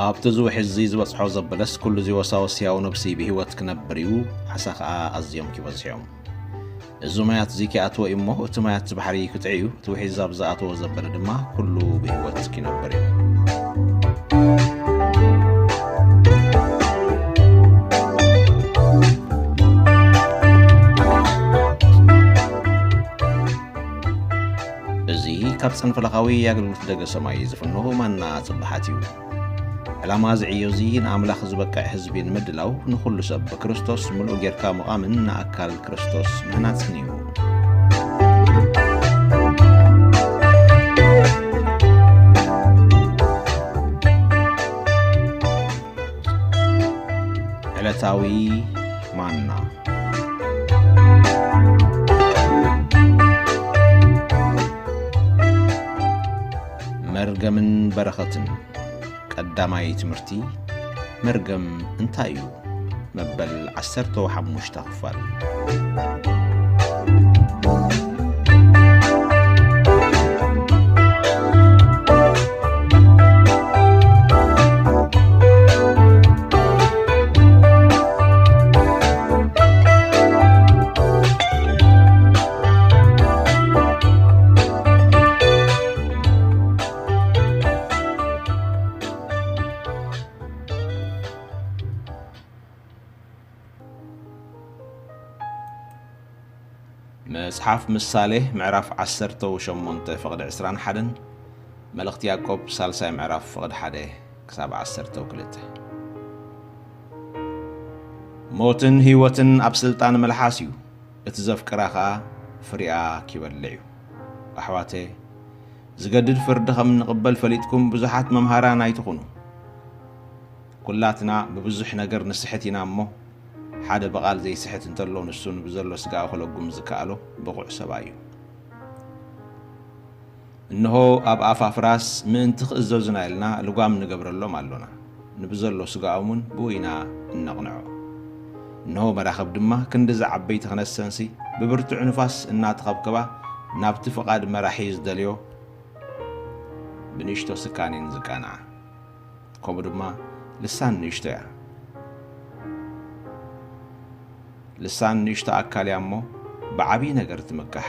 ኣብቲ እዚ ውሒዝ እዚ ዝበጽሖ ዘበለስ ኩሉ እዚ ወሳወስ ህያው ነብሲ ብህይወት ክነብር እዩ፣ ዓሳ ኸኣ ኣዝዮም ኪበዝሑ እዮም። እዚ ማያት እዚ ኪኣትዎ እዩ እሞ፣ እቲ ማያት እዚ ባሕሪ ክጥዒ እዩ፣ እቲ ውሒዝ ኣብ ዝኣተዎ ዘበለ ድማ ኩሉ ብህይወት ኪነብር እዩ። እዚ ካብ ጽንፈለኻዊ ኣገልግሎት ደገ ሰማይ ዝፍኖ ማና ጽባሓት እዩ። ዕላማ እዚ ዕዮ እዚ ንኣምላኽ ዝበቅዕ ህዝቢ ንምድላው፣ ንኹሉ ሰብ ብክርስቶስ ምሉእ ጌርካ ምቓምን ንኣካል ክርስቶስ ምህናጽን እዩ። ዕለታዊ ማና። መርገምን በረኸትን። ቀዳማይ ትምህርቲ፣ መርገም እንታይ እዩ? መበል ዓሰርተ ሓሙሽተ ክፋል። መጽሓፍ ምሳሌ ምዕራፍ ዓሰርተ ሸሞንተ ፍቕዲ ዕስራን ሓደን፣ መልእኽቲ ያዕቆብ ሳልሳይ ምዕራፍ ፍቕዲ ሓደ ክሳብ ዓሰርተ ክልተ። ሞትን ህይወትን ኣብ ስልጣን መልሓስ እዩ፣ እቲ ዘፍቅራ ኸኣ ፍሪኣ ኪበልዕ እዩ። ኣሕዋተ፣ ዝገድድ ፍርዲ ኸም እንቕበል ፈሊጥኩም ብዙሓት መምሃራን ኣይትኹኑ። ኩላትና ብብዙሕ ነገር ንስሕት ኢና እሞ፣ ሓደ ብቓል ዘይስሕት እንተሎ፣ ንሱ ንብዘሎ ስጋኡ ክለጉም ዝከኣሎ ብቑዕ ሰብኣይ እዩ። እንሆ፣ ኣብ ኣፍ ኣፍራስ ምእንቲ ክእዘዙና ኢልና ልጓም ንገብረሎም ኣሎና፣ ንብዘሎ ስጋኦም እውን ብኡ ኢና እነቕንዖ። እንሆ፣ መራኽብ ድማ ክንድዚ ዓበይቲ ክነሰንሲ፣ ብብርቱዕ ንፋስ እናተኸብከባ፣ ናብቲ ፍቓድ መራሒ ዝደልዮ ብንእሽቶ ስካን እየን ዝቃንዓ። ከምኡ ድማ ልሳን ንእሽቶ እያ። ልሳን ንእሽቶ ኣካል እያ እሞ ብዓብዪ ነገር ትምካሕ።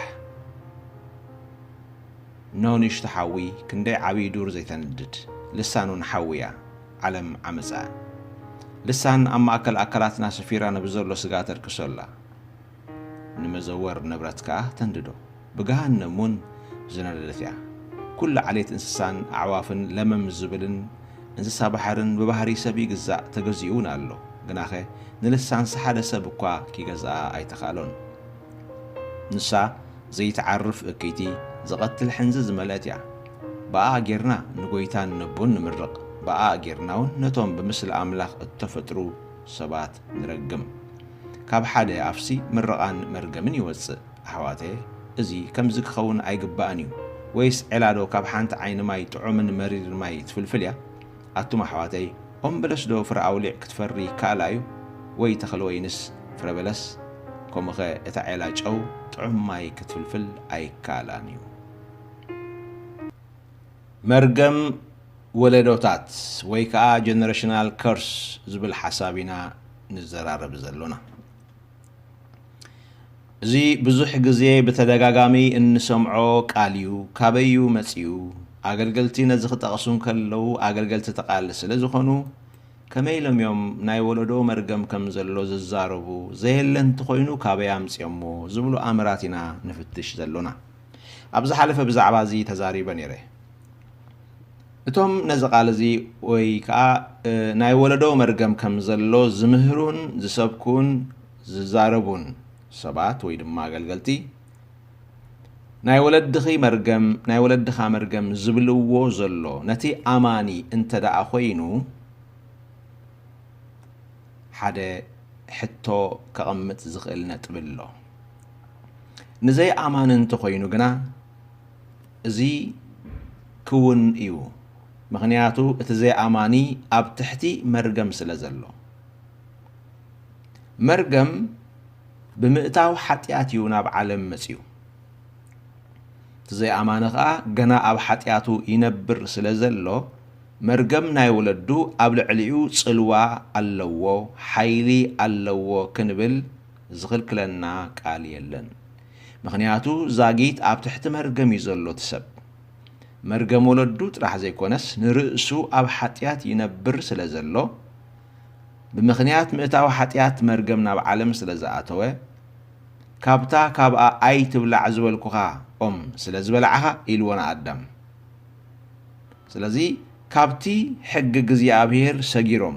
እነሆ ንእሽቶ ሓዊ ክንደይ ዓብዪ ዱር ዘይተንድድ፣ ልሳን እውን ሓዊ እያ፣ ዓለም ዓመጻ። ልሳን ኣብ ማእከል ኣካላትና ሰፊራ ንብዘሎ ስጋ ተልክሶ ኣላ። ንመዘወር ንብረት ከኣ ተንድዶ። ብገሃነም እውን ዝነደደት እያ። ኩሉ ዓሌት እንስሳን ኣዕዋፍን ለመም ዝብልን እንስሳ ባሕርን ብባህሪ ሰብ ይግዛእ፣ ተገዚኡ እውን ኣሎ። ግናኸ ንልሳንስ ሓደ ሰብ እኳ ኪገዝኣ ኣይተኻእሎን። ንሳ ዘይትዓርፍ እክይቲ፣ ዝቐትል ሕንዚ ዝመልአት እያ። ብኣኣ ጌርና ንጐይታን ነቦን ንምርቕ፣ ብኣኣ ጌርና እውን ነቶም ብምስሊ ኣምላኽ እተፈጥሩ ሰባት ንረግም። ካብ ሓደ ኣፍሲ ምርቓን መርገምን ይወጽእ። ኣሕዋተየ፣ እዚ ከምዚ ክኸውን ኣይግባእን እዩ። ወይስ ዔላዶ ካብ ሓንቲ ዓይኒ ማይ ጥዑምን መሪርን ማይ ትፍልፍል እያ? ኣቱም ኣሕዋተይ፣ ኦም በለስዶ ፍረ ኣውሊዕ ክትፈሪ ይከኣላ እዩ? ወይ ተኽሊ ወይንስ ፍረ በለስ? ከምኡኸ እታ ዔላ ጨው ጥዑም ማይ ክትፍልፍል ኣይከኣላን እዩ። መርገም ወለዶታት ወይ ከኣ ጀነሬሽናል ከርስ ዝብል ሓሳብ ኢና ንዘራረብ ዘሎና። እዚ ብዙሕ ግዜ ብተደጋጋሚ እንሰምዖ ቃል እዩ። ካበይ እዩ መጺኡ? ኣገልገልቲ ነዚ ክጠቕሱ እንከለዉ፣ ኣገልገልቲ ተቓል ስለ ዝኾኑ፣ ከመይ ኢሎም እዮም ናይ ወለዶ መርገም ከም ዘሎ ዝዛረቡ? ዘየለ እንተኾይኑ ካበይ ኣምጺኦሞ? ዝብሉ ኣምራት ኢና ንፍትሽ ዘሎና። ኣብ ዝሓለፈ ብዛዕባ እዚ ተዛሪበ ነይረ። እቶም ነዚ ቃል እዚ ወይ ከኣ፣ እ፣ ናይ ወለዶ መርገም ከም ዘሎ ዝምህሩን ዝሰብኩን ዝዛረቡን ሰባት ወይ ድማ ኣገልገልቲ፣ ናይ ወለድኺ መርገም፣ ናይ ወለድኻ መርገም ዝብልዎ ዘሎ ነቲ ኣማኒ እንተ ደኣ ኾይኑ፣ ሓደ ሕቶ ከቐምጥ ዝኽእል ነጥቢ ኣሎ። ንዘይኣማኒ እንተኾይኑ ግና፣ እዚ ክውን እዩ። ምኽንያቱ፣ እቲ ዘይኣማኒ ኣብ ትሕቲ መርገም ስለ ዘሎ። መርገም ብምእታው ሓጢኣት እዩ ናብ ዓለም መጺኡ። እቲ ዘይኣማኒ ኸኣ ገና ኣብ ሓጢኣቱ ይነብር ስለ ዘሎ፣ መርገም ናይ ወለዱ ኣብ ልዕሊኡ ጽልዋ ኣለዎ፣ ሓይሊ ኣለዎ ክንብል ዝኽልክለና ቃል የለን። ምኽንያቱ ዛጊት ኣብ ትሕቲ መርገም እዩ ዘሎ እቲ ሰብ። መርገም ወለዱ ጥራሕ ዘይኮነስ ንርእሱ ኣብ ሓጢኣት ይነብር ስለ ዘሎ፣ ብምኽንያት ምእታዊ ሓጢኣት መርገም ናብ ዓለም ስለ ዝኣተወ፣ ካብታ ካብኣ ኣይትብላዕ ዝበልኩኻ ኦም ስለ ዝበላዕኻ ኢልዎ ንኣዳም። ስለዚ ካብቲ ሕጊ እግዚኣብሔር ሰጊሮም፣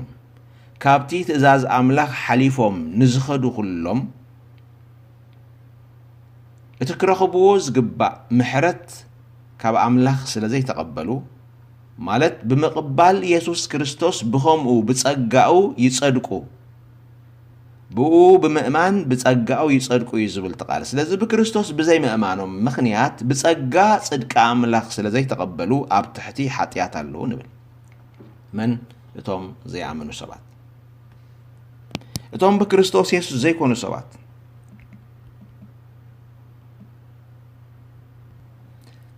ካብቲ ትእዛዝ ኣምላኽ ሓሊፎም ንዝኸዱ ኩሎም፣ እቲ ክረኽብዎ ዝግባእ ምሕረት ካብ ኣምላኽ ስለ ዘይተቐበሉ፣ ማለት ብምቕባል የሱስ ክርስቶስ ብኸምኡ ብጸጋኡ ይጸድቁ፣ ብኡ ብምእማን ብጸጋኡ ይጸድቁ እዩ ዝብል እቲ ቃል። ስለዚ ብክርስቶስ ብዘይምእማኖም ምኽንያት ብጸጋ ጽድቂ ኣምላኽ ስለ ዘይተቐበሉ ኣብ ትሕቲ ሓጢኣት ኣለዉ ንብል። መን? እቶም ዘይኣመኑ ሰባት። እቶም ብክርስቶስ የሱስ ዘይኮኑ ሰባት።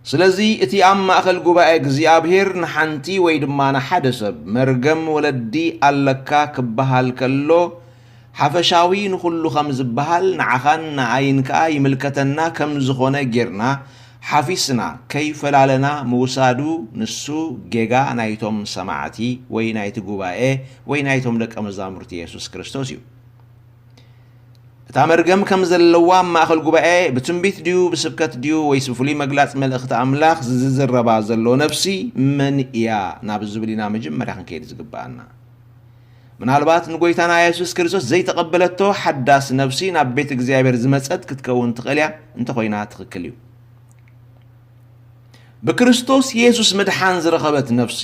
ስለዚ እቲ ኣብ ማእከል ጉባኤ እግዚኣብሔር ንሓንቲ ወይ ድማ ንሓደ ሰብ መርገም ወለዲ ኣለካ ክበሃል ከሎ፣ ሓፈሻዊ ንኹሉ ከም ዝበሃል ንዓኻን ንኣይን ከኣ ይምልከተና ከም ዝኾነ ጌርና ሓፊስና ከይፈላለና ምውሳዱ ንሱ ጌጋ ናይቶም ሰማዕቲ ወይ ናይቲ ጉባኤ ወይ ናይቶም ደቀ መዛሙርቲ የሱስ ክርስቶስ እዩ። እታ መርገም ከም ዘለዋ ኣብ ማእከል ጉባኤ ብትንቢት ድዩ ብስብከት ድዩ ወይስ ብፍሉይ መግላጽ መልእኽቲ ኣምላኽ ዝዝረባ ዘሎ ነፍሲ መን እያ ናብ ዝብል ኢና መጀመርያ ክንከይድ ዝግብኣና። ምናልባት ንጎይታና የሱስ ክርስቶስ ዘይተቐበለቶ ሓዳስ ነፍሲ ናብ ቤት እግዚኣብሔር ዝመጸት ክትከውን ትኽእል እያ፣ እንተኾይና ትኽክል እዩ። ብክርስቶስ የሱስ ምድሓን ዝረኸበት ነፍሲ፣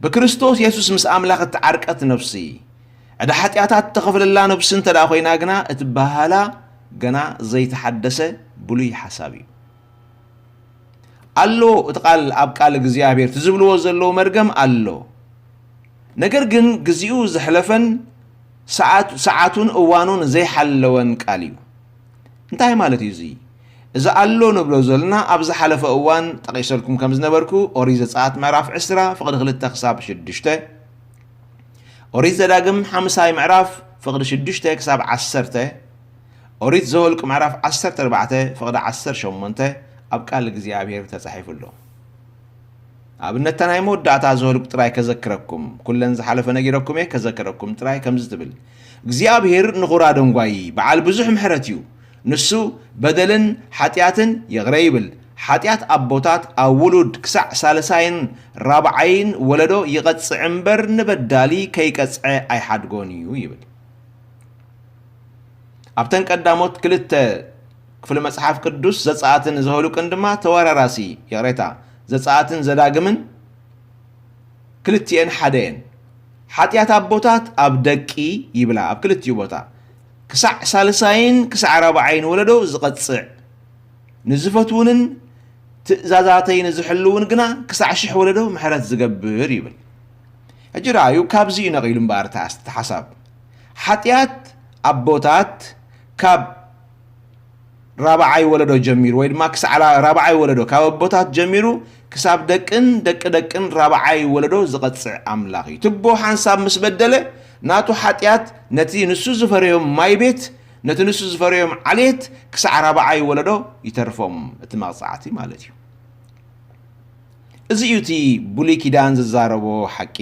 ብክርስቶስ የሱስ ምስ ኣምላኽ እተዓርቀት ነፍሲ፣ ዕዳ ሓጢኣታት እተኸፍለላ ነፍሲ እንተ ደኣ ኮይና ግና፣ እቲ በሃላ ገና ዘይተሓደሰ ብሉይ ሓሳብ እዩ። ኣሎ፣ እቲ ቃል ኣብ ቃል እግዚኣብሔር እቲ ዝብልዎ ዘለዉ መርገም ኣሎ። ነገር ግን ግዜኡ ዘሕለፈን ሰዓት-፣ ሰዓቱን እዋኑን ዘይሓለወን ቃል እዩ። እንታይ ማለት እዩ እዚ? እዚ ኣሎ ንብሎ ዘለና ኣብ ዝሓለፈ እዋን ጠቒሰልኩም ከም ዝነበርኩ ኦሪት ዘጸኣት ምዕራፍ ዕስራ ፍቕዲ ክልተ ክሳብ ሽዱሽተ፣ ኦሪት ዘዳግም ሓምሳይ ምዕራፍ ፍቕዲ ሽዱሽተ ክሳብ ዓሰርተ፣ ኦሪት ዘኍልቁ ምዕራፍ ዓሰርተ ኣርባዕተ ፍቕዲ ዓሰርተ ሸሞንተ ኣብ ቃል እግዚኣብሔር ተጻሒፉ ኣሎ። ኣብነት ናይ መወዳእታ ዘኍልቁ ጥራይ ከዘክረኩም፣ ኩለን ዝሓለፈ ነጊረኩም እየ፣ ከዘክረኩም ጥራይ ከምዚ ትብል፣ እግዚኣብሔር ንኹራ ደንጓዪ በዓል ብዙሕ ምሕረት እዩ። ንሱ በደልን ሓጢኣትን ይቕረ ይብል። ሓጢኣት ኣቦታት ኣብ ውሉድ ክሳዕ ሳልሳይን ራብዓይን ወለዶ ይቐጽዕ እምበር ንበዳሊ ከይቀጽዐ ኣይሓድጎን እዩ ይብል። ኣብተን ቀዳሞት ክልተ ክፍሊ መጽሓፍ ቅዱስ ዘጸኣትን ዘኍልቁን ድማ ተወራራሲ፣ ይቕሬታ፣ ዘጸኣትን ዘዳግምን ክልቲኤን ሓደ እየን። ሓጢኣት ኣቦታት ኣብ ደቂ ይብላ፣ ኣብ ክልቲኡ ቦታ፣ ክሳዕ ሳልሳይን ክሳዕ ራብዓይን ወለዶ ዝቐጽዕ፣ ንዝፈትዉንን ትእዛዛተይ ንዝሕልዉን ግና ክሳዕ ሽሕ ወለዶ ምሕረት ዝገብር ይብል። ሕጂ ረኣዩ፣ ካብዚ እዩ ነቒሉ እምበኣር እቲ ኣስ-፣ እቲ ሓሳብ። ሓጢኣት ኣቦታት ካብ ራብዓይ ወለዶ ጀሚሩ፣ ወይ ድማ ክሳዕ ራ-፣ ራብዓይ ወለዶ፣ ካብ ኣቦታት ጀሚሩ ክሳብ ደቅን ደቂ ደቅን ራብዓይ ወለዶ ዝቐጽዕ ኣምላኽ እዩ። ትቦ ሓንሳብ ምስ በደለ፣ ናቱ ሓጢኣት ነቲ ንሱ ዝፈረዮም ማይ ቤት፣ ነቲ ንሱ ዝፈረዮም ዓሌት ክሳዕ ራብዓይ ወለዶ ይተርፎም እቲ መቕጻዕቲ ማለት እዩ። እዚ እዩ እቲ ብሉይ ኪዳን ዝዛረቦ ሓቂ።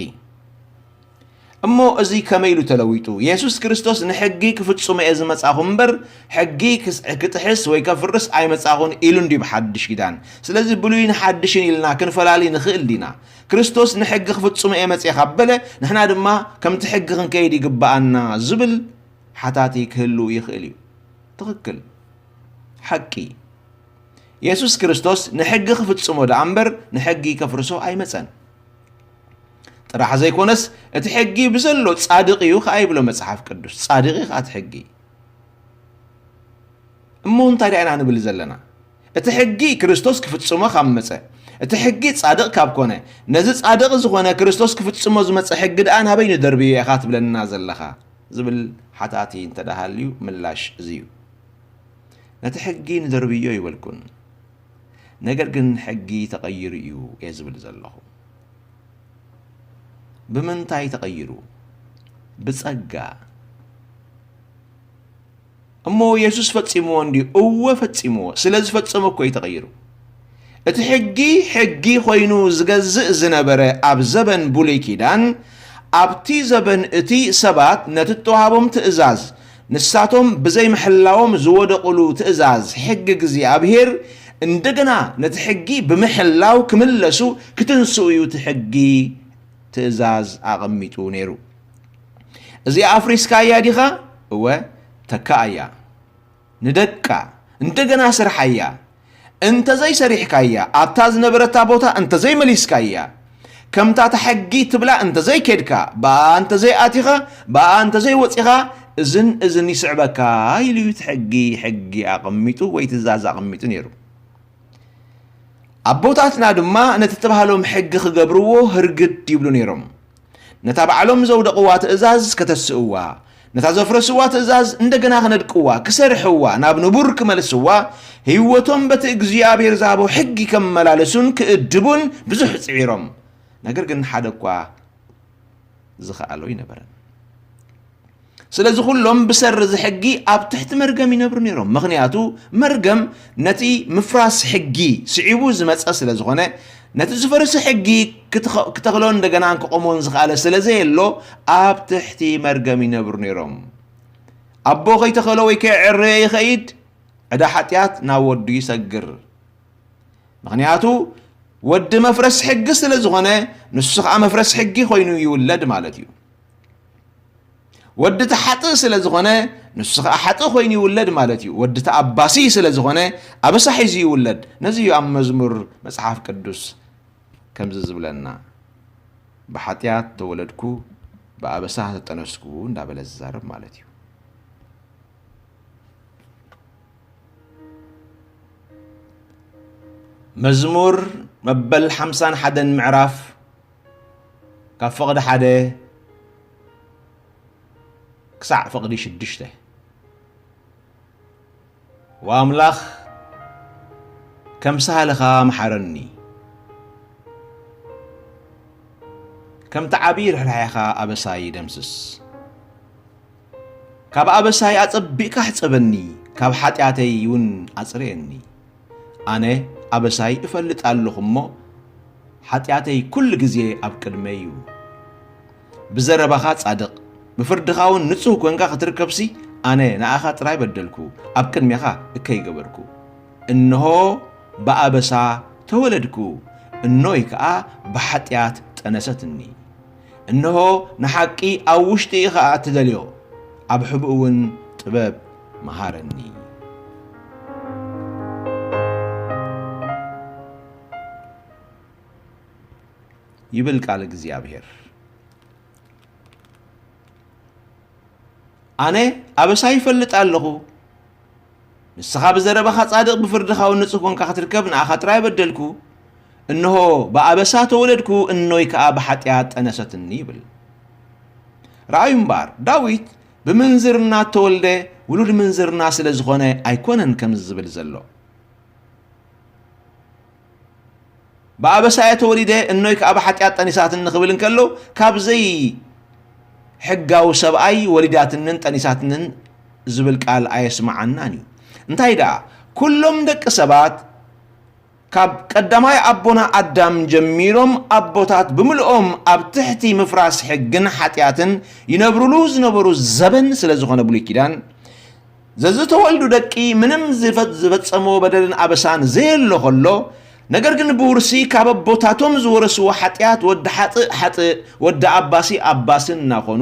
እሞ እዚ ከመይ ኢሉ ተለዊጡ? የሱስ ክርስቶስ ንሕጊ ክፍጽሞ እየ ዝመጻኹ እምበር፣ ሕጊ ክስ-፣ ክጥሕስ ወይ ከፍርስ ኣይመጻኹን ኢሉ እንድዩ ብሓድሽ ኪዳን። ስለዚ ብሉይን ሓድሽን ኢልና ክንፈላሊ ንኽእል ዲና? ክርስቶስ ንሕጊ ክፍጽሞ እየ መጺኤ ካብ በለ፣ ንሕና ድማ ከምቲ ሕጊ ክንከይድ ይግብኣና ዝብል ሓታቲ ክህሉ ይኽእል እዩ። ትኽክል። ሓቂ። የሱስ ክርስቶስ ንሕጊ ክፍጽሞ ደኣ እምበር ንሕጊ ከፍርሶ ኣይመጸን። ጥራሕ ዘይኮነስ፣ እቲ ሕጊ ብዘሎ ጻድቕ እዩ ከኣ ይብሎ መጽሓፍ ቅዱስ። ጻድቕ እዩ ከኣ እቲ ሕጊ። እሞ እንታይ ደኣ ኢና ንብል ዘለና? እቲ ሕጊ ክርስቶስ ክፍጽሞ ካብ መጸ፣ እቲ ሕጊ ጻድቕ ካብ ኮነ፣ ነዚ ጻድቕ ዝኾነ ክርስቶስ ክፍጽሞ ዝመጸ ሕጊ ደኣ ናበይ ንደርብዮ ኢኻ ትብለና ዘለኻ? ዝብል ሓታቲ እንተ ደኣ ሃልዩ ምላሽ እዚ እዩ። ነቲ ሕጊ ንደርብዮ ይበልኩን፣ ነገር ግን ሕጊ ተቐይሩ እዩ እየ ዝብል ዘለኹ። ብምንታይ ተቐይሩ? ብጸጋ። እሞ የሱስ ፈጺምዎ እንድዩ? እወ ፈጺምዎ። ስለ ዝፈጸሞ እኮ እዩ ተቐይሩ። እቲ ሕጊ፣ ሕጊ ኮይኑ ዝገዝእ ዝነበረ ኣብ ዘበን ብሉይ ኪዳን፣ ኣብቲ ዘበን እቲ ሰባት ነቲ እተዋህቦም ትእዛዝ፣ ንሳቶም ብዘይምሕላዎም ዝወደቑሉ ትእዛዝ ሕጊ እግዚኣብሔር፣ እንደገና ነቲ ሕጊ ብምሕላው ክምለሱ፣ ክትንስኡ እዩ እቲ ሕጊ ትእዛዝ ኣቐሚጡ ነይሩ። እዚኣ ኣፍሪስካያ ዲኻ? እወ፣ ተካኣያ። ንደቃ፣ እንደገና ስርሓያ። እንተዘይሰሪሕካያ፣ ኣብታ ዝነበረታ ቦታ እንተዘይመሊስካያ፣ ከምታ እታ ሕጊ ትብላ እንተዘይኬድካ፣ ብኣ እንተዘይኣቲኻ፣ ብኣ እንተዘይወጺኻ፣ እዝን እዝን ይስዕበካ ኢሉ እዩ እቲ ሕጊ፣ ሕጊ ኣቐሚጡ ወይ ትእዛዝ ኣቐሚጡ ነይሩ። ኣቦታትና ድማ ነቲ እተባህሎም ሕጊ ክገብርዎ ህርግድ ይብሉ ነይሮም። ነታ ባዕሎም ዘውደቕዋ ትእዛዝ ከተስእዋ፣ ነታ ዘፍረስዋ ትእዛዝ እንደገና ክነድቅዋ፣ ክሰርሕዋ፣ ናብ ንቡር ክመልስዋ፣ ህይወቶም በቲ እግዚኣብሔር ዝሃቦ ሕጊ ከመላለሱን ክእድቡን ብዙሕ ጽዒሮም። ነገር ግን ሓደ እኳ ዝኸኣሎ ኣይነበረን። ስለዚ ኩሎም ብሰሪ እዚ ሕጊ ኣብ ትሕቲ መርገም ይነብሩ ነይሮም። ምኽንያቱ መርገም ነቲ ምፍራስ ሕጊ ስዒቡ ዝመጸ ስለ ዝኾነ፣ ነቲ ዝፈርስ ሕጊ ክትኸ-፣ ክተኽሎን እንደገና ክቆሞን ዝኸኣለ ስለ ዘየሎ፣ ኣብ ትሕቲ መርገም ይነብሩ ነይሮም። ኣቦ ከይተኸሎ ወይ ከየዕረየ ይኸይድ፣ ዕዳ ሓጢኣት ናብ ወዱ ይሰግር። ምኽንያቱ ወዲ መፍረስ ሕጊ ስለ ዝኾነ፣ ንሱ ኸኣ መፍረስ ሕጊ ኮይኑ ይውለድ ማለት እዩ። ወዲ ተሓጥእ ስለ ዝኾነ፣ ንሱ ኸኣ ሓጥእ ኮይኑ ይውለድ ማለት እዩ። ወዲ ተኣባሲ ስለ ዝኾነ፣ ኣበሳ ሒዙ ይውለድ። ነዚ እዩ ኣብ መዝሙር መጽሓፍ ቅዱስ ከምዚ ዝብለና፣ "ብሓጢኣት ተወለድኩ፣ ብኣበሳ ተጠነስኩ" እንዳበለ ዝዛረብ ማለት እዩ። መዝሙር መበል ሓምሳን ሓደን ምዕራፍ፣ ካብ ፍቕዲ ሓደ ክሳዕ ፍቕዲ ሽዱሽተ። ወኣምላኽ፣ ከም ሳህልኻ መሓረኒ፣ ከምቲ ዓብዪ ርሕራሔኻ ኣበሳይ ደምስስ። ካብ ኣበሳይ ኣጸቢቕካ ሕጸበኒ፣ ካብ ሓጢኣተይ እውን ኣጽርየኒ። ኣነ ኣበሳይ እፈልጥ ኣለኹ እሞ፣ ሓጢኣተይ ኩሉ ግዜ ኣብ ቅድመይ እዩ። ብዘረባኻ ጻድቕ፣ ብፍርድኻ እውን ንጹህ ኰንካ ክትርከብሲ፣ ኣነ ንኣኻ ጥራይ በደልኩ፣ ኣብ ቅድሜኻ እከይ ገበርኩ። እንሆ ብኣበሳ ተወለድኩ፣ እኖይ ከኣ ብሓጢኣት ጠነሰትኒ። እንሆ ንሓቂ ኣብ ውሽጢ ኢኻ እትደልዮ፣ ኣብ ሕብኡ እውን ጥበብ መሃረኒ። ይብል ቃል እግዚኣብሔር። ኣነ ኣበሳይ ይፈልጥ ኣለኹ። ንስኻ ብዘረባኻ ጻድቕ፣ ብፍርድኻ እውን ንጹህ ኰንካ ክትርከብ፣ ንኣኻ ጥራይ በደልኩ። እንሆ ብኣበሳ ተወለድኩ፣ እኖይ ከኣ ብሓጢኣት ጠነሰትኒ ይብል። ረኣዩ እምበኣር፣ ዳዊት ብምንዝርና እተወልደ ውሉድ ምንዝርና ስለ ዝኾነ ኣይኮነን ከምዚ ዝብል ዘሎ። ብኣበሳ እየ ተወሊደ፣ እኖይ ከኣ ብሓጢኣት ጠኒሳትኒ ክብል እንከሎ፣ ካብ ዘይሕጋዊ ሰብኣይ ወሊዳትንን ጠኒሳትንን ዝብል ቃል ኣየስምዓናን እዩ። እንታይ ደኣ፣ ኩሎም ደቂ ሰባት ካብ ቀዳማይ ኣቦና ኣዳም ጀሚሮም ኣቦታት ብምልኦም ኣብ ትሕቲ ምፍራስ ሕግን ሓጢኣትን ይነብሩሉ ዝነበሩ ዘበን ስለ ዝኾነ ብሉይ ኪዳን፣ ዘዝተወልዱ ደቂ ምንም ዝፈ-፣ ዝፈጸምዎ በደልን ኣበሳን ዘየሎ ከሎ፣ ነገር ግን ብውርሲ ካብ ኣቦታቶም ዝወረስዎ ሓጢኣት ወዲ ሓጥእ ሓጥእ፣ ወዲ ኣባሲ ኣባሲ እናኾኑ፣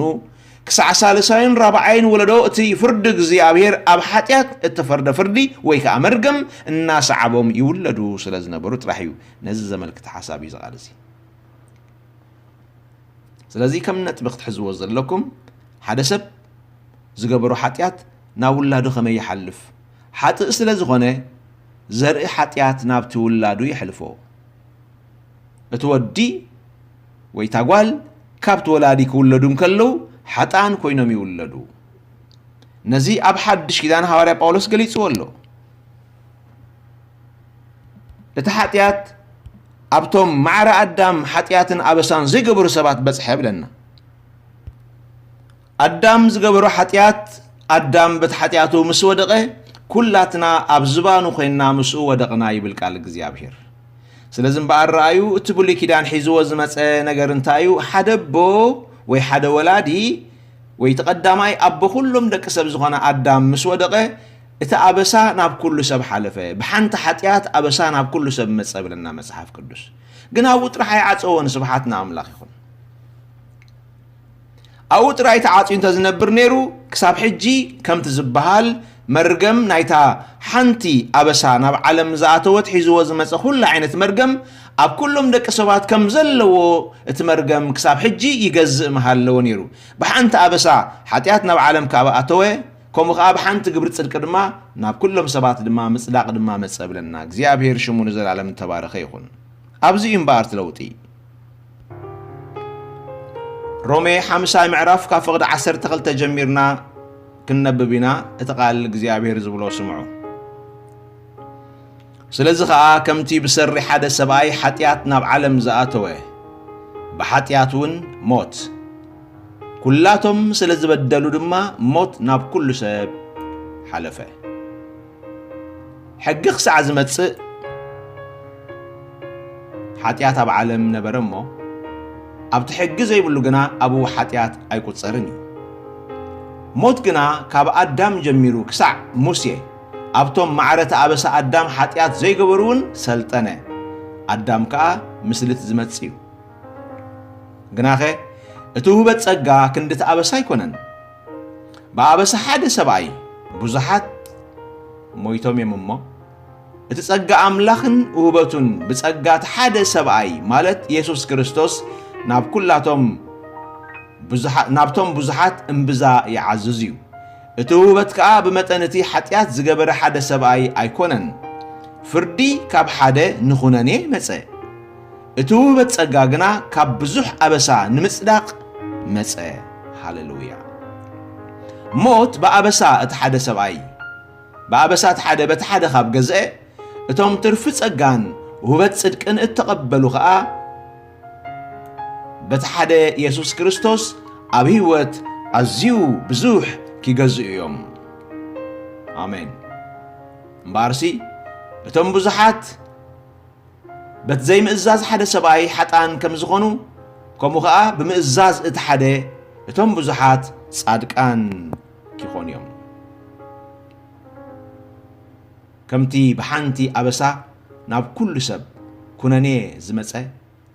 ክሳዕ ሳልሳይን ራብዓይን ወለዶ እቲ ፍርዲ እግዚኣብሔር ኣብ ሓጢኣት እተፈርደ ፍርዲ ወይ ከኣ መርገም እናሰዓቦም ይውለዱ ስለ ዝነበሩ ጥራሕ እዩ። ነዚ ዘመልክት ሓሳብ እዩ እዚ ቃል እዚ። ስለዚ ከም ነጥቢ ክትሕዝዎ ዘለኩም፣ ሓደ ሰብ ዝገበሮ ሓጢኣት ናብ ውላዱ ከመይ ይሓልፍ፣ ሓጥእ ስለ ዝኾነ ዘርኢ ሓጢኣት ናብቲ ውላዱ የሕልፎ። እቲ ወዲ ወይ እታ ጓል ካብቲ ወላዲ ክውለዱ እንከለዉ ሓጥኣን ኮይኖም ይውለዱ። ነዚ ኣብ ሓድሽ ኪዳን ሃዋርያ ጳውሎስ ገሊጽዎ ኣሎ። እቲ ሓጢኣት ኣብቶም ማዕረ ኣዳም ሓጢኣትን ኣበሳን ዘይገበሩ ሰባት በጽሐ ብለና። ኣዳም ዝገበሮ ሓጢኣት፣ ኣዳም በቲ ሓጢኣቱ ምስ ወደቐ፣ ኩላትና ኣብ ዝባኑ ኮይንና ምስኡ ወደቕና ይብል ቃል እግዚኣብሔር። ስለዚ እምበኣር ረኣዩ፣ እቲ ብሉይ ኪዳን ሒዝዎ ዝመጸ ነገር እንታይ እዩ? ሓደ ኣቦ ወይ ሓደ ወላዲ ወይ እቲ ቀዳማይ ኣቦ ኩሎም ደቂ ሰብ ዝኾነ ኣዳም ምስ ወደቐ፣ እቲ ኣበሳ ናብ ኩሉ ሰብ ሓለፈ። ብሓንቲ ሓጢኣት ኣበሳ ናብ ኩሉ ሰብ መጸ ብለና መጽሓፍ ቅዱስ። ግን ኣብኡ ጥራሕ ኣይዓጸዎን። ስብሓት ንኣምላኽ ይኹን። ኣብኡ ጥራይ ተዓጽዩ እንተ ዝነብር ነይሩ፣ ክሳብ ሕጂ ከምቲ ዝበሃል መርገም ናይታ ሓንቲ ኣበሳ ናብ ዓለም ዝኣተወት ሒዝዎ ዝመጸ ኩሉ ዓይነት መርገም ኣብ ኩሎም ደቂ ሰባት ከም ዘለዎ እቲ መርገም ክሳብ ሕጂ ይገዝእ ምሃለዎ ነይሩ። ብሓንቲ ኣበሳ ሓጢኣት ናብ ዓለም ካብ ኣተወ፣ ከምኡ ኸኣ ብሓንቲ ግብሪ ጽድቂ ድማ ናብ ኩሎም ሰባት ድማ ምጽዳቕ ድማ መጸ ብለና። እግዚኣብሔር ሽሙ ንዘለኣለም እተባረኸ ይኹን። ኣብዚ እዩ እምበኣር እቲ ለውጢ። ሮሜ ሓምሳይ ምዕራፍ ካብ ፍቕዲ ዓሰርተ ክልተ ጀሚርና ክንነብብ ኢና። እቲ ቃል እግዚኣብሔር ዝብሎ ስምዑ። ስለዚ ኸኣ ከምቲ ብሰሪ ሓደ ሰብኣይ ሓጢኣት ናብ ዓለም ዝኣተወ፣ ብሓጢኣት እውን ሞት፣ ኩላቶም ስለ ዝበደሉ ድማ ሞት ናብ ኩሉ ሰብ ሓለፈ። ሕጊ ክሳዕ ዝመጽእ ሓጢኣት ኣብ ዓለም ነበረ እሞ፣ ኣብቲ ሕጊ ዘይብሉ ግና ኣብኡ ሓጢኣት ኣይቁጸርን እዩ። ሞት ግና ካብ ኣዳም ጀሚሩ ክሳዕ ሙሴ ኣብቶም ማዕረ እቲ ኣበሳ ኣዳም ሓጢኣት ዘይገበሩ እውን ሰልጠነ። ኣዳም ከኣ ምስልት ዝመጽእ እዩ። ግናኸ እቲ ውህበት ጸጋ ክንዲ እቲ ኣበሳ ኣይኮነን። ብኣበሳ ሓደ ሰብኣይ ብዙሓት ሞይቶም እዮም እሞ፣ እቲ ጸጋ ኣምላኽን ውህበቱን ብጸጋ እቲ ሓደ ሰብኣይ ማለት የሱስ ክርስቶስ ናብ ኩላቶም ብዙሓ-፣ ናብቶም ብዙሓት እምብዛ ይዓዝዝ እዩ። እቲ ውህበት ከኣ ብመጠን እቲ ሓጢኣት ዝገበረ ሓደ ሰብኣይ ኣይኮነን። ፍርዲ ካብ ሓደ ንኹነኔ መጸ። እቲ ውህበት ጸጋ ግና ካብ ብዙሕ ኣበሳ ንምጽዳቕ መጸ። ሃሌሉያ። ሞት ብኣበሳ እቲ ሓደ ሰብኣይ፣ ብኣበሳ እቲ ሓደ በቲ ሓደ ካብ ገዝአ፣ እቶም ትርፊ ጸጋን ውህበት ጽድቅን እተቐበሉ ኸኣ፣ በቲ ሓደ የሱስ ክርስቶስ ኣብ ህይወት ኣዝዩ ብዙሕ ኪገዝኡ እዮም። ኣሜን። እምበኣርሲ፣ እቶም ብዙሓት በቲ ዘይምእዛዝ ሓደ ሰብኣይ ሓጥኣን ከም ዝኾኑ፣ ከምኡ ኸኣ ብምእዛዝ እቲ ሓደ እቶም ብዙሓት ጻድቃን ኪኾኑ እዮም። ከምቲ ብሓንቲ ኣበሳ ናብ ኩሉ ሰብ ኩነኔ ዝመጸ፣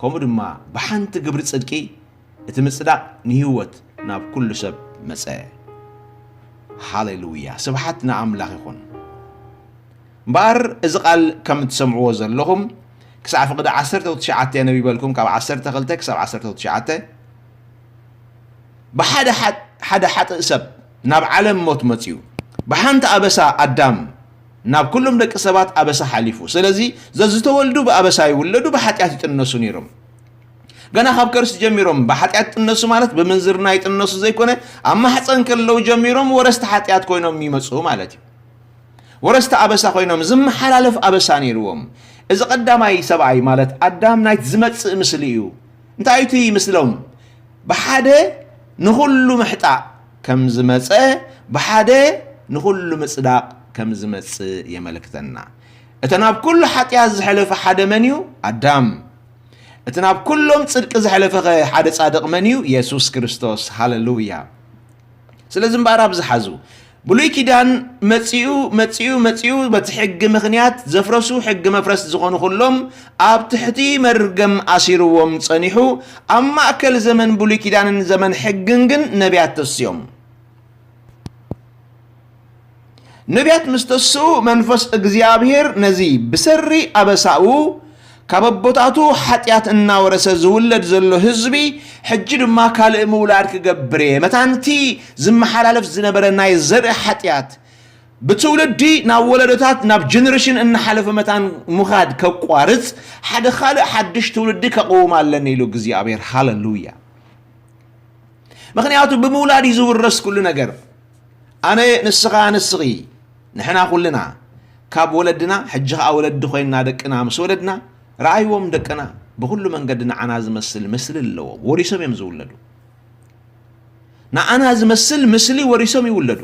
ከምኡ ድማ ብሓንቲ ግብሪ ጽድቂ እቲ ምጽዳቕ ንህይወት ናብ ኩሉ ሰብ መጸ። ሃሌሉያ! ስብሓት ንኣምላኽ ይኹን። እምበኣር እዚ ቃል ከም እትሰምዕዎ ዘለኹም ክሳዕ ፍቕዲ ዓሰርተ ትሽዓተ የነቢበልኩም፣ ካብ ዓሰርተ ክልተ ክሳብ ዓሰርተ ትሽዓተ። ብሓደ ሓጥ-፣ ሓደ ሓጥእ ሰብ ናብ ዓለም ሞት መጺኡ። ብሓንቲ ኣበሳ ኣዳም ናብ ኩሎም ደቂ ሰባት ኣበሳ ሓሊፉ። ስለዚ ዘዝተወልዱ ብኣበሳ ይውለዱ፣ ብሓጢኣት ይጥነሱ ነይሮም። ገና ካብ ከርሲ ጀሚሮም ብሓጢኣት ይጥነሱ ማለት ብምንዝርና ይጥነሱ ዘይኮነ፣ ኣብ ማሕፀን ከለዉ ጀሚሮም ወረስቲ ሓጢኣት ኮይኖም ይመጹ ማለት እዩ። ወረስቲ ኣበሳ ኮይኖም ዝመሓላለፍ ኣበሳ ነይርዎም። እዚ ቀዳማይ ሰብኣይ ማለት ኣዳም ናይቲ ዝመጽእ ምስሊ እዩ። እንታይ እቲ ምስሎም? ብሓደ ንኹሉ ምሕጣእ ከም ዝመጸ፣ ብሓደ ንኹሉ ምጽዳቕ ከም ዝመጽእ የመልክተና። እቲ ናብ ኩሉ ሓጢኣት ዝሐለፈ ሓደ መን እዩ? ኣዳም። እቲ ናብ ኩሎም ጽድቂ ዝሐለፈኸ ሓደ ጻድቕ መን እዩ? የሱስ ክርስቶስ። ሃሌሉያ። ስለዚ እምበኣር ኣብዚ ሓዙ። ብሉይ ኪዳን መጺኡ፣ መጺኡ፣ መጺኡ በቲ ሕጊ ምኽንያት ዘፍረሱ ሕጊ መፍረስ ዝኾኑ ኩሎም ኣብ ትሕቲ መርገም ኣሲርዎም ጸኒሑ፣ ኣብ ማእከል ዘመን ብሉይ ኪዳንን ዘመን ሕግን ግን ነቢያት ተስዮም። ነቢያት ምስ ተስኡ መንፈስ እግዚኣብሔር ነዚ ብሰሪ ኣበሳኡ ካብ ኣቦታቱ ሓጢኣት እናወረሰ ዝውለድ ዘሎ ህዝቢ፣ ሕጂ ድማ ካልእ ምውላድ ክገብር እየ። መታን እቲ ዝመሓላለፍ ዝነበረ ናይ ዘርኢ ሓጢኣት ብትውልዲ ናብ ወለዶታት፣ ናብ ጀነሬሽን እናሓለፈ መታን ምኻድ ከቋርጽ፣ ሓደ ካልእ ሓድሽ ትውልዲ ከቕውም ኣለኒ ኢሉ እግዚኣብሔር። ሃሌሉያ። ምኽንያቱ ብምውላድ እዩ ዝውረስ ኩሉ ነገር። ኣነ፣ ንስኻ፣ ንስኺ፣ ንሕና ኩልና ካብ ወለድና፣ ሕጂ ኸኣ ወለዲ ኮይንና ደቅና ምስ ወለድና፣ ረኣይዎም ደቅና፣ ብኹሉ መንገዲ ንዓና ዝመስል ምስሊ ኣለዎም። ወሪሶም እዮም ዝውለዱ። ንዓና ዝመስል ምስሊ ወሪሶም ይውለዱ።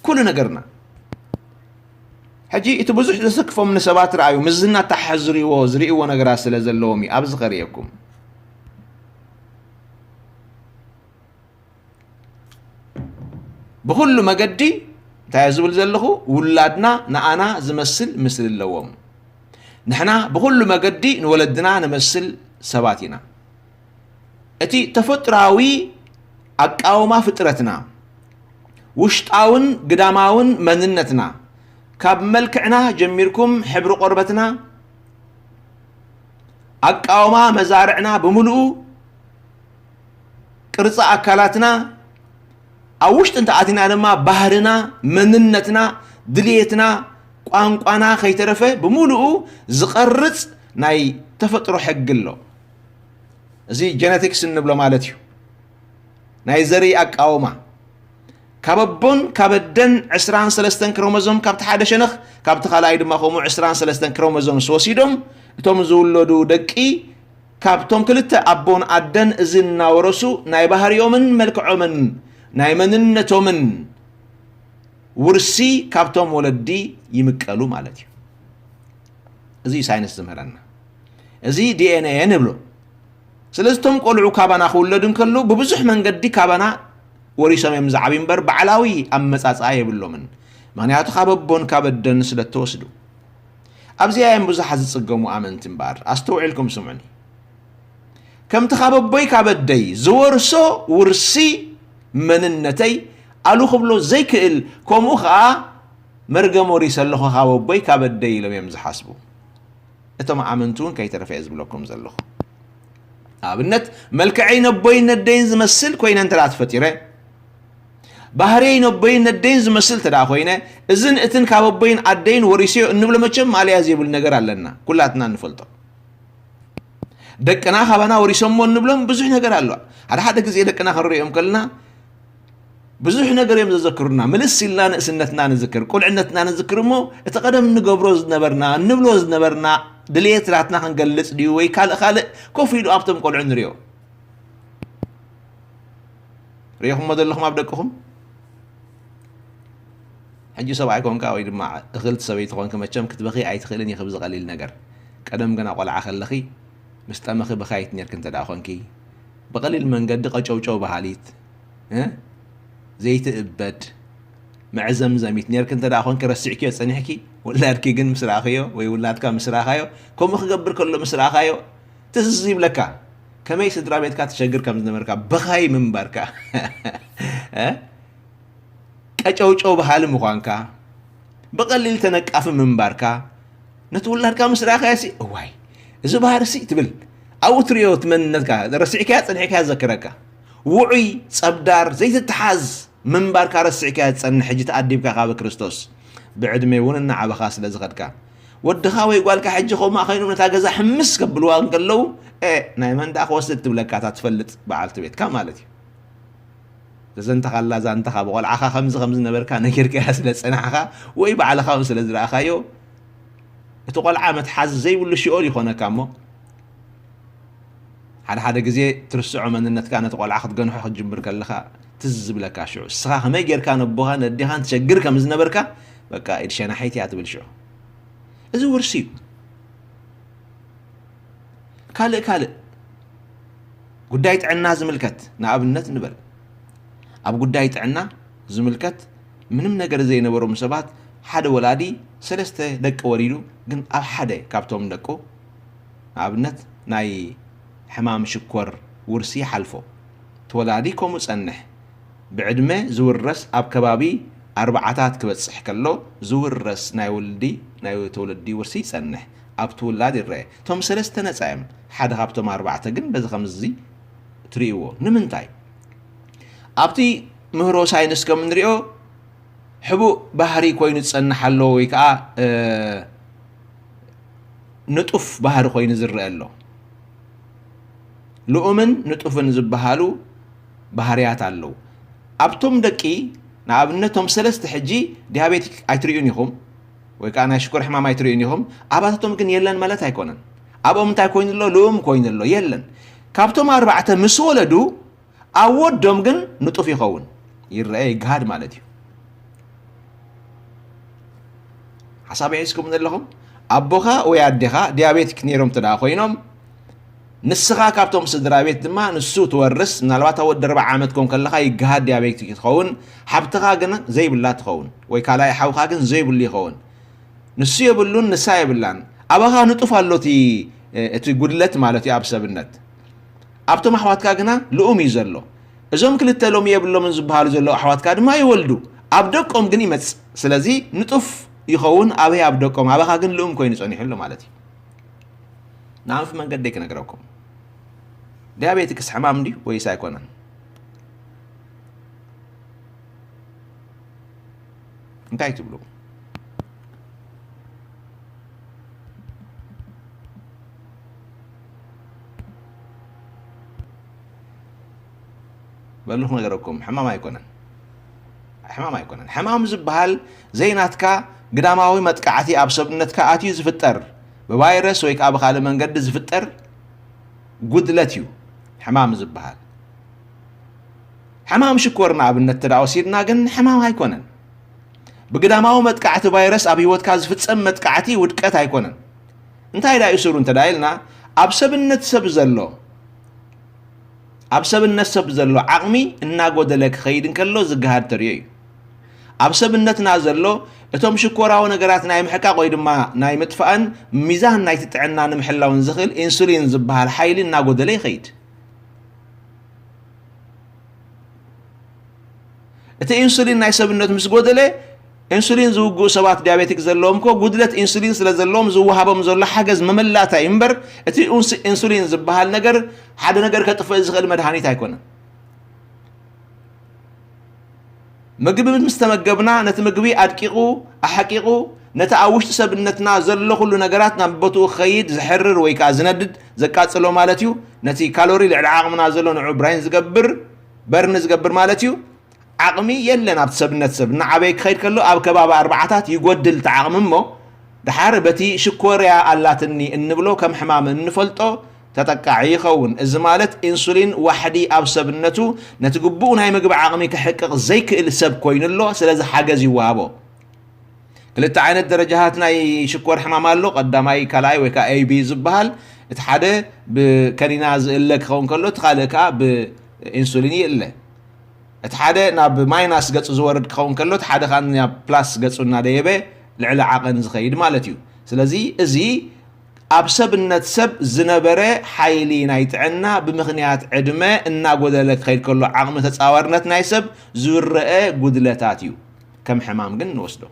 ኩሉ ነገርና። ሕጂ እቲ ብዙሕ ዘሰክፎም ንሰባት ረኣዩ፣ ምስ ዝና ኣተሓሕዝ ዝርእይዎ፣ ዝርእይዎ ነገራት ስለ ዘለዎም እዩ። ኣብዚ ከርእየኩም። ብኹሉ መገዲ እንታይ እየ ዝብል ዘለኹ? ውላድና ንኣና ዝመስል ምስሊ ኣለዎም። ንሕና ብኹሉ መገዲ ንወለድና ንመስል ሰባት ኢና። እቲ ተፈጥሮኣዊ ኣቃውማ ፍጥረትና፣ ውሽጣውን ግዳማውን መንነትና፣ ካብ መልክዕና ጀሚርኩም ሕብሪ ቆርበትና፣ ኣቃውማ መዛርዕና ብምሉኡ፣ ቅርጺ ኣካላትና፣ ኣብ ውሽጢ እንተኣቲና ድማ ባህልና፣ መንነትና፣ ድልየትና፣ ቋንቋና ከይተረፈ ብምሉኡ ዝቐርጽ ናይ ተፈጥሮ ሕጊ ኣሎ። እዚ ጀነቲክስ እንብሎ ማለት እዩ። ናይ ዘርኢ ኣቃውማ። ካብ ኣቦን ካብ ኣደን ዕስራን ሰለስተን ክሮሞዞም ካብቲ ሓደ ሸነኽ፣ ካብቲ ካልኣይ ድማ ከምኡ ዕስራን ሰለስተን ክሮሞዞምስ ወሲዶም፣ እቶም ዝውለዱ ደቂ ካብቶም ክልተ ኣቦን ኣደን እዚ እናወረሱ ናይ ባህሪኦምን መልክዖምን ናይ መንነቶምን ውርሲ ካብቶም ወለዲ ይምቀሉ ማለት እዩ። እዚ እዩ ሳይንስ ዝምህረና። እዚ ዲ ኤን ኤ ንብሎ። ስለዚ እቶም ቆልዑ ካባና ክውለዱ እንከለዉ ብብዙሕ መንገዲ ካባና ወሪሶም እዮም ዝዓብዩ እምበር ባዕላዊ ኣመጻጽኣ የብሎምን። ምኽንያቱ ካብ ኣቦን ካብ ኣደን ስለ እተወስዱ። ኣብዚኣ እዮም ብዙሓት ዝጽገሙ ኣመንቲ እምበኣር። ኣስተውዒልኩም ስምዑኒ። ከምቲ ካብ ኣቦይ ካብ ኣደይ ዝወርሶ ውርሲ መንነተይ ኣሉ ክብሎ ዘይክእል፣ ከምኡ ኸኣ መርገም ወሪሰ ኣለኹ ካብ ኣቦይ ካብ ኣደይ ኢሎም እዮም ዝሓስቡ። እቶም ኣመንቲ እውን ከይተረፈ እየ ዝብለኩም ዘለኹ። ንኣብነት፣ መልክዐይ ነቦይን ነደይን ዝመስል ኮይነ እንተ ደኣ ተፈጢረ፣ ባህርየይ ነቦይን ነደይን ዝመስል እንተ ደኣ ኮይነ፣ እዝን እትን ካብ ኣቦይን ኣደይን ወሪሰዮ እንብሎ መቸም ማእለያ ዘይብሉ ነገር ኣለና፣ ኩላትና እንፈልጦ። ደቅና ካባና ወሪሶምዎ እንብሎም ብዙሕ ነገር ኣሎ። ሓደ ሓደ ግዜ ደቅና ክንሪኦም ከለና ብዙሕ ነገር እዮም ዘዘክሩና። ምልስ ኢልና ንእስነትና ንዝክር፣ ቁልዕነትና ንዝክር እሞ እቲ ቀደም ንገብሮ ዝነበርና፣ እንብሎ ዝነበርና፣ ድልየት ናትና ክንገልጽ ድዩ ወይ ካልእ ካልእ ኮፍ ኢሉ ኣብቶም ቆልዑ ንሪኦ። ሪኢኹምዎ ዘለኹም ኣብ ደቅኹም? ሕጂ ሰብኣይ ኮንካ ወይ ድማ እኽልቲ ሰበይቲ ኮንኪ መቸም ክትበኺ ኣይትኽእልን ኢኺ ብዚ ቀሊል ነገር። ቀደም ግና ቆልዓ ከለኺ ምስ ጠመኺ በኻይት ኔርኪ እንተ ደኣ ኮንኪ፣ ብቐሊል መንገዲ ቀጨውጨው በሃሊት፣ እ? ዘይትእበድ፣ መዕዘምዘሚት ኔርኪ እንተ ደኣ ኮንኪ ረሲዕክዮ ጸኒሕኪ፣ ውላድኪ ግን ምስ ረኣኽዮ ወይ ውላድካ ምስ ረኣኻዮ ከምኡ ክገብር ከሎ ምስ ረኣኻዮ ትዝ ይብለካ። ከመይ ስድራ ቤትካ ትሸግር ከም ዝነበርካ፣ በኻይ ምንባርካ። እ? ቀጨውጨው በሃሊ ምዃንካ፣ ብቐሊል ተነቃፊ ምንባርካ፣ ነቲ ውላድካ ምስ ረኣኻዮሲ፣ እዋይ፣ እዚ ባህሪሲ ትብል፣ ኣብኡ ትርእዮ እቲ መንነትካ፣ ረሲዕካያ ጸኒሕካያ ዘክረካ። ውዑይ፣ ጸብዳር፣ ዘይትተሓዝ ምንባርካ ረሲዕካያ ትጸንሕ፣ ሕጂ ተኣዲብካ ካብ ክርስቶስ። ብዕድመ እውን እናዓበኻ ስለ ዝኸድካ። ወድኻ ወይ ጓልካ ሕጂ ከምኡ ኮይኖም ነታ ገዛ ሕምስ ከብልዋ እንከለዉ፣ "ኤ፣ ናይ መን ደኣ ክወስድ?" ትብለካ እታ ትፈልጥ በዓልቲ ቤትካ ማለት እዩ። ዘዘንተኻላ ዛንታኻ ብቆልዓኻ ከምዚ ከም ዝነበርካ ነጊርካያ ስለ ዝጸናሕኻ ወይ ባዕልኻ እውን ስለ ዝረኣኻዮ፣ እቲ ቆልዓ መትሓዚ ዘይብሉ ሲኦል ይኾነካ እሞ፣ ሓደ ሓደ ግዜ ትርስዖ መንነትካ ነቲ ቆልዓ ክትገንሖ ክትጅምር ከለኻ ትዝ ዝብለካ ሽዑ። እስኻ ከመይ ጌርካ ነቦኻን ነዴኻን ትሸግር ከም ዝነበርካ፣ በቃ ኢድ ሸናሒት እያ ትብል ሽዑ። እዚ ውርሲ እዩ። ካልእ ካልእ ጉዳይ ጥዕና ዝምልከት ንኣብነት ንበል። ኣብ ጉዳይ ጥዕና ዝምልከት ምንም ነገር ዘይነበሮም ሰባት፣ ሓደ ወላዲ ሰለስተ ደቂ ወሊዱ፣ ግን ኣብ ሓደ ካብቶም ደቁ ንኣብነት ናይ ሕማም ሽኮር ውርሲ ይሓልፎ። እቲ ወላዲ ከምኡ ጸንሕ። ብዕድመ ዝውረስ ኣብ ከባቢ ኣርባዓታት ክበጽሕ ከሎ ዝውረስ ናይ ወልዲ ናይ ተወለዲ ውርሲ ይጸንሕ። ኣብቲ ውላድ ይረአ። እቶም ሰለስተ ነጻ እዮም። ሓደ ካብቶም ኣርባዕተ ግን በዚ ከምዚ ትርእይዎ። ንምንታይ? ኣብቲ ምህሮ ሳይንስ ከም እንሪኦ ሕቡእ ባህሪ ኮይኑ ዝጸንሕ ኣሎ ወይ ከዓ፣ እ፣ ንጡፍ ባህሪ ኮይኑ ዝረአ ኣሎ። ልኡምን ንጡፍን ዝበሃሉ ባህርያት ኣለዉ። ኣብቶም ደቂ፣ ንኣብነት፣ እቶም ሰለስተ ሕጂ ዲያቤቲክ ኣይትርእዩን ኢኹም፣ ወይ ከዓ ናይ ሽኮር ሕማም ኣይትርእዩን ኢኹም፣ ኣባታቶም ግን የለን ማለት ኣይኮነን። ኣብኦም እንታይ ኮይኑ ኣሎ? ልኡም ኮይኑ ኣሎ? የለን። ካብቶም ኣርባዕተ ምስ ወለዱ ኣብ ወዶም ግን ንጡፍ ይኸውን፣ ይረአ፣ ይገሃድ ማለት እዩ። ሓሳብ ሒዝኩም ዘለኹም ኣቦኻ ወይ ኣዴኻ ዲያቤቲክ ነይሮም እንተ ደኣ ኮይኖም፣ ንስኻ ካብቶም ስድራ ቤት ድማ ንሱ ትወርስ። ምናልባት ኣብ ወዲ ኣርብዓ ዓመት ኮን ከለኻ ይገሃድ ዲያቤቲክ ትኸውን፣ ሓብትኻ ግን ዘይብላ ትኸውን፣ ወይ ካልኣይ ሓውኻ ግን ዘይብሉ ይኸውን። ንሱ የብሉን፣ ንሳ የብላን። ኣባኻ ንጡፍ ኣሎ እቲ፣ እቲ ጉድለት ማለት እዩ ኣብ ሰብነት። ኣብቶም ኣሕዋትካ ግና ልኡም እዩ ዘሎ። እዞም ክልተ ሎሚ የብሎምን ዝበሃሉ ዘለዉ ኣሕዋትካ ድማ ይወልዱ፣ ኣብ ደቆም ግን ይመጽእ። ስለዚ ንጡፍ ይኸውን ኣበይ? ኣብ ደቆም። ኣባኻ ግን ልኡም ኮይኑ ጸኒሑ ኣሎ ማለት እዩ። ንኣንፊ መንገደይ ክነግረኩም። ዲያቤቲክስ ሕማም ድዩ ወይስ ኣይኮነን? እንታይ ትብሉ? በሉ ክነገረኩም፣ ሕማም ኣይኮነን። ሕማም ኣይኮነን። ሕማም ዝበሃል ዘይናትካ ግዳማዊ መጥቃዕቲ ኣብ ሰብነትካ ኣትዩ ዝፍጠር፣ ብቫይረስ ወይ ከዓ ብኻልእ መንገዲ ዝፍጠር ጉድለት እዩ ሕማም ዝበሃል። ሕማም ሽኮር ንኣብነት እንተ ደኣ ወሲድና ግን ሕማም ኣይኮነን። ብግዳማዊ መጥቃዕቲ ቫይረስ ኣብ ህይወትካ ዝፍጸም መጥቃዕቲ ውድቀት ኣይኮነን። እንታይ ደኣ እዩ ስሩ እንተ ደኣ ኢልና፣ ኣብ ሰብነት ሰብ ዘሎ፣ ኣብ ሰብነት ሰብ ዘሎ ዓቕሚ እናጎደለ ክኸይድ እንከሎ ዝገሃድ ተርእዮ እዩ። ኣብ ሰብነትና ዘሎ እቶም ሽኮራዊ ነገራት ናይ ምሕቃቕ ወይ ድማ ናይ ምጥፋእን ሚዛን ናይቲ ጥዕና ንምሕላውን ዝኽእል ኢንሱሊን ዝበሃል ሓይሊ እናጎደለ ይኸይድ። እቲ ኢንሱሊን ናይ ሰብነት ምስ ጎደለ፣ ኢንሱሊን ዝውግኡ ሰባት ዲያቤቲክ ዘለዎም እኮ ጉድለት ኢንሱሊን ስለ ዘለዎም ዝወሃቦም ዘሎ ሓገዝ መመላእታ እዩ እምበር፣ እቲ ኢንሱ-፣ ኢንሱሊን ዝበሃል ነገር ሓደ ነገር ከጥፍእ ዝኽእል መድሃኒት ኣይኮነን። ምግቢ ምስ ተመገብና፣ ነቲ ምግቢ ኣድቂቑ፣ ኣሕቂቑ፣ ነቲ ኣብ ውሽጢ ሰብነትና ዘሎ ኩሉ ነገራት ናብ ቦትኡ ክኸይድ ዝሕርር ወይ ከኣ ዝነድድ፣ ዘቃጽሎ ማለት እዩ። ነቲ ካሎሪ ልዕሊ ዓቕምና ዘሎ ንዑ ብራይን ዝገብር፣ በርን ዝገብር ማለት እዩ። ዓቕሚ የለን ኣብቲ ሰብነት ሰብ። እናዓበየ ክኸይድ ከሎ ኣብ ከባቢ ኣርባዓታት ይጎድል እቲ ዓቕሚ እሞ፣ ደሓር በቲ ሽኮርያ ኣላትኒ እንብሎ ከም ሕማም እንፈልጦ ተጠቃዒ ይኸውን። እዚ ማለት ኢንሱሊን ዋሕዲ ኣብ ሰብነቱ ነቲ ግቡእ ናይ ምግቢ ዓቕሚ ከሕቅቕ ዘይክእል ሰብ ኮይኑ ኣሎ፣ ስለዚ ሓገዝ ይወሃቦ። ክልተ ዓይነት ደረጃታት ናይ ሽኮር ሕማም ኣሎ፣ ቀዳማይ፣ ካልኣይ ወይ ከዓ ኤ ቢ ዝበሃል። እቲ ሓደ ብከኒና ዝእለ ክኸውን ከሎ፣ እቲ ካልእ ከዓ ብኢንሱሊን ይእለ። እቲ ሓደ ናብ ማይናስ ገጹ ዝወርድ ክኸውን ከሎ፣ እቲ ሓደ ከዓ ናብ ፕላስ ገጹ እናደየበ ልዕሊ ዓቐን ዝኸይድ ማለት እዩ። ስለዚ እዚ ኣብ ሰብነት ሰብ ዝነበረ ሓይሊ ናይ ጥዕና ብምኽንያት ዕድመ እናጎደለ ክኸይድ ከሎ ዓቕሚ ተጻዋርነት ናይ ሰብ ዝረአ ጉድለታት እዩ። ከም ሕማም ግን ንወስዶ።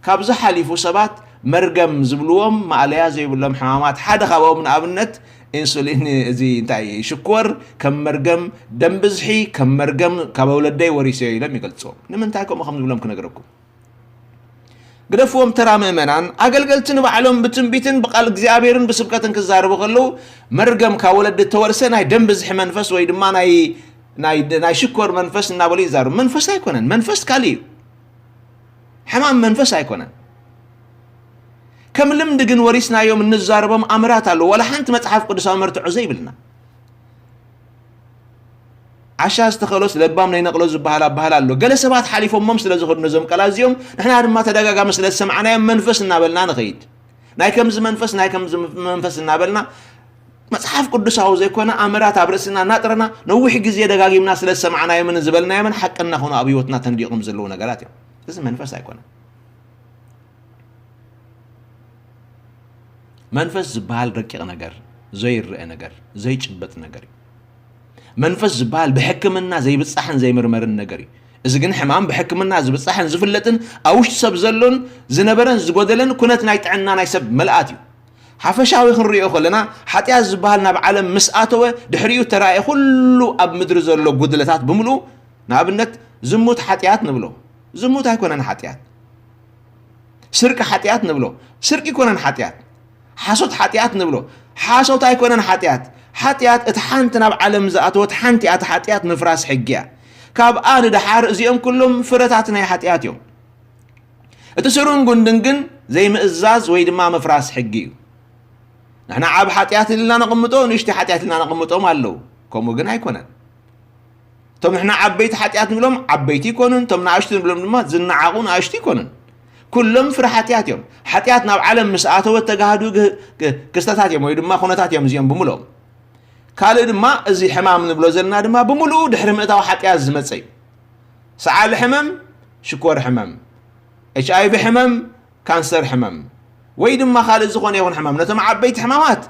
ካብዚ ሓሊፉ ሰባት መርገም ዝብልዎም ማእለያ ዘይብሎም ሕማማት ሓደ ካብኦም ንኣብነት ኢንሱሊን፣ እዚ እንታይ ሽኮር ከም መርገም፣ ደም ብዝሒ ከም መርገም ካብ ወለደይ ወሪሰዮ ኢሎም ይገልጽዎ። ንምንታይ ከምኡ ከም ዝብሎም ክነግረኩም። ግደፍዎም ተራ ምእመናን፣ ኣገልገልቲ ንባዕሎም ብትንቢትን ብቃል እግዚኣብሔርን ብስብከትን ክዛረቡ ከለዉ መርገም ካብ ወለዲ እተወርሰ ናይ ደም ብዝሒ መንፈስ ወይ ድማ ናይ ናይ ናይ ሽኮር መንፈስ እናበሉ ይዛረቡ። መንፈስ ኣይኮነን፣ መንፈስ ካልእ እዩ። ሕማም መንፈስ ኣይኮነን። ከም ልምዲ ግን ወሪስናዮም እንዛረቦም ኣምራት ኣለዉ። ዋላ ሓንቲ መጽሓፍ ቅዱሳዊ መርትዖ ዘይብልና። ዓሻ ዝተኸሎስ ለባም ነይነቕሎ ዝበሃል ኣበሃል ኣሎ። ገለ ሰባት ሓሊፎሞም ስለ ዝኸዱ ነዞም ቃላት እዚኦም፣ ንሕና ድማ ተደጋጋሚ ስለ ዝሰማዕናዮም መንፈስ እናበልና ንኸይድ። ናይ ከምዚ መንፈስ፣ ናይ ከምዚ መንፈስ እናበልና መጽሓፍ ቅዱሳዊ ዘይኮነ ኣምራት ኣብ ርእስና እናጥረና ነዊሕ ግዜ ደጋጊምና ስለ ዝሰማዕናዮምን ዝበልናዮምን ሓቂ እናኾኑ ኣብ ህይወትና ተንዲቖም ዘለዉ ነገራት እዮም። እዚ መንፈስ ኣይኮነን። መንፈስ ዝበሃል ረቂቕ ነገር፣ ዘይረአ ነገር፣ ዘይጭበጥ ነገር እዩ። መንፈስ ዝበሃል ብሕክምና ዘይብጻሕን ዘይምርመርን ነገር እዩ። እዚ ግን ሕማም ብሕክምና ዝብጻሕን ዝፍለጥን ኣብ ውሽጢ ሰብ ዘሎን ዝነበረን ዝጎደለን ኩነት ናይ ጥዕና ናይ ሰብ ምልኣት እዩ። ሓፈሻዊ ክንሪኦ ከለና፣ ሓጢኣት ዝበሃል ናብ ዓለም ምስ ኣተወ፣ ድሕሪኡ እተራእየ ኩሉ ኣብ ምድሪ ዘሎ ጉድለታት ብምልኡ፣ ንኣብነት፣ ዝሙት ሓጢኣት ንብሎ። ዝሙት ኣይኮነን ሓጢኣት። ስርቂ ሓጢኣት ንብሎ። ስርቂ ኣይኮነን ሓጢኣት። ሓሶት ሓጢኣት ንብሎ። ሓሶት ኣይኮነን ሓጢኣት። ሓጢኣት እታ ሓንቲ ናብ ዓለም ዝኣተወት ሓንቲ እያ፣ እታ ሓጢኣት ምፍራስ ሕጊ እያ። ካብኣ ንደሓር እዚኦም ኩሎም ፍረታት ናይ ሓጢኣት እዮም። እቲ ስሩን ጉንድን ግን ዘይምእዛዝ ወይ ድማ ምፍራስ ሕጊ እዩ። ንሕና ዓብ ሓጢኣት ኢልና ነቕምጦ፣ ንእሽቲ ሓጢኣት ኢልና ነቕምጦም ኣለዉ። ከምኡ ግን ኣይኮነን። እቶም ንሕና ዓበይቲ ሓጢኣት ንብሎም ዓበይቲ ይኮኑን፣ እቶም ንኣሽቱ ንብሎም ድማ ዝነዓቑ ንኣሽቱ ይኮኑን። ኩሎም ፍረ ሓጢኣት እዮም። ሓጢኣት ናብ ዓለም ምስ ኣተወት ተጋህዱ ግ-፣ ግ-፣ ክስተታት እዮም ወይ ድማ ኩነታት እዮም እዚኦም ብምልኦም። ካልእ ድማ እዚ ሕማም ንብሎ ዘለና ድማ ብምልኡ ድሕሪ ምእታው ሓጢኣት ዝመጸ እዩ። ሰዓል ሕመም፣ ሽኮር ሕመም፣ ኤች ኣይ ቪ ሕመም፣ ካንሰር ሕመም ወይ ድማ ካልእ ዝኾነ ይኹን ሕማም፣ ነቶም ዓበይቲ ሕማማት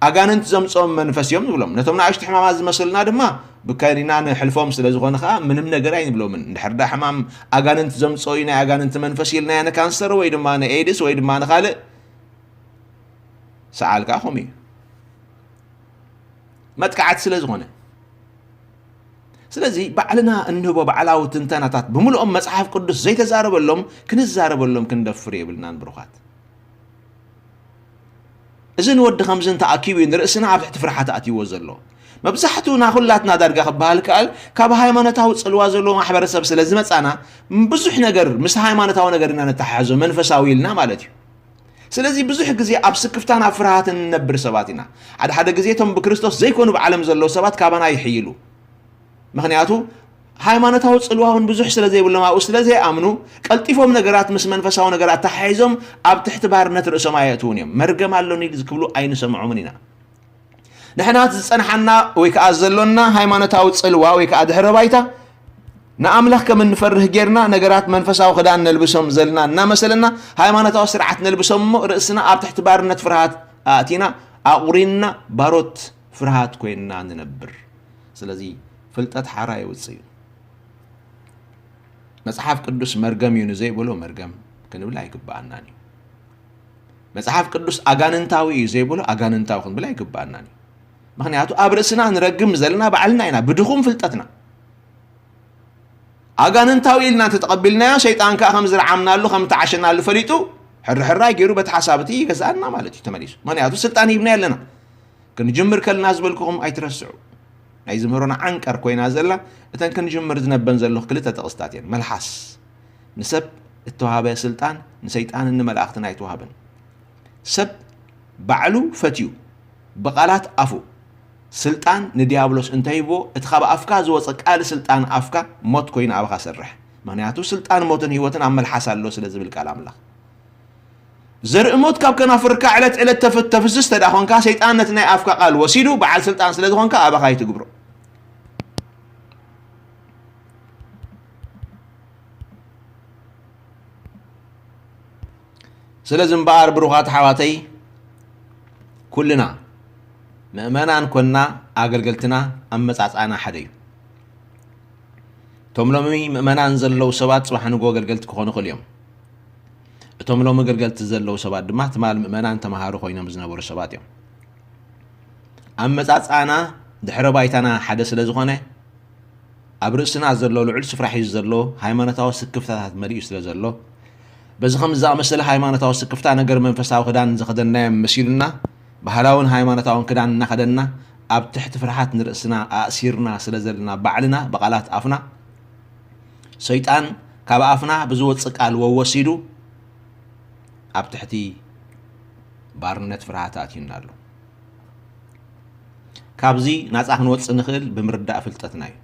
ኣጋንንት ዘምጽኦም መንፈስ እዮም ንብሎም። ነቶም ንኣሽቱ ሕማማት ዝመስልና ድማ ብከኒና ንሕልፎም ስለ ዝኾነ ኸኣ ምንም ነገር ኣይንብሎምን። እንድሕር ዳ ሕማም ኣጋንንት ዘምጽኦ እዩ፣ ናይ ኣጋንንት መንፈስ ኢልናዮ ንካንሰር ወይ ድማ ንኤድስ ወይ ድማ ንኻልእ፣ ሰዓል ከኣ ከምኡ እዩ። መጥቃዕቲ ስለ ዝኾነ። ስለዚ ባዕልና እንህቦ ባዕላዊ ትንተናታት ብምልኦም መጽሓፍ ቅዱስ ዘይተዛረበሎም ክንዛረበሎም ክንደፍር የብልናን ብሩኻት። እዚ ንወዲ ከምዚ እንተኣኪቡ እዩ ንርእስና ኣብ ትሕቲ ፍርሓት ኣእትይዎ ዘሎ። መብዛሕትኡ ናኹላትና ዳርጋ ክበሃል ከኣል ካብ ሃይማኖታዊ ጽልዋ ዘለዎ ማሕበረሰብ ስለ ዝመጻና ብዙሕ ነገር ምስ ሃይማኖታዊ ነገር ኢና ነተሓሕዞ መንፈሳዊ ኢልና ማለት እዩ። ስለዚ ብዙሕ ግዜ ኣብ ስክፍታን ኣብ ፍርሃትን እንነብር ሰባት ኢና። ሓደ ሓደ ግዜ እቶም ብክርስቶስ ዘይኮኑ ብዓለም ዘለዉ ሰባት ካባና ይሕይሉ። ምኽንያቱ ሃይማኖታዊ ጽልዋ እውን ብዙሕ ስለ ዘይብሎም ኣብኡ ስለ ዘይኣምኑ ቀልጢፎም ነገራት ምስ መንፈሳዊ ነገራት ተሓሒዞም ኣብ ትሕቲ ባርነት ርእሶም ኣየእትውን እዮም። መርገም ኣሎኒ ዝክብሉ ኣይንሰምዖምን ኢና። ንሕና ዝጸንሓና ወይ ከኣ ዘሎና ሃይማኖታዊ ጽልዋ ወይ ከኣ ድሕረ ባይታ ንኣምላኽ ከም እንፈርህ ጌርና ነገራት መንፈሳዊ ክዳን ነልብሶም ዘልና እናመሰለና ሃይማኖታዊ ስርዓት ነልብሶም እሞ ርእስና ኣብ ትሕቲ ባርነት ፍርሃት ኣእቲና ኣቑሪንና ባሮት ፍርሃት ኮይንና ንነብር። ስለዚ ፍልጠት ሓራ የውጽእ እዩ። መጽሓፍ ቅዱስ መርገም እዩ ንዘይበሎ መርገም ክንብል ኣይግብኣናን እዩ። መጽሓፍ ቅዱስ ኣጋንንታዊ እዩ ዘይበሎ ኣጋንንታዊ ክንብል ኣይግብኣናን እዩ። ምኽንያቱ ኣብ ርእስና ንረግም ዘለና ባዕልና ኢና ብድኹም ፍልጠትና። ኣጋንንታዊ ኢልና እንተተቐቢልናዮ ሰይጣን ከኣ ከም ዝረዓምናሉ ከም እተዓሸናሉ ፈሊጡ ሕርሕራይ ገይሩ በቲ ሓሳብ እቲ ይገዝኣና ማለት እዩ ተመሊሱ። ምኽንያቱ ስልጣን ሂብና ኣለና። ክንጅምር ከለና ዝበልኩኹም ኣይትረስዑ። ናይ ዝምህሮና ዓንቀር ኮይና ዘላ እተን ክንጅምር ዝነበን ዘለኹ ክልተ ጥቕስታት እየን። መልሓስ ንሰብ እተዋህበ ስልጣን ንሰይጣንን ንመላእኽትን ኣይተዋህበን። ሰብ ባዕሉ ፈትዩ ብቓላት ኣፉ ስልጣን ንዲያብሎስ እንተሂብዎ እቲ ካብ ኣፍካ ዝወፀ ቃል ስልጣን ኣፍካ ሞት ኮይኑ ኣባኻ ሰርሕ። ምኽንያቱ ስልጣን ሞትን ህይወትን ኣብ መልሓስ ኣሎ ስለ ዝብል ቃል ኣምላኽ። ዘርኢ ሞት ካብ ከናፍርካ ዕለት ዕለት ተፍ-፣ ተፍስስ ተዳ ኾንካ ሰይጣን ነቲ ናይ ኣፍካ ቃል ወሲዱ በዓል ስልጣን ስለ ዝኾንካ ኣባኻ ይትግብሮ። ስለዚ እምበኣር ብሩኻት ኣሕዋተይ ኩልና ምእመናን ኮንና ኣገልገልትና ኣመጻጽኣና ሓደ እዩ። እቶም ሎሚ ምእመናን ዘለዉ ሰባት ጽባሕ ንግሆ ኣገልገልቲ ክኾኑ ይኽእሉ እዮም። እቶም ሎሚ ኣገልገልቲ ዘለዉ ሰባት ድማ ትማል ምእመናን ተምሃሮ ኮይኖም ዝነበሩ ሰባት እዮም። ኣመጻጽኣና ድሕረ ባይታና ሓደ ስለ ዝኾነ ኣብ ርእስና ዘሎ ልዑል ስፍራ ሒዙ ዘሎ ሃይማኖታዊ ስክፍታታት መሊኡ ስለ ዘሎ በዚ ከምዚ ዝኣመሰለ ሃይማኖታዊ ስክፍታ ነገር መንፈሳዊ ክዳን ዝኸደናዮም መሲሉና ባህላውን ሃይማኖታውን ክዳን እናኸደንና ኣብ ትሕቲ ፍርሃት ንርእስና ኣእሲርና ስለ ዘለና ባዕልና ብቓላት ኣፍና ሰይጣን ካብ ኣፍና ብዝወፅእ ቃል ወወሲዱ ኣብ ትሕቲ ባርነት ፍርሃት ኣእትዩና ኣሎ። ካብዚ ናፃ ክንወፅእ ንኽእል ብምርዳእ ፍልጠትና እዩ።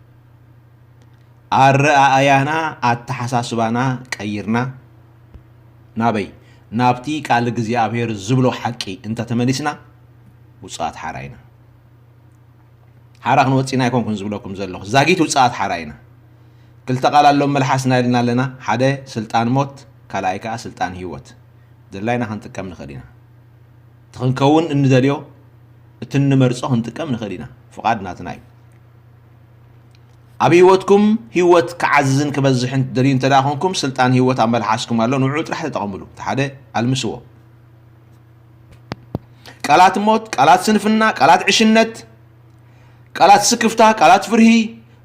ኣረኣእያና ኣተሓሳስባና ቀይርና ናበይ ናብቲ ቃል እግዚኣብሔር ዝብሎ ሓቂ እንተተመሊስና ውፅኣት ሓራ ኢና። ሓራ ክንወፅእ ኢና ኣይኮንኩን ዝብለኩም ዘለኹ ዛጊት ውፅኣት ሓራ ኢና። ክልተ ቃል ኣሎ መልሓስና ኢልና ኣለና። ሓደ ስልጣን ሞት፣ ካልኣይ ከዓ ስልጣን ህይወት። ድላይና ክንጥቀም ንኽእል ኢና። እቲ ክንከውን እንደልዮ እቲ እንመርጾ ክንጥቀም ንኽእል ኢና። ፍቓድ ናትና እዩ። ኣብ ህይወትኩም ህይወት ክዓዝዝን ክበዝሕን ትደልዩ እንተ ደኣ ኾንኩም ስልጣን ህይወት ኣብ መልሓስኩም ኣሎ። ንዕኡ ጥራሕ ተጠቐምሉ። እቲ ሓደ ኣልምስዎ። ቃላት ሞት፣ ቃላት ስንፍና፣ ቃላት ዕሽነት፣ ቃላት ስክፍታ፣ ቃላት ፍርሂ፣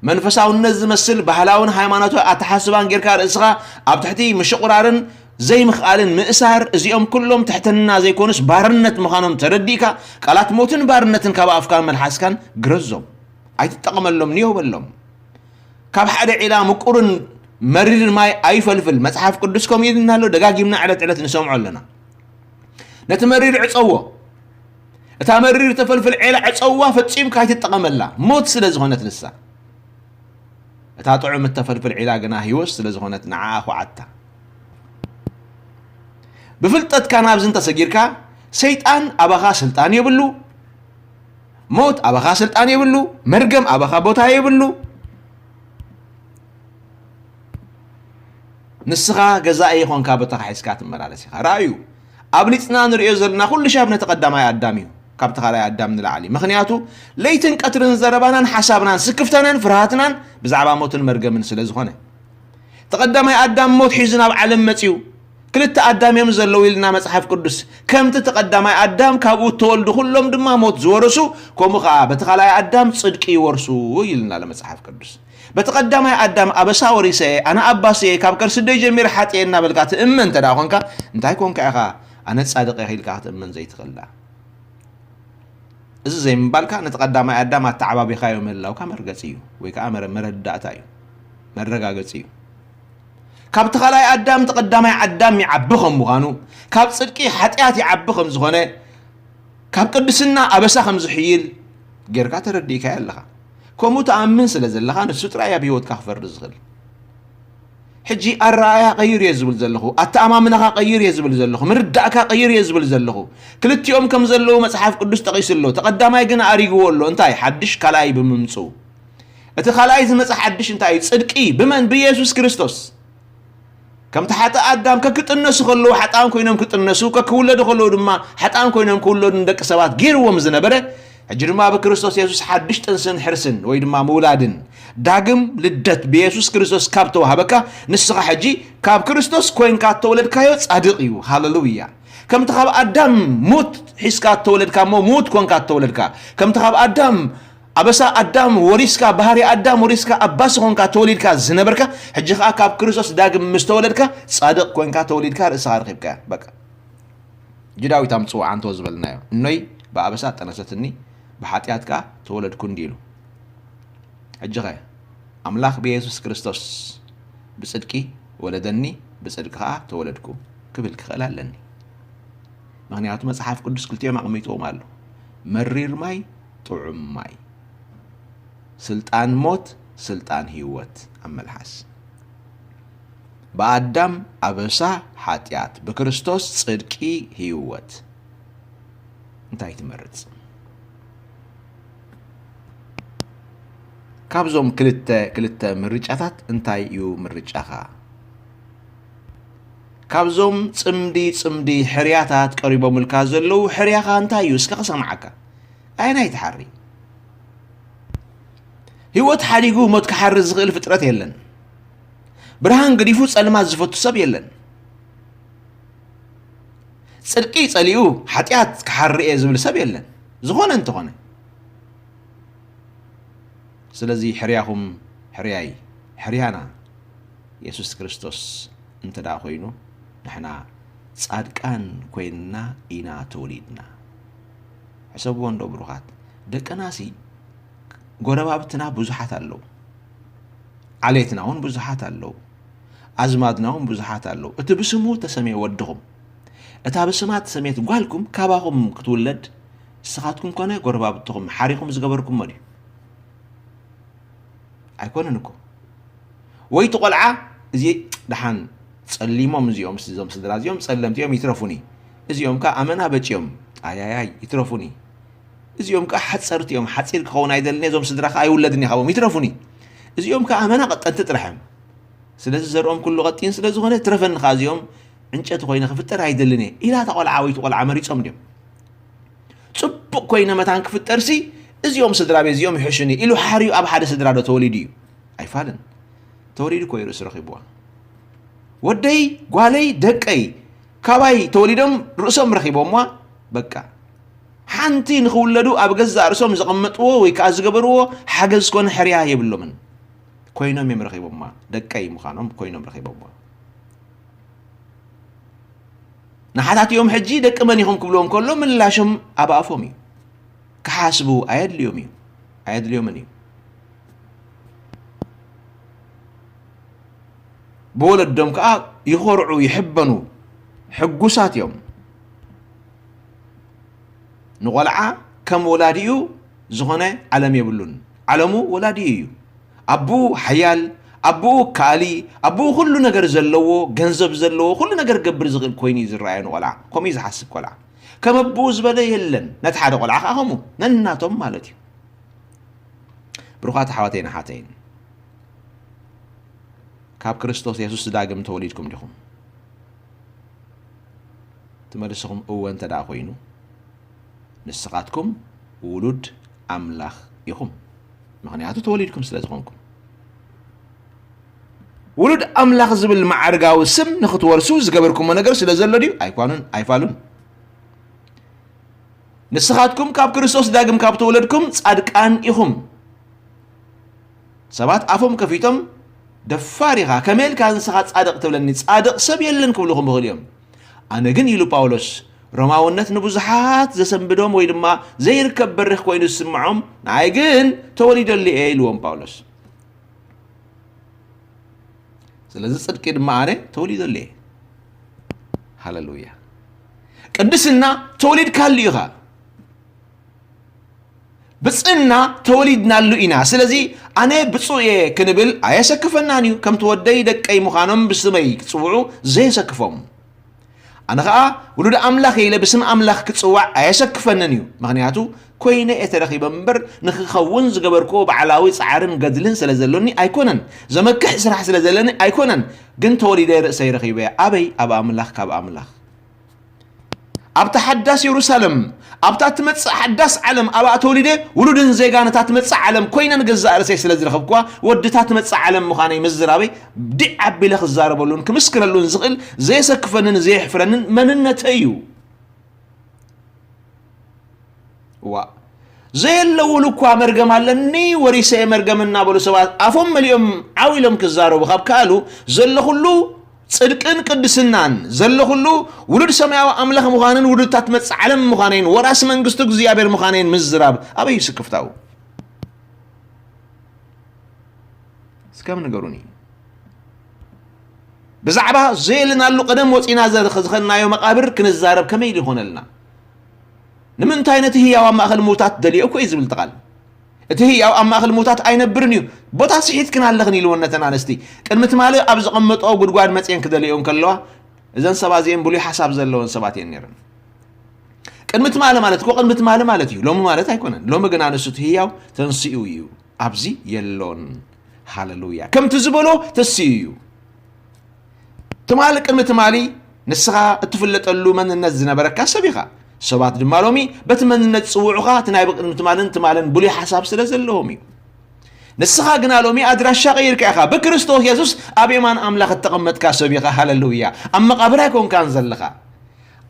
መንፈሳውነት ዝመስል ባህላውን ሃይማኖታዊ ኣተሓስባን ጌርካ ርእስኻ ኣብ ትሕቲ ምሽቑራርን ዘይምኽኣልን ምእሳር፣ እዚኦም ኩሎም ትሕትና ዘይኮኑስ ባርነት ምዃኖም ተረዲእካ፣ ቃላት ሞትን ባርነትን ካብ ኣፍካን መልሓስካን ግረዞም። ኣይትጠቐመሎም፣ ንየው በሎም። ካብ ሓደ ዒላ ምቁርን መሪርን ማይ ኣይፈልፍል። መጽሓፍ ቅዱስ ከምኡ ኢልና ኣሎ፣ ደጋጊምና ዕለት ዕለት ንሰምዖ ኣለና። ነቲ መሪር ዕጸዎ። እታ መሪር ተፈልፍል ዒላ ዕጸዋ ፈጺምካ ኣይትጠቐመላ፣ ሞት ስለ ዝኾነት ንሳ። እታ ጥዑም እተፈልፍል ዒላ ግና ህይወት ስለ ዝኾነት ንዓኣ ኹዓታ። ብፍልጠትካ ናብዚ እንተሰጊርካ፣ ሰይጣን ኣባኻ ስልጣን የብሉ፣ ሞት ኣባኻ ስልጣን የብሉ፣ መርገም ኣባኻ ቦታ የብሉ። ንስኻ ገዛኢ ይኾንካ፣ በታኻ ሒዝካ ትመላለስ ኢኻ። ራእዩ ኣብሊጽና ንርእዮ ዘለና ኩሉ ሻብ ነቲ ቀዳማይ ኣዳም እዩ፣ ካብቲ ካልኣይ ኣዳም ንላዕሊ። ምኽንያቱ ለይትን ቀትርን ዘረባናን ሓሳብናን ስክፍታናን ፍርሃትናን ብዛዕባ ሞትን መርገምን ስለ ዝኾነ። እቲ ቀዳማይ ኣዳም ሞት ሒዙ ናብ ዓለም መጺኡ። ክልተ ኣዳም እዮም ዘለዉ ኢልና መጽሓፍ ቅዱስ። ከምቲ እቲ ቀዳማይ ኣዳም ካብኡ እተወልዱ ኩሎም ድማ ሞት ዝወረሱ፣ ከምኡ ኸኣ በቲ ካልኣይ ኣዳም ጽድቂ ይወርሱ ኢልና ኣሎ መጽሓፍ ቅዱስ። በቲ ቀዳማይ ኣዳም ኣበሳ ወሪሰ፣ ኣነ ኣባስየ፣ ካብ ከርሲ ኣደይ ጀሚረ ሓጥየ እናበልካ ትእመን እንተ ደኣ ኾንካ፣ እንታይ ኮንካ ኢኻ ኣነ ጻድቕ እየ ኢልካ ክትእመን ዘይትኽእል ደኣ? እዚ ዘይምባልካ ነቲ ቀዳማይ ኣዳም ኣተዓባቢኻዮ ምህላውካ መርገጺ እዩ፣ ወይ ከኣ መረ-፣ መረዳእታ እዩ፣ መረጋገጺ እዩ። ካብቲ ካልኣይ ኣዳም እቲ ቀዳማይ ኣዳም ይዓቢ ከም ምዃኑ፣ ካብ ጽድቂ ሓጢኣት ይዓቢ ከም ዝኾነ፣ ካብ ቅድስና ኣበሳ ከም ዝሕይል ጌርካ ተረዲእካዮ ኣለኻ። ከምኡ ትኣምን ስለ ዘለኻ ንሱ ጥራይ ኣብ ህይወትካ ክፈርድ ዝኽእል። ሕጂ ኣረኣእያ ቀይር እየ ዝብል ዘለኹ፣ ኣተኣማምናኻ ቀይር እየ ዝብል ዘለኹ፣ ምርዳእካ ቀይር እየ ዝብል ዘለኹ። ክልቲኦም ከም ዘለዉ መጽሓፍ ቅዱስ ጠቒሱ ኣሎ። እቲ ቀዳማይ ግን ኣሪግዎ ኣሎ። እንታይ? ሓድሽ ካልኣይ ብምምጽኡ። እቲ ካልኣይ ዝመጽእ ሓድሽ እንታይ እዩ? ጽድቂ። ብመን? ብኢየሱስ ክርስቶስ። ከምቲ ሓጥእ ኣዳም ከክጥነሱ ከለዉ ሓጥኣን ኮይኖም ክጥነሱ፣ ከክውለዱ ከለዉ ድማ ሓጥኣን ኮይኖም ክውለዱ ንደቂ ሰባት ገይርዎም ዝነበረ፣ ሕጂ ድማ ብክርስቶስ የሱስ ሓድሽ ጥንስን ሕርስን ወይ ድማ ምውላድን ዳግም ልደት ብየሱስ ክርስቶስ ካብ ተዋህበካ፣ ንስኻ ሕጂ ካብ ክርስቶስ ኮይንካ እተወለድካዮ ጻድቕ እዩ። ሃሌሉያ! ከምቲ ካብ ኣዳም ሙት ሒዝካ እተወለድካ እሞ፣ ሙት ኮንካ እተወለድካ፣ ከምቲ ካብ ኣዳም ኣበሳ ኣዳም ወሪስካ፣ ባህሪ ኣዳም ወሪስካ፣ ኣባሲ ኮንካ ተወሊድካ ዝነበርካ፣ ሕጂ ኸኣ ካብ ክርስቶስ ዳግም ምስ ተወለድካ፣ ጻድቕ ኮንካ ተወሊድካ፣ ርእስኻ ረኺብካያ። በቃ። ሕጂ ዳዊት ኣምጽኡ ዓንቶ ዝበልናዮ። እኖይ ብኣበሳ ጠነሰትኒ፣ ብሓጢኣት ከኣ ተወለድኩ እንዲ ኢሉ። ሕጂ ኸ ኣምላኽ ብየሱስ ክርስቶስ ብጽድቂ ወለደኒ፣ ብጽድቂ ኸኣ ተወለድኩ ክብል ክኽእል ኣለኒ። ምኽንያቱ መጽሓፍ ቅዱስ ክልቲኦም ኣቐሚጥዎም ኣሎ። መሪር ማይ፣ ጥዑም ማይ። ስልጣን ሞት፣ ስልጣን ህይወት ኣብ መልሓስ። ብኣዳም ኣበሳ ሓጢኣት፣ ብክርስቶስ ጽድቂ ህይወት። እንታይ ትመርጽ? ካብዞም ክልተ፣ ክልተ ምርጫታት እንታይ እዩ ምርጫኻ? ካብዞም ጽምዲ፣ ጽምዲ ሕርያታት ቀሪቦምልካ ዘለዉ ሕርያኻ እንታይ እዩ? እስከ ክሰምዓካ። ኣየናይ ትሓሪ? ህይወት ሓዲጉ ሞት ክሓሪ ዝኽእል ፍጥረት የለን። ብርሃን ገዲፉ ጸልማት ዝፈቱ ሰብ የለን። ጽድቂ ጸሊኡ ሓጢኣት ክሓሪ እየ ዝብል ሰብ የለን። ዝኾነ እንተኾነ። ስለዚ ሕርያኹም ሕርያይ፣ ሕርያና የሱስ ክርስቶስ እንተ ደኣ ኮይኑ፣ ንሕና ጻድቃን ኮይንና ኢና ተወሊድና። ሕሰብዎ እንዶ ብሩኻት፣ ደቅናሲ ጎረባብትና ብዙሓት ኣለዉ። ዓሌትና እውን ብዙሓት ኣለዉ። ኣዝማድና እውን ብዙሓት ኣለዉ። እቲ ብስሙ ተሰምየ ወድኹም፣ እታ ብስማ ተሰምየት ጓልኩም ካባኹም ክትውለድ፣ ንስኻትኩም ኮነ ጎረባብትኹም ሓሪኹም ዝገበርኩሞ ድዩ? ኣይኮነን እኮ። ወይ እቲ ቆልዓ፣ እዚ ደሓን ጸሊሞም እዚኦም፣ እዞም ስድራ እዚኦም ጸለምቲ እዮም፣ ይትረፉኒ። እዚኦም ከኣ ኣመና በጭዮም፣ ኣያያይ፣ ይትረፉኒ። እዚኦም ከኣ ሓጸርቲ እዮም፣ ሓጺር ክኸውን ኣይደልን እየ፣ እዞም ስድራ ከኣ ኣይውለድን እየ ካብኦም፣ ይትረፉኒ። እዚኦም ከኣ ኣመና ቀጠንቲ ጥራሕ እዮም። ስለዚ ዘርኦም ኩሉ ቀጢን ስለ ዝኾነ፣ ትረፈኒ ከኣ እዚኦም ዕንጨቲ ኮይነ ክፍጠር ኣይደልን እየ ኢላ እታ ቆልዓ ወይ እቲ ቆልዓ መሪጾም ድዮም? ጽቡቕ ኮይነ መታን ክፍጠርሲ፣ እዚኦም ስድራ ቤት እዚኦም ይሕሹኒ ኢሉ ሓርዩ ኣብ ሓደ ስድራ ዶ ተወሊዱ እዩ? ኣይፋልን። ተወሊዱ እኮ እዩ ርእሱ ረኺብዋ። ወደይ፣ ጓለይ፣ ደቀይ ካባይ ተወሊዶም ርእሶም ረኺቦምዋ። በቃ። ሓንቲ ንኽውለዱ ኣብ ገዛእ ርእሶም ዘቐመጥዎ ወይ ከኣ ዝገበርዎ ሓገዝ ኮነ ሕርያ የብሎምን። ኮይኖም እዮም ረኺቦምዋ። ደቀይ ምዃኖም ኮይኖም ረኺቦምዋ። ንሓታቲኦም ሕጂ ደቂ መን ኢኹም ክብልዎም ከሎ ምላሾም ኣብ ኣፎም እዩ። ክሓስቡ ኣየድልዮም እዩ። ኣየድልዮምን እዩ። ብወለዶም ከኣ ይኾርዑ፣ ይሕበኑ፣ ሕጉሳት እዮም። ንቖልዓ ከም ወላዲኡ ዝኾነ ዓለም የብሉን። ዓለሙ ወላዲኡ እዩ። ኣቦኡ ሓያል፣ ኣቦኡ ከኣሊ፣ ኣቦኡ ኩሉ ነገር ዘለዎ፣ ገንዘብ ዘለዎ፣ ኩሉ ነገር ገብር ዝኽእል ኮይኑ እዩ ዝረኣዮ ንቖልዓ። ከምኡ እዩ ዝሓስብ ቆልዓ። ከም ኣቦኡ ዝበለ የለን። ነቲ ሓደ ቆልዓ ከዓ ከምኡ ነናቶም ማለት እዩ። ብሩኻት ኣሕዋተይን ኣሓተይን፣ ካብ ክርስቶስ የሱስ ዳግም ተወሊድኩም ዲኹም? እቲ መልስኹም እወ እንተ ደኣ ኮይኑ፣ ንስኻትኩም ውሉድ ኣምላኽ ኢኹም። ምኽንያቱ ተወሊድኩም ስለ ዝኾንኩም። ውሉድ ኣምላኽ ዝብል መዓርጋዊ ስም ንኽትወርሱ ዝገበርኩሞ ነገር ስለ ዘሎ ድዩ? ኣይኳኑን፣ ኣይፋሉን። ንስኻትኩም ካብ ክርስቶስ ዳግም ካብ ተወለድኩም ጻድቃን ኢኹም። ሰባት ኣፎም ከፊቶም፣ "ደፋር ኢኻ፣ ከመይ ኢልካ ንስኻ ጻድቕ ትብለኒ? ጻድቕ ሰብ የለን" ክብሉኹም ይኽእሉ እዮም። ኣነ ግን፣ ኢሉ ጳውሎስ፣ "ሮማውነት ንብዙሓት ዘሰንብዶም ወይ ድማ ዘይርከብ በሪኽ ኮይኑ ዝስምዖም፣ ንኣይ ግን ተወሊደሉ እየ" ኢልዎም ጳውሎስ። ስለዚ ጽድቂ ድማ ኣነ ተወሊደሉ እየ። ሃሌሉያ። ቅድስና ተወሊድካሉ ኢኻ። ብጽእና ተወሊድናሉ ኢና። ስለዚ ኣነ ብጹእ እየ ክንብል ኣየሰክፈናን እዩ። ከምቲ ወደይ ደቀይ ምዃኖም ብስመይ ክጽውዑ ዘየሰክፎም። ኣነ ኸኣ ውሉድ ኣምላኽ እየ ኢለ ብስም ኣምላኽ ክጽዋዕ ኣየሰክፈንን እዩ። ምኽንያቱ ኮይነ እየ ተረኺበ እምበር፣ ንኽኸውን ዝገበርክዎ ባዕላዊ ጻዕርን ገድልን ስለ ዘሎኒ ኣይኮነን። ዘመክሕ ስራሕ ስለ ዘለኒ ኣይኮነን። ግን ተወሊደ ርእሰይ ረኺበ። ኣበይ? ኣብ ኣምላኽ፣ ካብ ኣምላኽ። ኣብታ ሓዳስ የሩሳለም፣ ኣብታ ትመጽእ ሓዳስ ዓለም ኣብኣ ተወሊደ፣ ውሉድን ዜጋን እታ ትመጽእ ዓለም ኮይነ ንገዛእ ርእሰይ ስለ ዝረኸብኩዋ፣ ወዲ እታ ትመጽእ ዓለም ምዃነይ ምዝራበይ ዲዕ ኣቢለ ክዛረበሉን ክምስክረሉን ዝኽእል ዘየሰክፈንን ዘየሕፍረንን መንነተይ እዩ። እዋ፣ ዘየለውሉ እኳ መርገም ኣለኒ፣ ወሪሰ እየ መርገም እናበሉ ሰባት ኣፎም መሊኦም ዓው ኢሎም ክዛረቡ ካብ ከኣሉ፣ ዘለኹሉ ጽድቅን ቅድስናን፣ ዘለኹሉ ውሉድ ሰማያዊ ኣምላኽ ምዃንን ውሉድ እታ ትመጽእ ዓለም ምዃነይን ወራሲ መንግስቱ እግዚኣብሔር ምዃነይን ምዝራብ ኣበይ እዩ ስክፍታኡ? እስከም ንገሩኒ። ብዛዕባ ዘየለናሉ ቀደም ወጺና ዘ-፣ ዝኸድናዮ መቓብር ክንዛረብ ከመይ ኢሉ ይኾነልና? ንምንታይ ነቲ ህያው ኣብ ማእከል ምዉታት ደልዮ እኮ እዩ ዝብል እቲ ቃል። እቲ ህያው ኣብ ማእከል ምዉታት ኣይነብርን እዩ። ቦታ ስሒትክን ኣለኽን ኢልወን ነተን ኣንስቲ። ቅድሚ ትማሊ ኣብ ዘቐመጥኦ ጉድጓድ መጽየን ክደልዮን ከለዋ፣ እዘን ሰባት እዚአን ብሉይ ሓሳብ ዘለወን ሰባት እየን ነይረን። ቅድሚ ትማሊ ማለት እኮ ቅድሚ ትማሊ ማለት እዩ። ሎሚ ማለት ኣይኮነን። ሎሚ ግን ኣንስቱ እቲ ህያው ተንሲኡ እዩ። ኣብዚ የሎን። ሃሌሉያ። ከምቲ ዝበሎ ተሲኡ እዩ። ትማሊ ቅድሚ ትማሊ ንስኻ እትፍለጠሉ መንነት ዝነበረካ ሰብ ኢኻ። ሰባት ድማ ሎሚ በቲ መንነት ዝጽውዑኻ፣ እቲ ናይ ቅድሚ ትማልን ትማልን ብሉይ ሓሳብ ስለ ዘለዎም እዩ። ንስኻ ግና ሎሚ ኣድራሻ ቀይርካ ኢኻ። ብክርስቶስ የሱስ ኣብ የማን ኣምላኽ እተቐመጥካ ሰብ ኢኻ። ሃሌሉያ። ኣብ መቓብር ኣይኮንካን ዘለኻ።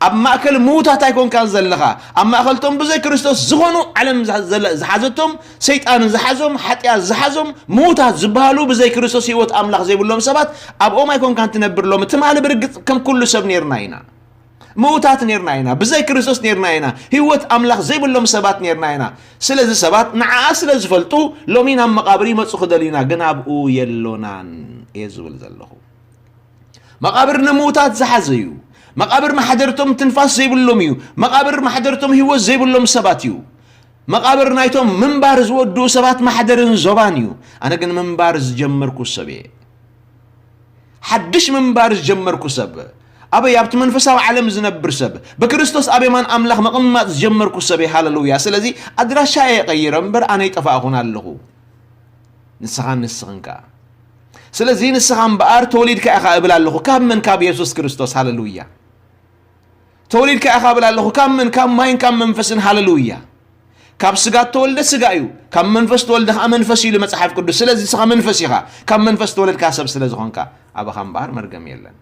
ኣብ ማእከል ምዉታት ኣይኮንካን ዘለኻ። ኣብ ማእከልቶም ብዘይ ክርስቶስ ዝኾኑ ዓለም ዝሓ-፣ ዘለ-፣ ዝሓዘቶም፣ ሰይጣን ዝሓዞም፣ ሓጢኣት ዝሓዞም፣ ምዉታት ዝበሃሉ ብዘይ ክርስቶስ ህይወት ኣምላኽ ዘይብሎም ሰባት ኣብኦም ኣይኮንካን ትነብር። ሎሚ ትማሊ ብርግጽ ከም ኩሉ ሰብ ኔርና ኢና። ምዉታት ኔርና ኢና። ብዘይ ክርስቶስ ኔርና ኢና። ህይወት ኣምላኽ ዘይብሎም ሰባት ኔርና ኢና። ስለዚ ሰባት ንዓኣ ስለ ዝፈልጡ ሎሚ ናብ መቓብር ይመጹ ክደልዩና፣ ግን ኣብኡ የሎናን እየ ዝብል ዘለኹ። መቓብር ንምዉታት ዝሓዘ እዩ። መቓብር ማሕደርቶም ትንፋስ ዘይብሎም እዩ። መቓብር ማሕደርቶም ህይወት ዘይብሎም ሰባት እዩ። መቓብር ናይቶም ምንባር ዝወድኡ ሰባት ማሕደርን ዞባን እዩ። ኣነ ግን ምንባር ዝጀመርኩ ሰብ እየ። ሓድሽ ምንባር ዝጀመርኩ ሰብ። ኣበይ? ኣብቲ መንፈሳዊ ዓለም ዝነብር ሰብ። ብክርስቶስ ኣብ የማን ኣምላኽ ምቕማጥ ዝጀመርኩ ሰብ እየ። ሃሌሉያ። ስለዚ ኣድራሻ እየ ቀይረ እምበር ኣነ ይጠፋእኹን ኣለኹ። ንስኻን ንስኽን ከኣ። ስለዚ ንስኻ እምበኣር ተወሊድካ ኢኻ እብል ኣለኹ። ካብ መን? ካብ የሱስ ክርስቶስ። ሃሌሉያ። ተወሊድካ ኢኻ እብል ኣለኹ። ካብ መን? ካብ ማይን ካብ መንፈስን። ሃሌሉያ። ካብ ስጋ እተወልደ ስጋ እዩ፣ ካብ መንፈስ እተወልደ ከኣ መንፈስ እዩ ኢሉ መጽሓፍ ቅዱስ። ስለዚ ንስኻ መንፈስ ኢኻ፣ ካብ መንፈስ እተወለድካ ሰብ ስለ ዝኾንካ፣ ኣባኻ እምበኣር መርገም የለን።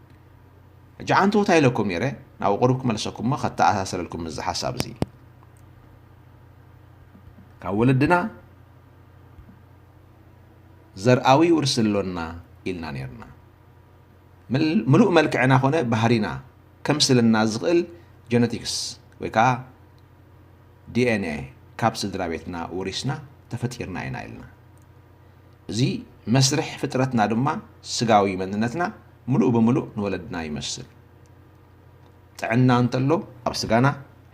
ሕጂ ዓንተቦታ ኢለኩም ነይረ፣ ናብኡ ቁሩብ ክመልሰኩም እሞ ከተኣሳስረልኩም ምስዚ ሓሳብ እዚ። ካብ ወለድና ዘርኣዊ ውርሲ ኣሎና ኢልና ነይርና። ምል-፣ ምሉእ መልክዕና ኮነ ባህሪና ከምስለና ዝኽእል ጀነቲክስ ወይ ከኣ ዲ ኤን ኤ ካብ ስድራ ቤትና ወሪስና ተፈጢርና ኢና ኢልና። እዚ መስርሕ ፍጥረትና ድማ ስጋዊ መንነትና ምሉእ ብምሉእ ንወለድና ይመስል። ጥዕና እንተሎ ኣብ ስጋና፣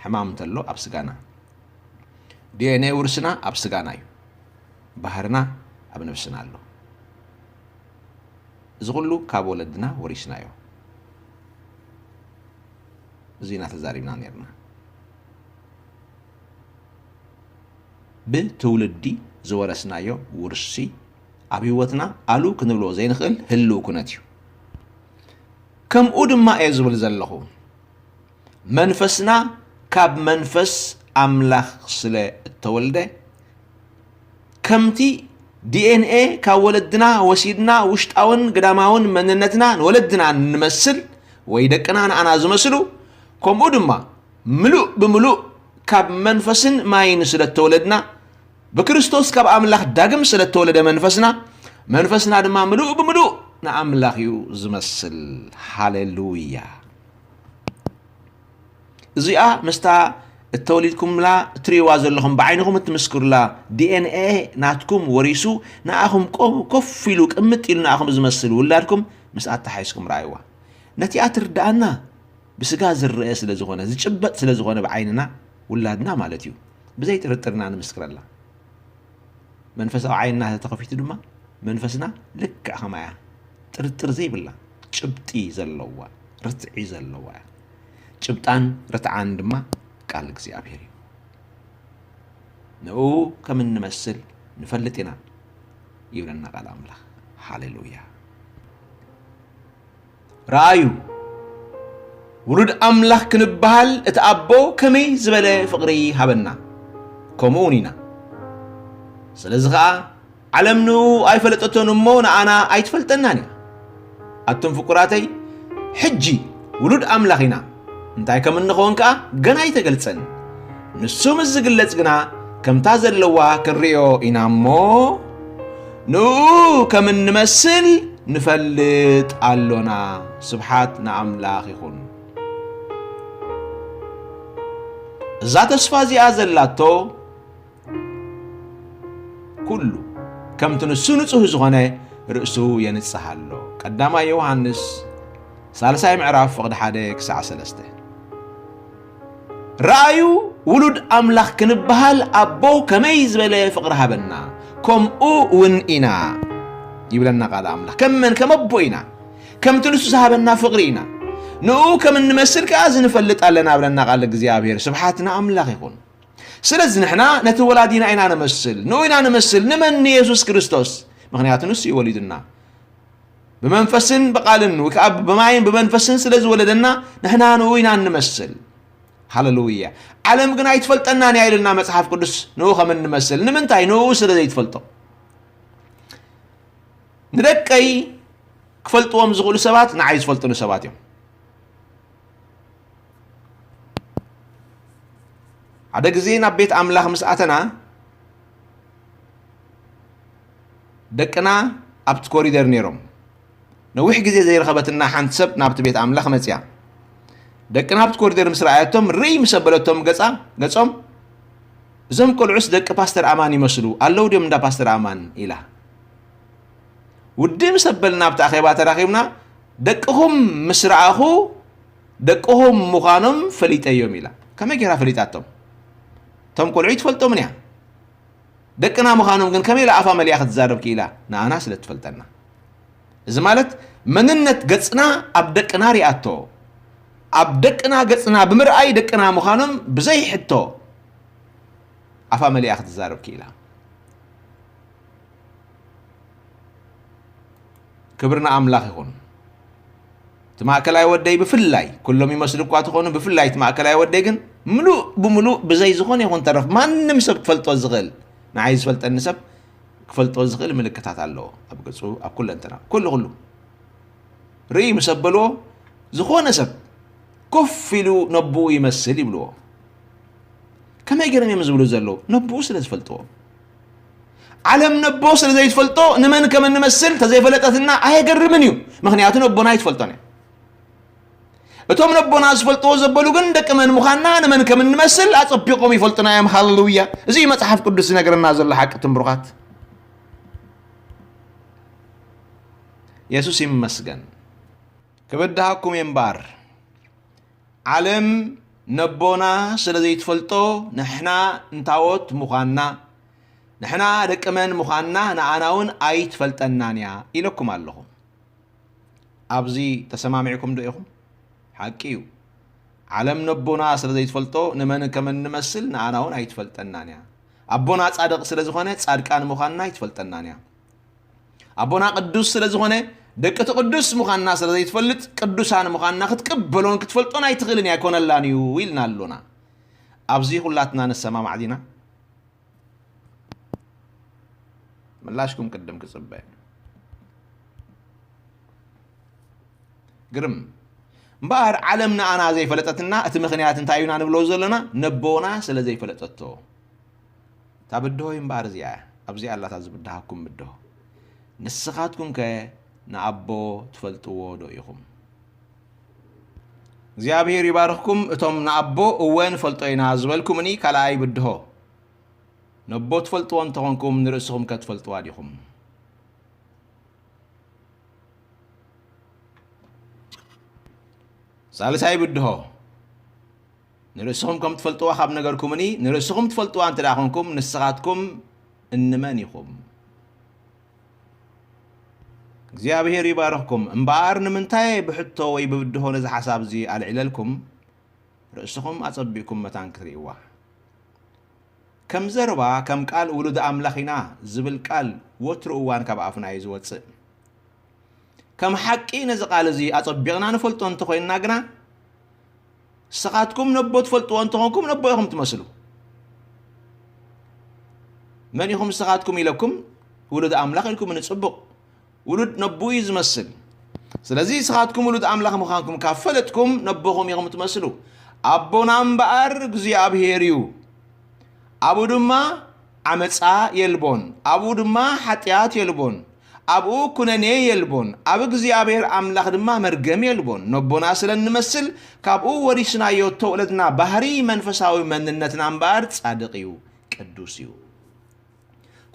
ሕማም እንተሎ ኣብ ስጋና። ዲ ኤን ኤ ውርስና ኣብ ስጋና እዩ፣ ባህርና ኣብ ነብስና ኣሎ። እዚ ኩሉ ካብ ወለድና ወሪስናዮ። እዚ ኢና ተዛሪብና ነርና። ብትውልዲ ዝወረስናዮ ውርሲ ኣብ ህይወትና ኣሉ ክንብሎ ዘይንኽእል ህልው ኩነት እዩ። ከምኡ ድማ እየ ዝብል ዘለኹ፣ መንፈስና ካብ መንፈስ ኣምላኽ ስለ እተወልደ፣ ከምቲ ዲ ኤን ኤ ካብ ወለድና ወሲድና ውሽጣውን ግዳማውን መንነትና ንወለድና እንመስል ወይ ደቅና ንኣና ዝመስሉ፣ ከምኡ ድማ ምሉእ ብምሉእ ካብ መንፈስን ማይን ስለ እተወለድና፣ ብክርስቶስ ካብ ኣምላኽ ዳግም ስለ እተወለደ መንፈስና፣ መንፈስና ድማ ምሉእ ብምሉእ ንኣምላኽ እዩ ዝመስል። ሃሌሉያ! እዚኣ ምስታ እተወሊድኩምላ እትርእይዋ ዘለኹም ብዓይንኹም እትምስክሩላ ዲ ኤን ኤ ናትኩም ወሪሱ ንኣኹም ቆ-፣ ኮፍ ኢሉ ቅምጥ ኢሉ ንኣኹም ዝመስል ውላድኩም ምስ ኣተሓሒዝኩም ረኣይዋ። ነቲኣ ትርድኣና ብስጋ ዝረአ ስለ ዝኾነ፣ ዝጭበጥ ስለ ዝኾነ ብዓይንና ውላድና ማለት እዩ። ብዘይ ጥርጥርና ንምስክረላ። መንፈሳዊ ዓይንና ተተኸፊቱ ድማ መንፈስና ልክዕ ከማያ ጥርጥር ዘይብላ ጭብጢ ዘለዋ ርትዒ ዘለዋ እያ። ጭብጣን ርትዓን ድማ ቃል እግዚኣብሔር እዩ። ንኡ ከም እንመስል ንፈልጥ ኢና ይብለና ቃል ኣምላኽ። ሃሌሉያ። ረኣዩ፣ ውሉድ ኣምላኽ ክንበሃል እቲ ኣቦ ከመይ ዝበለ ፍቕሪ ሃበና። ከምኡ እውን ኢና። ስለዚ ኸኣ ዓለም ንኡ ኣይፈለጠቶን እሞ ንኣና ኣይትፈልጠናን እያ። ኣቱም ፍቁራተይ፣ ሕጂ ውሉድ ኣምላኽ ኢና። እንታይ ከም እንኸውን ከኣ ገና ኣይተገልጸን። ንሱ ምስ ዝግለጽ ግና ከምታ ዘለዋ ክንርእዮ ኢና እሞ ንኡ ከም እንመስል ንፈልጥ ኣሎና። ስብሓት ንኣምላኽ ይኹን። እዛ ተስፋ እዚኣ ዘላቶ ኩሉ ከምቲ ንሱ ንጹህ ዝኾነ ርእሱ የንጽህ ኣሎ። ቀዳማይ ዮሃንስ ሳልሳይ ምዕራፍ ፍቕዲ ሓደ ክሳዕ ሰለስተ። ረኣዩ ውሉድ ኣምላኽ ክንበሃል ኣቦ ከመይ ዝበለ ፍቕሪ ሃበና፣ ከምኡ እውን ኢና ይብለና ቃል ኣምላኽ። ከም መን? ከም ኣቦ ኢና። ከምቲ ንሱ ዝሃበና ፍቕሪ ኢና። ንኡ ከም እንመስል ከኣ እዚ ንፈልጥ ኣለና ብለና ቃል እግዚኣብሔር። ስብሓት ንኣምላኽ ይኹን። ስለዚ ንሕና ነቲ ወላዲና ኢና ንመስል፣ ንኡ ኢና ንመስል። ንመን? ንየሱስ ክርስቶስ። ምኽንያቱ ንሱ እዩ ወሊዱና። ብመንፈስን ብቓልን ወይ ከኣ ብማይን ብመንፈስን ስለ ዝወለደና ንሕና ንኡ ኢና እንመስል። ሃሌሉያ። ዓለም ግን ኣይትፈልጠናን እያ ኢሉና መጽሓፍ ቅዱስ ንኡ ከም እንመስል። ንምንታይ? ንኡ ስለ ዘይትፈልጦ። ንደቀይ ክፈልጥዎም ዝኽእሉ ሰባት ንዓይ ዝፈልጡኒ ሰባት እዮም። ሓደ ግዜ ናብ ቤት ኣምላኽ ምስ ኣተና ደቅና ኣብቲ ኮሪደር ነይሮም። ነዊሕ ግዜ ዘይረኸበትና ሓንቲ ሰብ ናብቲ ቤት ኣምላኽ መጽያ። ደቅና ኣብቲ ኮሪደር ምስ ረኣየቶም ርእይ ምስ ኣበለቶም ገጻ፣ ገጾም፣ "እዞም ቆልዑስ ደቂ ፓስተር ኣማን ይመስሉ ኣለዉ ድዮም እንዳ ፓስተር ኣማን?" ኢላ። ውድእ ምስ ኣበልና ኣብቲ ኣኼባ ተራኺብና፣ "ደቅኹም ምስ ረኣኹ ደቅኹም ምዃኖም ፈሊጠዮም" ኢላ። ከመይ ገይራ ፈሊጣቶም? እቶም ቆልዑ ኣይትፈልጦምን እያ። ደቅና ምዃኖም ግን ከመይ ኢላ ኣፋ መሊኣ ክትዛረብ ክኢላ? ንኣና ስለ እትፈልጠና። እዚ ማለት መንነት ገጽና ኣብ ደቅና ሪኣቶ። ኣብ ደቅና ገጽና ብምርኣይ ደቅና ምዃኖም ብዘይ ሕቶ ኣፋ መሊኣ ክትዛረብ ክኢላ። ክብሪ ንኣምላኽ ይኹን። እቲ ማእከላይ ወደይ ብፍላይ፣ ኩሎም ይመስሉ እኳ ትኾኑ፣ ብፍላይ እቲ ማእከላይ ወደይ ግን ምሉእ ብምሉእ ብዘይ ዝኾነ ይኹን ተረፍ ማንም ሰብ ክፈልጦ ዝኽእል፣ ንዓይ ዝፈልጠኒ ሰብ ክፈልጦ ዝኽእል ምልክታት ኣለዎ ኣብ ገጹ፣ ኣብ ኩለንተና፣ ኩሉ፣ ኩሉ። ርእይ ምስ ኣበልዎ፣ ዝኾነ ሰብ ኮፍ ኢሉ ነቦኡ ይመስል ይብልዎ። ከመይ ገይሮም እዮም ዝብሉ ዘለዉ? ነቦኡ ስለ ዝፈልጥዎ። ዓለም ነቦ ስለ ዘይትፈልጦ፣ ንመን ከም እንመስል ተዘይፈለጠትና ኣየገርምን እዩ። ምኽንያቱ ነቦና ኣይትፈልጦን እያ። እቶም ነቦና ዝፈልጥዎ ዘበሉ ግን ደቂ መን ምዃንና፣ ንመን ከም እንመስል ኣጸቢቖም ይፈልጡና እዮም። ሃሌሉያ! እዚ እዩ መጽሓፍ ቅዱስ ዝነግረና ዘሎ ሓቂ፣ ትም ብሩኻት። የሱስ ይመስገን። ክብድሃኩም እየ እምበኣር፣ ዓለም ነቦና ስለ ዘይትፈልጦ ንሕና እንታዎት ምዃንና፣ ንሕና ደቂ መን ምዃንና ንኣና እውን ኣይትፈልጠናን እያ ኢለኩም ኣለኹ። ኣብዚ ተሰማሚዕኩም ዶ ኢኹም? ሓቂ እዩ። ዓለም ነቦና ስለ ዘይትፈልጦ ንመን ከም እንመስል ንኣና እውን ኣይትፈልጠናን እያ። ኣቦና ጻድቕ ስለ ዝኾነ ጻድቃን ምዃንና ኣይትፈልጠናን እያ። ኣቦና ቅዱስ ስለ ዝኾነ ደቂ እቲ ቅዱስ ምዃንና ስለ ዘይትፈልጥ ቅዱሳን ምዃንና ክትቅበሎን ክትፈልጦን ኣይትኽእልን እያ፣ ኣይኮነላን እዩ ኢልና ኣሎና። ኣብዚ ኩላትና ንሰማማዕ ዲና? ምላሽኩም ቅድም ክጽበ። ግርም እምበኣር ዓለም ንኣና ዘይፈለጠትና እቲ ምኽንያት እንታይ እዩና ንብሎ ዘለና? ነቦና ስለ ዘይፈለጠቶ። እታ ብድሆ እምበኣር እዚኣ እያ። ኣብዚኣ ኣላታ ዝብድሃኩም ብድሆ። ንስኻትኩም ከ ንኣቦ ትፈልጥዎ ዶ ኢኹም? እግዚኣብሔር ይባርኽኩም። እቶም ንኣቦ እወ ንፈልጦ ኢና ዝበልኩምኒ ካልኣይ ብድሆ። ነቦ ትፈልጥዎ እንተኾንኩም ንርእስኹም ከ ትፈልጥዋ ዲኹም? ሳልሳይ ብድሆ። ንርእስኹም ከም ትፈልጥዋ ካብ ነገርኩምኒ፣ ንርእስኹም ትፈልጥዋ እንተ ደኣ ኾንኩም፣ ንስኻትኩም እንመን ኢኹም? እግዚኣብሔር ይባርኽኩም። እምበኣር ንምንታይ ብሕቶ ወይ ብብድሆ ነዚ ሓሳብ እዚ ኣልዒለልኩም? ርእስኹም ኣጸቢቕኩም መታን ክትርእይዋ። ከም ዘረባ፣ ከም ቃል ውሉድ ኣምላኽ ኢና ዝብል ቃል ወትሩ እዋን ካብ ኣፍና እዩ ዝወጽእ። ከም ሓቂ ነዚ ቃል እዚ ኣጸቢቕና ንፈልጦ እንተኾይንና ግና፣ ንስኻትኩም ነቦ ትፈልጥዎ እንተኾንኩም ነቦ ኢኹም ትመስሉ። መን ኢኹም ንስኻትኩም ኢለኩም፣ ውሉድ ኣምላኽ ኢልኩምኒ፣ ጽቡቕ። ውሉድ ነቦኡ እዩ ዝመስል። ስለዚ ንስኻትኩም ውሉድ ኣምላኽ ምዃንኩም ካብ ፈለጥኩም ነቦኹም ኢኹም ትመስሉ። ኣቦና እምበኣር እግዚኣብሔር እዩ። ኣብኡ ድማ ዓመጻ የልቦን፣ ኣብኡ ድማ ሓጢኣት የልቦን፣ ኣብኡ ኩነኔ የልቦን። ኣብ እግዚኣብሔር ኣምላኽ ድማ መርገም የልቦን። ነቦና ስለ እንመስል ካብኡ ወሪስናዮ እተውለድና ባህሪ መንፈሳዊ መንነትና እምበኣር ጻድቕ እዩ፣ ቅዱስ እዩ።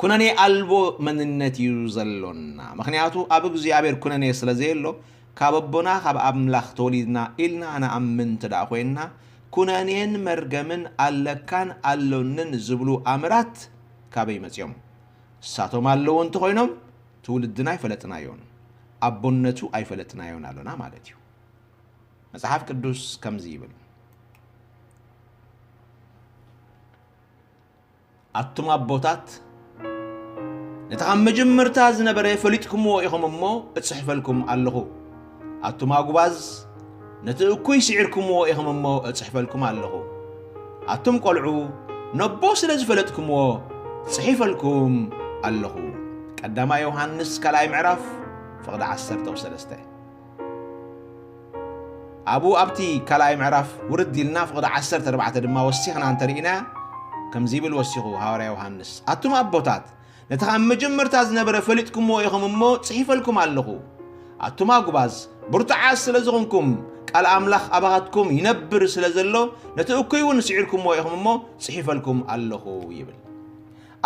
ኩነኔ ኣልቦ መንነት እዩ ዘሎና። ምኽንያቱ ኣብ እግዚኣብሔር ኩነኔ ስለ ዘየሎ፣ ካብ ኣቦና ካብ ኣምላኽ ተወሊድና ኢልና ንኣምን እንተ ደኣ ኮይንና፣ ኩነኔን መርገምን ኣለካን ኣሎንን ዝብሉ ኣምራት ካበይ መጺኦም? ንሳቶም ኣለዉ እንተኾይኖም፣ ትውልድና ኣይፈለጥናዮን፣ ኣቦነቱ ኣይፈለጥናዮን ኣሎና ማለት እዩ። መጽሓፍ ቅዱስ ከምዚ ይብል፣ ኣቱም ኣቦታት፣ ነቲ ካብ መጀመርታ ዝነበረ ፈሊጥኩምዎ ኢኹም እሞ፣ እጽሕፈልኩም ኣለኹ። ኣቱም ኣጉባዝ፣ ነቲ እኩይ ስዒርኩምዎ ኢኹም እሞ፣ እጽሕፈልኩም ኣለኹ። ኣቱም ቈልዑ፣ ነቦ ስለ ዝፈለጥኩምዎ፣ ጽሒፈልኩም ኣለኹ። ቀዳማይ ዮሃንስ ካልኣይ ምዕራፍ፣ ፍቕዲ ዓሰርተ ወሰለስተ። ኣብኡ ኣብቲ ካልኣይ ምዕራፍ ውርድ ኢልና ፍቕዲ ዓሰርተ ኣርባዕተ ድማ ወሲኽና እንተርኢና፣ ከምዚ ይብል ወሲኹ ሃዋርያ ዮሃንስ፣ ኣቱም ኣቦታት፣ ነቲ ካብ መጀመርታ ዝነበረ ፈሊጥኩምዎ ኢኹም እሞ፣ ጽሒፈልኩም ኣለኹ። ኣቱም ኣጉባዝ፣ ብርቱዓት ስለ ዝኾንኩም፣ ቃል ኣምላኽ ኣባኻትኩም ይነብር ስለ ዘሎ፣ ነቲ እኩይ እውን ስዒርኩምዎ ኢኹም እሞ፣ ጽሒፈልኩም ኣለኹ ይብል።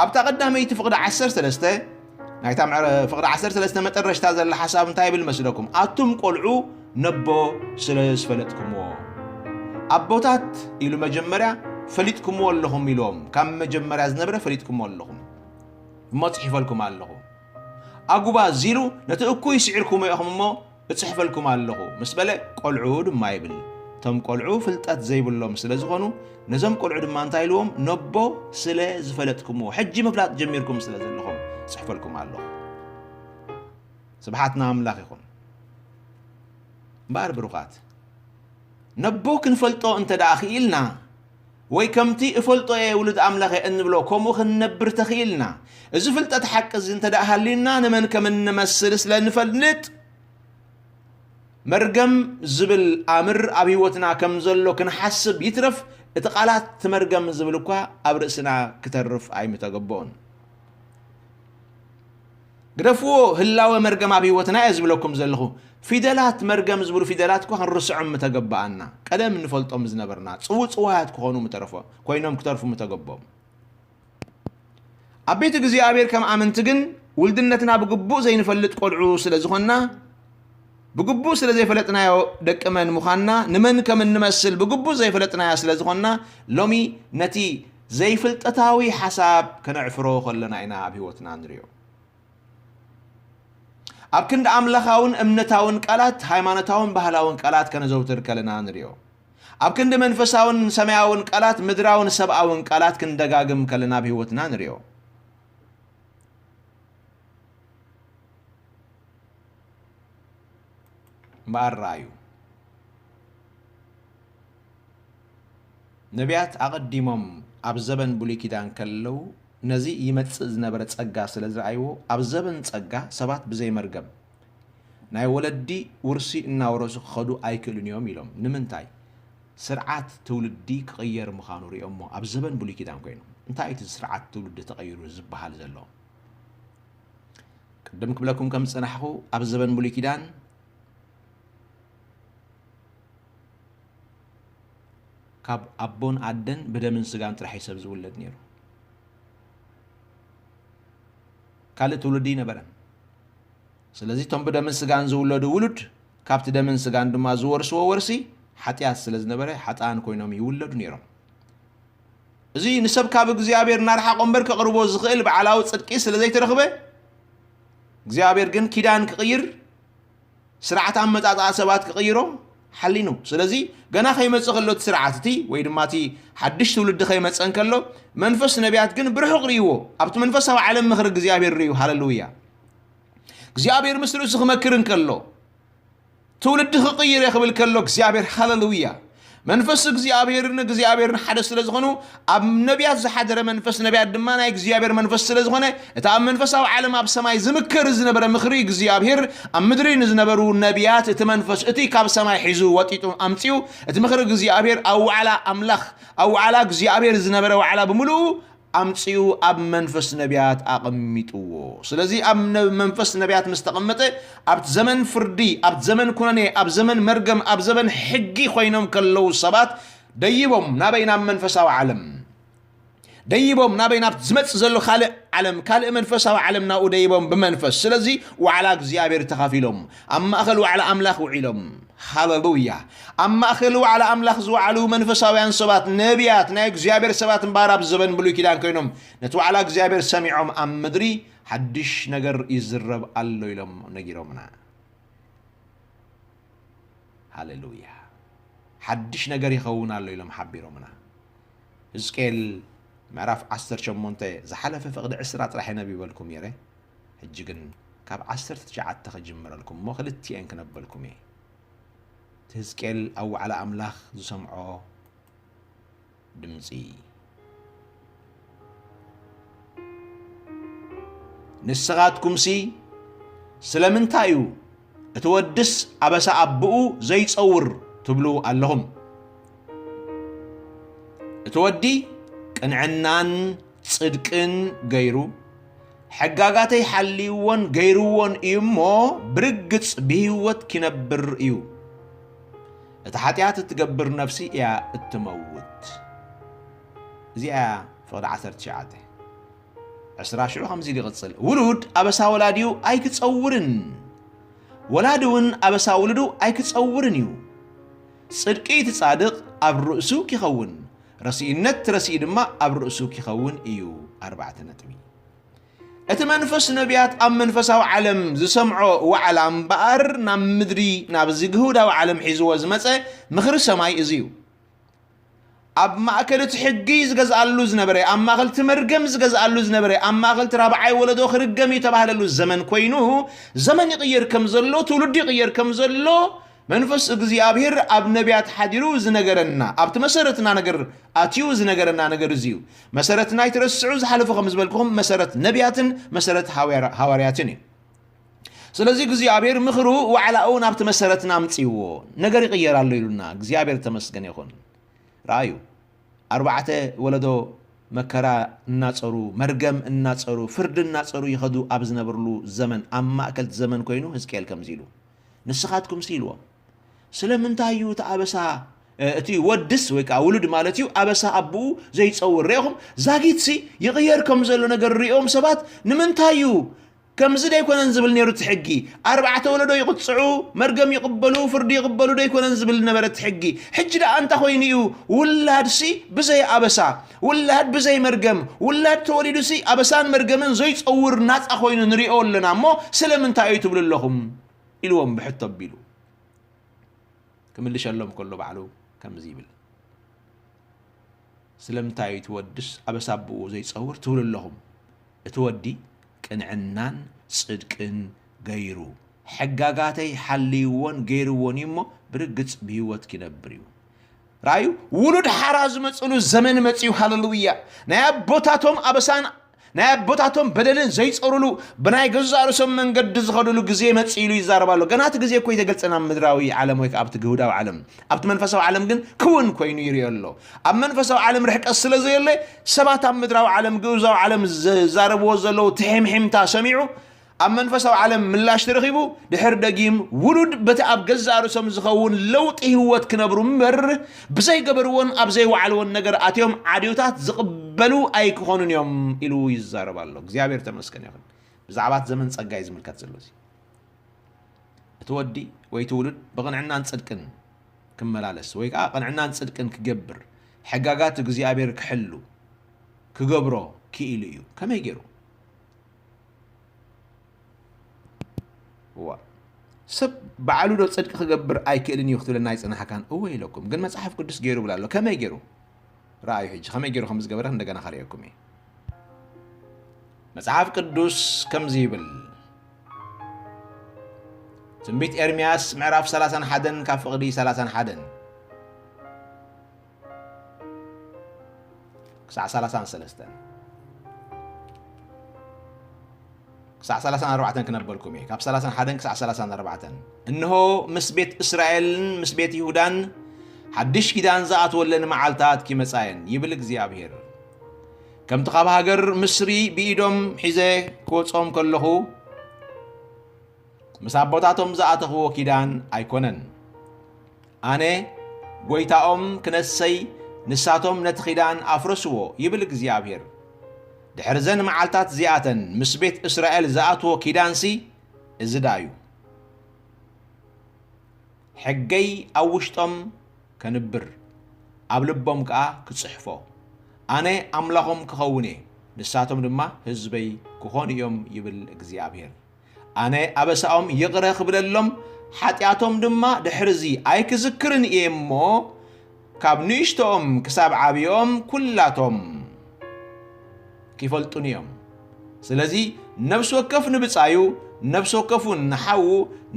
ኣብታ ቀዳመይቲ ፍቕዲ ዓሰርተ ሰለስተ፣ ናይታ ምዕረ-፣ ፍቕዲ ዓሰርተ ሰለስተ መጠረሽታ ዘላ ሓሳብ እንታይ ይብል መስለኩም? ኣቱም ቈልዑ ነቦ ስለ ዝፈለጥኩምዎ። ኣቦታት ኢሉ መጀመርያ ፈሊጥኩምዎ ኣለኹም ኢልዎም። ካብ መጀመርያ ዝነበረ ፈሊጥኩምዎ ኣለኹም እሞ ጽሒፈልኩም ኣለኹ። ኣጉባዝ ኢሉ ነቲ እኩይ ስዒርኩምዎ ኢኹም እሞ እጽሕፈልኩም ኣለኹ ምስ በለ፣ ቈልዑ ድማ ይብል። እቶም ቈልዑ ፍልጠት ዘይብሎም ስለ ዝኾኑ፣ ነዞም ቈልዑ ድማ እንታይ ኢልዎም? ነቦ ስለ ዝፈለጥኩምዎ፣ ሕጂ ምፍላጥ ጀሚርኩም ስለ ዘለኹም፣ እጽሕፈልኩም ኣለኹ። ስብሓት ንኣምላኽ ይኹን። እምበኣር ብሩኻት፣ ነቦ ክንፈልጦ እንተ ደኣ ኽኢልና፣ ወይ ከምቲ እፈልጦ እየ ውሉድ ኣምላኽ እየ እንብሎ፣ ከምኡ ክንነብር ተኽኢልና፣ እዚ ፍልጠት ሓቂ እዚ እንተ ደኣ ሃልዩና፣ ንመን ከም እንመስል ስለ እንፈልጥ፣ መርገም ዝብል ኣምር ኣብ ህይወትና ከም ዘሎ ክንሓስብ ይትረፍ፣ እቲ ቃላት እቲ መርገም ዝብል እኳ ኣብ ርእስና ክተርፍ ኣይምተገበኦን። ግደፍዎ፣ ህላወ መርገም ኣብ ህይወትና እየ ዝብለኩም ዘለኹ። ፊደላት መርገም ዝብሉ ፊደላት እኳ ክንርስዖም ምተገበኣና። ቀደም እንፈልጦም ዝነበርና ጽውጽዋያት ክኾኑ ምተረፎ-፣ ኮይኖም ክተርፉ ምተገቦም። ኣብ ቤት እግዚኣብሔር ከም ኣመንቲ ግን ውልድነትና ብግቡእ ዘይንፈልጥ ቆልዑ ስለ ዝኾንና፣ ብግቡእ ስለ ዘይፈለጥናዮ ደቂ መን ምዃንና፣ ንመን ከም እንመስል ብግቡእ ዘይፈለጥናዮ ስለ ዝኾንና፣ ሎሚ ነቲ ዘይፍልጠታዊ ሓሳብ ከነዕፍሮ ከለና ኢና ኣብ ህይወትና ንሪኦ። ኣብ ክንዲ ኣምላኻውን እምነታውን ቃላት፣ ሃይማኖታውን ባህላውን ቃላት ከነዘውትር ከለና ንሪኦ። ኣብ ክንዲ መንፈሳውን ሰማያውን ቃላት፣ ምድራውን ሰብኣውን ቃላት ክንደጋግም ከለና ኣብ ህይወትና ንሪኦ። እምበኣር ረኣዩ። ነቢያት ኣቐዲሞም ኣብ ዘበን ብሉይ ኪዳን ከለዉ፣ ነዚ ይመጽእ ዝነበረ ጸጋ ስለ ዝረኣይዎ፣ ኣብ ዘበን ጸጋ ሰባት ብዘይ መርገም ናይ ወለዲ ውርሲ እናወረሱ ክኸዱ ኣይክእሉን እዮም ኢሎም። ንምንታይ? ስርዓት ትውልዲ ክቕየር ምዃኑ ሪኦሞ ኣብ ዘበን ብሉይ ኪዳን ኮይኖም። እንታይ እቲ ስርዓት ትውልዲ ተቐይሩ ዝበሃል ዘሎ? ቅድም ክብለኩም ከም ዝጸናሕኩ፣ ኣብ ዘበን ብሉይ ኪዳን ካብ ኣቦን ኣደን ብደምን ስጋን ጥራሕ እዩ ሰብ ዝውለድ ነይሩ። ካልእ ትውልዲ ኣይነበረን። ስለዚ እቶም ብደምን ስጋን ዝውለዱ ውሉድ ካብቲ ደምን ስጋን ድማ ዝወርስዎ ወርሲ ሓጢኣት ስለ ዝነበረ ሓጥኣን ኮይኖም ይውለዱ ነይሮም። እዚ ንሰብ ካብ እግዚኣብሔር እናርሓቖ እምበር ከቕርቦ ዝኽእል በዓላዊ ጽድቂ ስለ ዘይተረኽበ እግዚኣብሔር ግን ኪዳን ክቕይር ስርዓት ኣመጻጽኣ ሰባት ክቕይሮ ሓሊኑ። ስለዚ ገና ከይመጽእ ከሎ እቲ ስርዓት እቲ ወይ ድማ እቲ ሓድሽ ትውልዲ ከይመጽእ እንከሎ መንፈስ ነቢያት ግን ብርሑቕ ርእይዎ። ኣብቲ መንፈሳዊ ዓለም ምኽሪ እግዚኣብሔር ርእዩ። ሃሌሉያ! እግዚኣብሔር ምስ ርእሱ ክመክር እንከሎ ትውልዲ ክቕይር እየ ክብል ከሎ እግዚኣብሔር፣ ሃሌሉያ! መንፈስ እግዚኣብሔርን እግዚኣብሔርን ሓደ ስለ ዝኾኑ ኣብ ነቢያት ዝሓደረ መንፈስ ነቢያት ድማ ናይ እግዚኣብሔር መንፈስ ስለ ዝኾነ እቲ ኣብ መንፈሳዊ ዓለም ኣብ ሰማይ ዝምከር ዝነበረ ምኽሪ እግዚኣብሔር ኣብ ምድሪ ንዝነበሩ ነቢያት እቲ መንፈስ እቲ ካብ ሰማይ ሒዙ ወጢጡ ኣምጺኡ እቲ ምኽሪ እግዚኣብሔር ኣብ ዋዕላ ኣምላኽ ኣብ ዋዕላ እግዚኣብሔር ዝነበረ ዋዕላ ብምሉኡ ኣምጺኡ ኣብ መንፈስ ነቢያት ኣቐሚጥዎ። ስለዚ ኣብ ነ-፣ መንፈስ ነቢያት ምስ ተቐመጠ ኣብቲ ዘመን ፍርዲ፣ ኣብ ዘመን ኩነኔ፣ ኣብ ዘመን መርገም፣ ኣብ ዘመን ሕጊ ኮይኖም ከለዉ ሰባት ደይቦም ናበይ ናብ መንፈሳዊ ዓለም ደይቦም ናበይ ናብ ዝመጽእ ዘሎ ካልእ ዓለም ካልእ መንፈሳዊ ዓለም ናብኡ ደይቦም ብመንፈስ ስለዚ ዋዕላ እግዚኣብሔር ተኻፊሎም ኣብ ማእኸል ዋዕላ ኣምላኽ ውዒሎም ሃለሉያ ኣብ ማእኸል ዋዕላ ኣምላኽ ዝወዓሉ መንፈሳውያን ሰባት ነቢያት ናይ እግዚኣብሔር ሰባት እምበኣር ኣብ ዘበን ብሉይ ኪዳን ኮይኖም ነቲ ዋዕላ እግዚኣብሔር ሰሚዖም ኣብ ምድሪ ሓድሽ ነገር ይዝረብ ኣሎ ኢሎም ነጊሮምና ሃሌሉያ ሓድሽ ነገር ይኸውን ኣሎ ኢሎም ሓቢሮምና። ህዝቅኤል ምዕራፍ ዓሰርተ ሸሞንተ ዝሓለፈ ፍቕዲ ዕስራ ጥራሕ ነቢበልኩም ነይረ። ሕጂ ግን ካብ ዓሰርተ ትሽዓተ ክጅምረልኩም እሞ ክልቲኤን ክነብበልኩም እየ። እቲ ህዝቅኤል ኣብ ዋዕላ ኣምላኽ ዝሰምዖ ድምጺ። ንስኻትኩምሲ ስለምንታይ እዩ እቲ ወድስ ኣበሳ ኣቦኡ ዘይጸውር ትብሉ ኣለኹም? እቲ ወዲ ቅንዕናን ጽድቅን ገይሩ፣ ሕጋጋተይ ሓልይዎን ገይርዎን እዩ እሞ፣ ብርግጽ ብህይወት ኪነብር እዩ። እታ ሓጢኣት እትገብር ነፍሲ እያ እትመውት። እዚኣ እያ ፍቕዲ ዓሰርተ ትሽዓተ። ዕስራ ሽዑ ከምዚ ኢሉ ይቕጽል፣ ውሉድ ኣበሳ ወላዲኡ ኣይክጸውርን፣ ወላዲ እውን ኣበሳ ውሉዱ ኣይክጸውርን እዩ። ጽድቂ እቲ ጻድቕ ኣብ ርእሱ ኪኸውን፣ ረሲእነት እቲ ረሲእ ድማ ኣብ ርእሱ ኪኸውን እዩ። ኣርባዕተ ነጥቢ። እቲ መንፈስ ነቢያት ኣብ መንፈሳዊ ዓለም ዝሰምዖ ዋዕላ እምበኣር ናብ ምድሪ ናብዚ ግሁዳዊ ዓለም ሒዝዎ ዝመጸ ምኽሪ ሰማይ እዚ እዩ። ኣብ ማእከል እቲ ሕጊ ዝገዝኣሉ ዝነበረ፣ ኣብ ማእከል እቲ መርገም ዝገዝኣሉ ዝነበረ፣ ኣብ ማእከል እቲ ራብዓይ ወለዶ ክርገም እዩ ተባህለሉ ዘመን ኮይኑ፣ ዘመን ይቕየር ከም ዘሎ፣ ትውልዲ ይቕየር ከም ዘሎ መንፈስ እግዚኣብሔር ኣብ ነቢያት ሓዲሩ ዝነገረና፣ ኣብቲ መሰረትና ነገር ኣትዩ ዝነገረና ነገር እዚ እዩ። መሰረት ናይ ትረስዑ ዝሓለፉ ከም ዝበልኩኹም መሰረት ነቢያትን መሰረት ሃዋርያ-፣ ሃዋርያትን እዩ። ስለዚ እግዚኣብሔር ምኽሩ ዋዕላኡ ናብቲ መሰረትና ኣምጽእዎ። ነገር ይቕየር ኣሎ ኢሉና። እግዚኣብሔር ተመስገን ይኹን። ረኣዩ። ኣርባዕተ ወለዶ መከራ እናጸሩ፣ መርገም እናጸሩ፣ ፍርዲ እናጸሩ ይኸዱ ኣብ ዝነበርሉ ዘመን፣ ኣብ ማእከል እቲ ዘመን ኮይኑ ህዝቅኤል ከምዚ ኢሉ፣ ንስኻትኩምሲ ኢልዎም፣ ስለምንታይ እዩ እቲ ኣበሳ፣ እ፣ እቲ ወድስ ወይ ከኣ ውሉድ ማለት እዩ፣ ኣበሳ ኣቦኡ ዘይጸውር? ርኢኹም፣ ዛጊትሲ ይቕየር ከም ዘሎ ነገር ርኢዮም ሰባት ንምንታይ እዩ ከምዚ ደይኮነን ዝብል ነይሩ እቲ ሕጊ። ኣርባዕተ ወለዶ ይቕጽዑ፣ መርገም ይቕበሉ፣ ፍርዲ ይቕበሉ ደይኮነን ዝብል ነበረ እቲ ሕጊ። ሕጂ ደኣ እንታይ ኮይኑ እዩ? ውላድሲ ብዘይ ኣበሳ፣ ውላድ ብዘይ መርገም፣ ውላድ ተወሊዱሲ ኣበሳን መርገምን ዘይጸውር ናጻ ኮይኑ ንሪኦ ኣለና እሞ ስለምንታይ እዩ ትብሉ ኣለኹም? ኢልዎም ብሕቶ ኣቢሉ። ክምልሸሎም ከሎ ባዕሉ ከምዚ ይብል። ስለምንታይ እቲ ወድስ ኣበሳ ኣቦኡ ዘይጸውር ትብሉ ኣለኹም? እቲ ወዲ ቅንዕናን ጽድቅን ገይሩ፣ ሕጋጋተይ ሓልይዎን ገይርዎን እዩ እሞ ብርግጽ ብህይወት ኪነብር እዩ። ራእዩ ውሉድ ሓራ ዝመጽሉ ዘመን መጽዩ። ሃለሉያ። ናይ ኣቦታቶም ኣበሳን ናይ ኣቦታቶም በደልን ዘይጸሩሉ ብናይ ገዛእ ርእሶም መንገዲ ዝኸዱሉ ግዜ መጽእ ኢሉ ይዛረብ ኣሎ። ገና እቲ ግዜ እኮ ይተገልጸን ኣብ ምድራዊ ዓለም ወይ ከዓ ኣብቲ ግሁዳዊ ዓለም። ኣብቲ መንፈሳዊ ዓለም ግን ክውን ኮይኑ ይርእዮ ኣሎ። ኣብ መንፈሳዊ ዓለም ርሕቀት ስለ ዘየለ ሰባት ኣብ ምድራዊ ዓለም ግኡዛዊ ዓለም ዝዛረብዎ ዘለዉ ትሕምሕምታ ሰሚዑ ኣብ መንፈሳዊ ዓለም ምላሽ ተረኺቡ ድሕር ደጊም ውሉድ በቲ ኣብ ገዛእ ርእሶም ዝኸውን ለውጢ ህይወት ክነብሩ እምበር ብዘይገበርዎን ኣብ ዘይወዓልዎን ነገር ኣትዮም ዓድዮታት ዝቕበሉ ኣይክኾኑን እዮም ኢሉ ይዛረብ ኣሎ። እግዚኣብሔር ተመስገን ይኹን። ብዛዕባ እቲ ዘመን ጸጋ እዩ ዝምልከት ዘሎ እዚ። እቲ ወዲ ወይ እቲ ውሉድ ብቕንዕናን ጽድቅን ክመላለስ ወይ ከዓ ቅንዕናን ጽድቅን ክገብር ሕጋጋት እግዚኣብሔር ክሕሉ ክገብሮ ክኢሉ እዩ። ከመይ ገይሩ? እዋ ሰብ ባዕሉ ዶ ጽድቂ ክገብር ኣይክእልን እዩ ክትብለና ኣይጽናሕካን? እወ ኢለኩም። ግን መጽሓፍ ቅዱስ ገይሩ ብላ ኣሎ። ከመይ ገይሩ? ረኣዩ ሕጂ ከመይ ገይሩ ከም ዝገበረ እንደገና ከርእየኩም እየ። መጽሓፍ ቅዱስ ከምዚ ይብል። ትንቢት ኤርምያስ ምዕራፍ ሰላሳን ሓደን ካብ ፍቕዲ ሰላሳን ሓደን ክሳዕ ሰላሳን ሰለስተን ክሳዕ ሰላሳን ኣርባዕተን ክነበልኩም እየ። ካብ ሰላሳን ሓደን ክሳዕ ሰላሳን ኣርባዕተን። እንሆ ምስ ቤት እስራኤልን ምስ ቤት ይሁዳን ሓድሽ ኪዳን ዝኣትወለን መዓልታት ኪመጻ እየን፣ ይብል እግዚኣብሔር። ከምቲ ካብ ሃገር ምስሪ ብኢዶም ሒዘ ክወጾም ከለኹ ምስ ኣቦታቶም ዝኣተኽዎ ኪዳን ኣይኮነን። ኣነ ጐይታኦም ክነሰይ፣ ንሳቶም ነቲ ኺዳን ኣፍረስዎ፣ ይብል እግዚኣብሔር። ድሕሪ ዘን መዓልታት እዚኣተን ምስ ቤት እስራኤል ዝኣትዎ ኪዳንሲ እዚ ደኣ እዩ። ሕገይ ኣብ ውሽጦም ከንብር፣ ኣብ ልቦም ከኣ ክጽሕፎ፣ ኣነ ኣምላኾም ክኸውን እየ፣ ንሳቶም ድማ ህዝበይ ክኾኑ እዮም፣ ይብል እግዚኣብሔር። ኣነ ኣበሳኦም ይቕረ ክብለሎም፣ ሓጢኣቶም ድማ ድሕርዚ ኣይክዝክርን እየ እሞ፣ ካብ ንእሽቶኦም ክሳብ ዓብዮም ኩላቶም ኪፈልጡኒ እዮም። ስለዚ ነፍሲ ወከፍ ንብጻዩ፣ ነፍሲ ወከፍ እውን ንሓዉ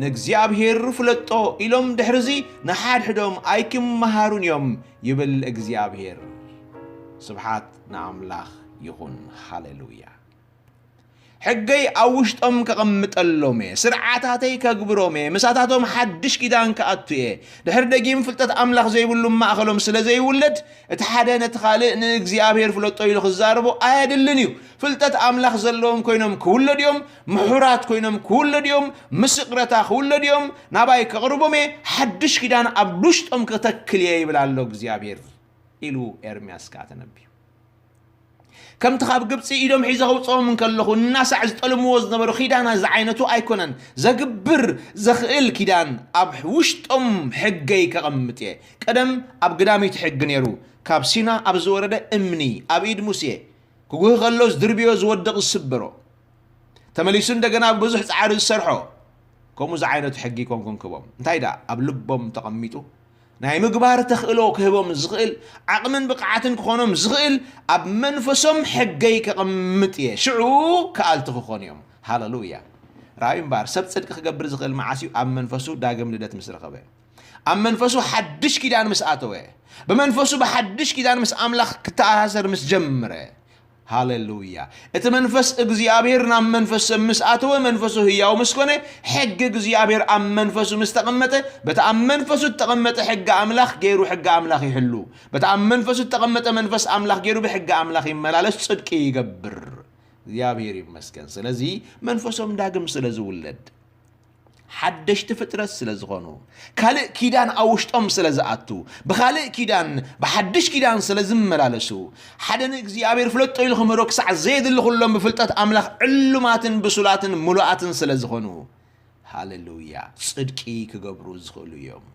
ንእግዚኣብሔር ፍለጦ ኢሎም ድሕርዚ ንሓድሕዶም ኣይክመሃሩን እዮም፣ ይብል እግዚኣብሔር። ስብሓት ንኣምላኽ ይኹን። ሃሌሉያ። ሕገይ ኣብ ውሽጦም ከቐምጠሎም እየ፣ ስርዓታተይ ከግብሮም እየ፣ ምሳታቶም ሓድሽ ኪዳን ክኣቱ እየ። ድሕሪ ደጊም ፍልጠት ኣምላኽ ዘይብሉ ማእኸሎም ስለ ዘይውለድ፣ እቲ ሓደ ነቲ ካልእ ንእግዚኣብሔር ፍለጦ ኢሉ ክዛረቦ ኣየድልን እዩ። ፍልጠት ኣምላኽ ዘለዎም ኮይኖም ክውለዱ እዮም፣ ምሑራት ኮይኖም ክውለዱ እዮም፣ ምስ ይቕረታ ክውለዱ እዮም፣ ናባይ ከቕርቦም እየ፣ ሓድሽ ኪዳን ኣብ ውሽጦም ከተክል እየ ይብል ኣሎ እግዚኣብሔር ኢሉ ኤርምያስ ከኣ ተነብዩ። ከምቲ ካብ ግብጺ ኢዶም ሒዘ ከውጽኦም እንከለኹ እናሳዕ ዝጠልምዎ ዝነበሩ ኪዳና ዝዓይነቱ ኣይኮነን። ዘግብር ዘኽእል ኪዳን ኣብ ውሽጦም ሕገይ ከቐምጥ እየ። ቀደም ኣብ ግዳሚት ሕጊ ነይሩ። ካብ ሲና ኣብ ዝወረደ እምኒ ኣብ ኢድ ሙሴ ክጉህ ከሎ ዝድርብዮ ዝወድቕ ዝስበሮ ተመሊሱ እንደገና ብብዙሕ ጻዕሪ ዝሰርሖ ከምኡ ዝዓይነቱ ሕጊ ይኮንኩን ክህቦም። እንታይ ደኣ ኣብ ልቦም ተቐሚጡ ናይ ምግባር ተኽእሎ ክህቦም ዝኽእል ዓቕምን ብቕዓትን ክኾኖም ዝኽእል ኣብ መንፈሶም ሕገይ ከቐምጥ እየ። ሽዑ ከኣልቲ ክኾኑ እዮም። ሃለሉያ። ራእዩ እምበኣር ሰብ ጽድቂ ክገብር ዝኽእል መዓስ እዩ? ኣብ መንፈሱ ዳግም ልደት ምስ ረኸበ። ኣብ መንፈሱ ሓድሽ ኪዳን ምስ ኣተወ። ብመንፈሱ ብሓድሽ ኪዳን ምስ ኣምላኽ ክተኣሳሰር ምስ ጀመረ። ሃሌሉያ። እቲ መንፈስ እግዚኣብሔር ናብ መንፈስ ሰብ ምስ ኣተወ፣ መንፈሱ ህያው ምስ ኮነ፣ ሕጊ እግዚኣብሔር ኣብ መንፈሱ ምስ ተቐመጠ፣ በቲ ኣብ መንፈሱ እተቐመጠ ሕጊ ኣምላኽ ገይሩ ሕጊ ኣምላኽ ይሕሉ። በቲ ኣብ መንፈሱ እተቐመጠ መንፈስ ኣምላኽ ገይሩ ብሕጊ ኣምላኽ ይመላለስ፣ ጽድቂ ይገብር። እግዚኣብሔር ይመስገን። ስለዚ መንፈሶም ዳግም ስለ ዝውለድ፣ ሓደሽቲ ፍጥረት ስለ ዝኾኑ፣ ካልእ ኪዳን ኣብ ውሽጦም ስለ ዝኣቱ፣ ብኻልእ ኪዳን፣ ብሓድሽ ኪዳን ስለ ዝመላለሱ፣ ሓደ ንእግዚኣብሔር ፍለጦ ኢሉ ክምህሮ ክሳዕ ዘየድሊ ኩሎም ብፍልጠት ኣምላኽ ዕሉማትን ብሱላትን ምሉኣትን ስለ ዝኾኑ፣ ሃሌሉያ፣ ጽድቂ ክገብሩ ዝኽእሉ እዮም።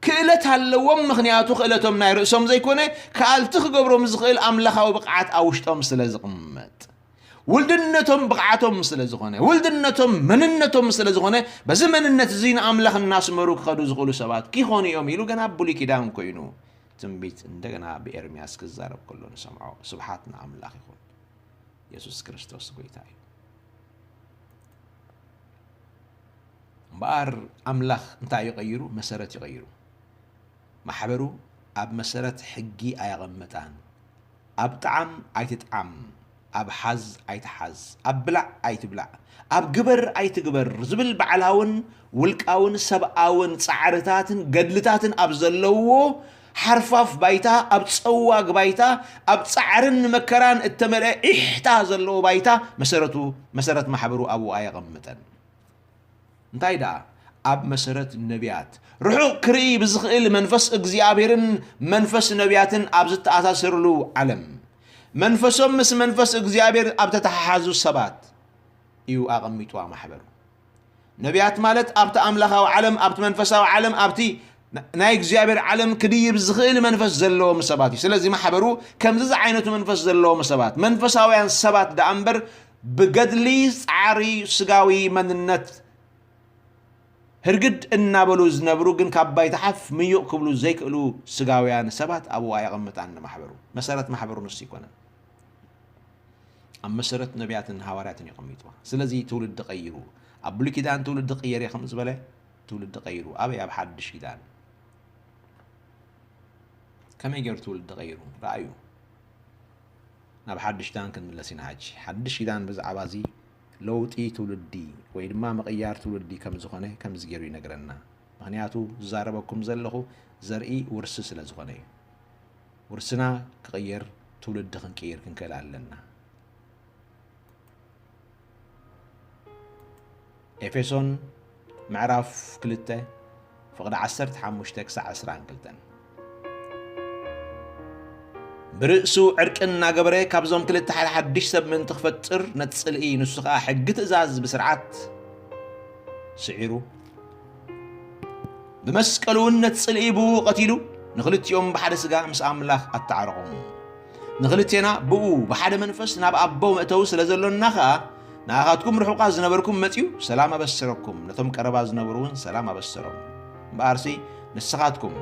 ክእለት ኣለዎም፣ ምኽንያቱ ክእለቶም ናይ ርእሶም ዘይኮነ፣ ከኣልቲ ክገብሮም ዝኽእል ኣምላኻዊ ብቕዓት ኣብ ውሽጦም ስለ ዝቕመጥ። ውልድነቶም ብቕዓቶም ስለ ዝኾነ፣ ውልድነቶም መንነቶም ስለ ዝኾነ፣ በዚ መንነት እዚ ንኣምላኽ እናስመሩ ክኸዱ ዝኽእሉ ሰባት ክኾኑ እዮም ኢሉ ገና ኣብ ብሉይ ኪዳን ኮይኑ ትንቢት እንደገና ብኤርምያስ ክዛረብ ከሎ ንሰምዖ። ስብሓት ንኣምላኽ ይኹን። የሱስ ክርስቶስ ጎይታ እዩ። እምበኣር ኣምላኽ እንታይ እዩ ቀይሩ? መሰረት እዩ ቀይሩ። ማሕበሩ ኣብ መሰረት ሕጊ ኣየቐመጣን። ኣብ ጥዓም ኣይትጥዓም፣ ኣብ ሓዝ ኣይትሓዝ፣ ኣብ ብላዕ ኣይትብላዕ፣ ኣብ ግበር ኣይትግበር ዝብል ባዕላውን ውልቃውን ሰብኣውን ጻዕርታትን ገድልታትን ኣብ ዘለውዎ ሓርፋፍ ባይታ፣ ኣብ ጸዋግ ባይታ፣ ኣብ ጻዕርን መከራን እተመልአ ኢሕታ ዘለዎ ባይታ መሰረቱ፣ መሰረት ማሕበሩ ኣብኡ ኣየቐምጠን። እንታይ ደኣ? ኣብ መሰረት ነቢያት፣ ርሑቕ ክርኢ ብዝኽእል መንፈስ እግዚኣብሔርን መንፈስ ነቢያትን ኣብ ዝተኣሳሰርሉ ዓለም፣ መንፈሶም ምስ መንፈስ እግዚኣብሔር ኣብ ተተሓሓዙ ሰባት እዩ ኣቐሚጥዋ ማሕበሩ። ነቢያት ማለት ኣብቲ ኣምላኻዊ ዓለም፣ ኣብቲ መንፈሳዊ ዓለም፣ ኣብቲ ና-፣ ናይ እግዚኣብሔር ዓለም ክድይብ ዝኽእል መንፈስ ዘለዎም ሰባት እዩ። ስለዚ ማሕበሩ ከምዚ ዝዓይነቱ መንፈስ ዘለዎም ሰባት፣ መንፈሳውያን ሰባት ደኣ እምበር ብገድሊ ጻዕሪ ስጋዊ መንነት ህርግድ እናበሉ ዝነብሩ ግን ካብ ባይታ ሓፍ ምዩቕ ክብሉ ዘይክእሉ ስጋውያን ሰባት ኣብኡ ኣየቐምጣን ማሕበሩ። መሰረት ማሕበሩ ንሱ ይኮነን። ኣብ መሰረት ነቢያትን ሃዋርያትን የቐሚጥዋ። ስለዚ ትውልዲ ቀይሩ። ኣብ ብሉይ ኪዳን ትውልዲ ቅየር እየ ከም ዝበለ ትውልዲ ቀይሩ። ኣበይ? ኣብ ሓድሽ ኪዳን። ከመይ ገይሩ ትውልዲ ቀይሩ? ረኣዩ። ናብ ሓድሽ ኪዳን ክንምለስ ኢና ሕጂ። ሓድሽ ኪዳን ብዛዕባ እዚ ለውጢ ትውልዲ ወይ ድማ ምቕያር ትውልዲ ከም ዝኾነ ከምዚ ገይሩ ይነግረና። ምኽንያቱ ዝዛረበኩም ዘለኹ ዘርኢ ውርሲ ስለ ዝኾነ እዩ። ውርስና ክቕየር ትውልዲ ክንቅይር ክንክእል ኣለና። ኤፌሶን ምዕራፍ ክልተ ፍቕዲ ዓሰርተ ሓሙሽተ ክሳዕ ዕስራን ክልተን። ብርእሱ ዕርቂ እናገበረ ካብዞም ክልተ ሓደ ሓድሽ ሰብ ምእንቲ ክፈጥር ነቲ ጽልኢ፣ ንሱ ኸኣ ሕጊ ትእዛዝ ብስርዓት ስዒሩ፣ ብመስቀሉ እውን ነቲ ጽልኢ ብኡ ቀቲሉ፣ ንኽልቲኦም ብሓደ ስጋ ምስ ኣምላኽ ኣተዓረቖም። ንኽልቴና ብኡ ብሓደ መንፈስ ናብ ኣቦ መእተዊ ስለ ዘሎና ኸኣ፣ ንኣኻትኩም ርሑቓት ዝነበርኩም መጺኡ ሰላም ኣበሰረኩም፣ ነቶም ቀረባ ዝነበሩ እውን ሰላም ኣበሰሮም። እምበኣርሲ ንስኻትኩም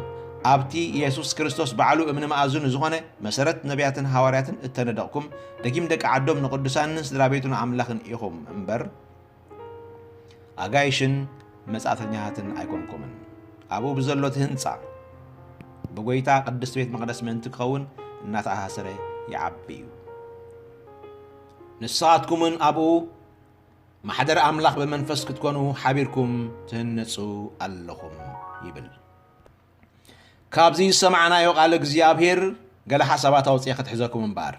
ኣብቲ የሱስ ክርስቶስ ባዕሉ እምኒ መኣዝኑ ዝኾነ መሰረት ነቢያትን ሃዋርያትን እተነደቕኩም፣ ደጊም ደቂ ዓዶም ንቅዱሳንን ስድራ ቤቱን ኣምላኽን ኢኹም እምበር፣ ኣጋይሽን መጻእተኛታትን ኣይኮንኩምን። ኣብኡ ብዘሎ እቲ ህንጻ፣ ብጎይታ ቅድስቲ ቤት መቕደስ ምእንቲ ክኸውን እናተኣሳሰረ ይዓቢ እዩ። ንስኻትኩምን ኣብኡ ማሕደር ኣምላኽ ብመንፈስ ክትኮኑ ሓቢርኩም ትህነጹ ኣለኹም ይብል። ካብዚ ዝሰማዕናዮ ቃል እግዚኣብሔር ገለ ሓሳባት ኣውጽኤ ክትሕዘኩም እምበኣር፣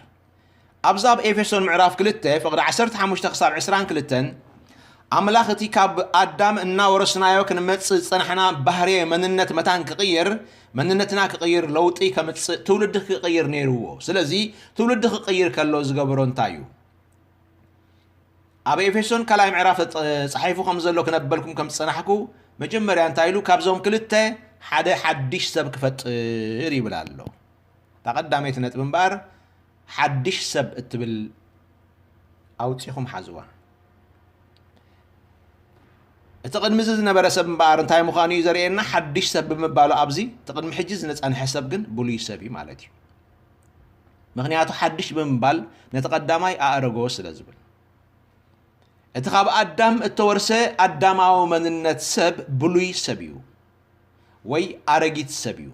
ኣብዚ ኣብ ኤፌሶን ምዕራፍ ክልተ ፍቕዲ ዓሰርተ ሓሙሽተ ክሳብ ዕስራን ክልተን፣ ኣምላኽ እቲ ካብ ኣዳም እናወረስናዮ ክንመጽእ ዝጸናሕና ባህርየ መንነት መታን ክቕይር፣ መንነትና ክቕይር፣ ለውጢ ከምጽእ፣ ትውልዲ ክቕይር ነይርዎ። ስለዚ ትውልዲ ክቕይር ከሎ ዝገበሮ እንታይ እዩ? ኣብ ኤፌሶን ካልኣይ ምዕራፍ ተጸ-፣ ጸሒፉ ከም ዘሎ ክነበልኩም ከም ዝጸናሕኩ፣ መጀመርያ እንታይ ኢሉ? ካብዞም ክልተ ሓደ ሓድሽ ሰብ ክፈጥር ይብል ኣሎ። እታ ቀዳመይቲ ነጥቢ እምበኣር፣ ሓድሽ ሰብ እትብል ኣውጺኹም ሓዝዋ። እቲ ቅድሚ እዚ ዝነበረ ሰብ እምበኣር እንታይ ምዃኑ እዩ ዘርእየና? ሓድሽ ሰብ ብምባሉ ኣብዚ፣ እቲ ቅድሚ ሕጂ ዝነጸንሐ ሰብ ግን ብሉይ ሰብ እዩ ማለት እዩ። ምኽንያቱ ሓድሽ ብምባል ነቲ ቀዳማይ ኣእረጎ ስለ ዝብል። እቲ ካብ ኣዳም እተወርሰ ኣዳማዊ መንነት ሰብ ብሉይ ሰብ እዩ፣ ወይ ኣረጊት ሰብ እዩ።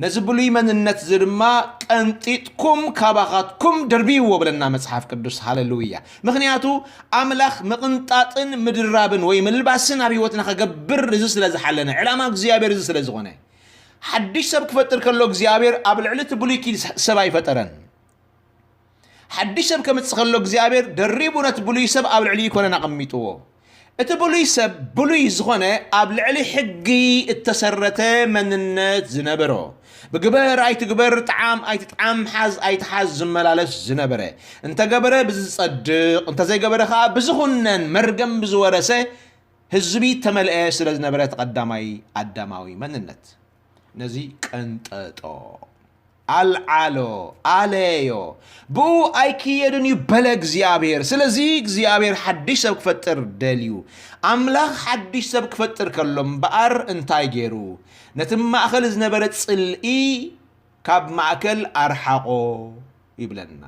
ነዚ ብሉይ መንነት እዚ ድማ ቀንጢጥኩም ካባኻትኩም ደርብይዎ ብለና መጽሓፍ ቅዱስ። ሃሌሉያ። ምኽንያቱ ኣምላኽ ምቕንጣጥን ምድራብን ወይ ምልባስን ኣብ ህይወትና ከገብር እዚ ስለ ዝሓለነ፣ ዕላማ እግዚኣብሔር እዚ ስለ ዝኾነ፣ ሓድሽ ሰብ ክፈጥር ከሎ እግዚኣብሔር ኣብ ልዕሊ እቲ ብሉይ ኪድ ሰብ ኣይፈጠረን። ሓድሽ ሰብ ከምጽእ ከሎ እግዚኣብሔር ደሪቡ ነቲ ብሉይ ሰብ ኣብ ልዕሊኡ ኣይኮነን ኣቐሚጥዎ። እቲ ብሉይ ሰብ ብሉይ ዝኾነ ኣብ ልዕሊ ሕጊ እተሰረተ መንነት ዝነበሮ፣ ብግበር ኣይትግበር፣ ጥዓም ኣይትጥዓም፣ ሓዝ ኣይትሓዝ ዝመላለስ ዝነበረ፣ እንተገበረ ብዝጸድቕ፣ እንተዘይገበረ ኸኣ ብዝኹነን መርገም ብዝወረሰ ህዝቢ ተመልአ ስለ ዝነበረ እቲ ቀዳማይ ኣዳማዊ መንነት። ነዚ ቀንጠጦ፣ ኣልዓሎ፣ ኣለዮ። ብኡ ኣይክየድን እዩ በለ እግዚኣብሔር። ስለዚ እግዚኣብሔር ሓድሽ ሰብ ክፈጥር ደልዩ። ኣምላኽ ሓድሽ ሰብ ክፈጥር ከሎ እምበኣር እንታይ ገይሩ? ነቲ ማእከል ዝነበረ ጽልኢ ካብ ማእከል ኣርሓቖ ይብለና።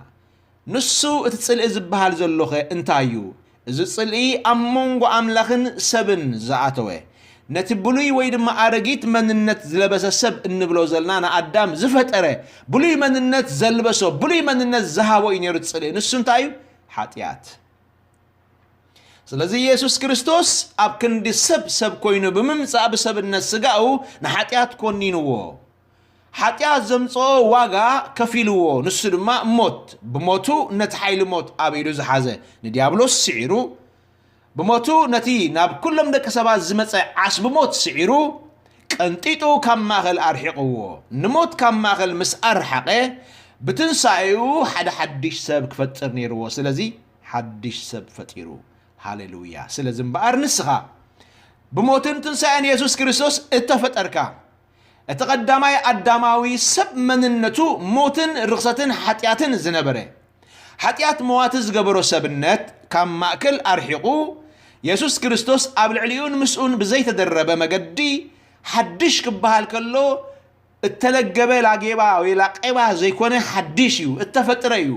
ንሱ እቲ ጽልኢ ዝበሃል ዘሎኸ እንታይ እዩ? እዚ ጽልኢ ኣብ መንጎ ኣምላኽን ሰብን ዝኣተወ፣ ነቲ ብሉይ ወይ ድማ ኣረጊት መንነት ዝለበሰ ሰብ እንብሎ ዘለና ንኣዳም ዝፈጠረ፣ ብሉይ መንነት ዘልበሶ፣ ብሉይ መንነት ዝሃቦ እዩ ነይሩ እቲ ጽልኢ። ንሱ እንታይ እዩ? ሓጢኣት። ስለዚ ኢየሱስ ክርስቶስ ኣብ ክንዲ ሰብ ሰብ ኮይኑ ብምምጻእ ብሰብነት ስጋኡ ንሓጢኣት ኮኒንዎ። ሓጢኣት ዘምጽኦ ዋጋ ከፊልዎ፣ ንሱ ድማ ሞት። ብሞቱ ነቲ ሓይሊ ሞት ኣብ ኢዱ ዝሓዘ ንዲያብሎስ ስዒሩ፣ ብሞቱ ነቲ ናብ ኩሎም ደቂ ሰባት ዝመጸ ዓስቢ ሞት ስዒሩ፣ ቀንጢጡ ካብ ማእከል ኣርሒቕዎ። ንሞት ካብ ማእከል ምስ ኣርሓቐ፣ ብትንሳኤኡ ሓደ ሓድሽ ሰብ ክፈጥር ነይርዎ። ስለዚ ሓድሽ ሰብ ፈጢሩ። ሃሌሉያ። ስለዚ እምበኣር ንስኻ ብሞትን ትንሳኤን የሱስ ክርስቶስ እተፈጠርካ፣ እቲ ቀዳማይ ኣዳማዊ ሰብ መንነቱ ሞትን ርኽሰትን ሓጢኣትን ዝነበረ፣ ሓጢኣት መዋቲ ዝገበሮ ሰብነት ካብ ማእከል ኣርሒቑ፣ የሱስ ክርስቶስ ኣብ ልዕሊኡን ምስኡን ብዘይተደረበ መገዲ ሓድሽ ክበሃል ከሎ፣ እተለገበ ላጌባ ወይ ላቄባ ዘይኮነ ሓድሽ እዩ፣ እተፈጥረ እዩ።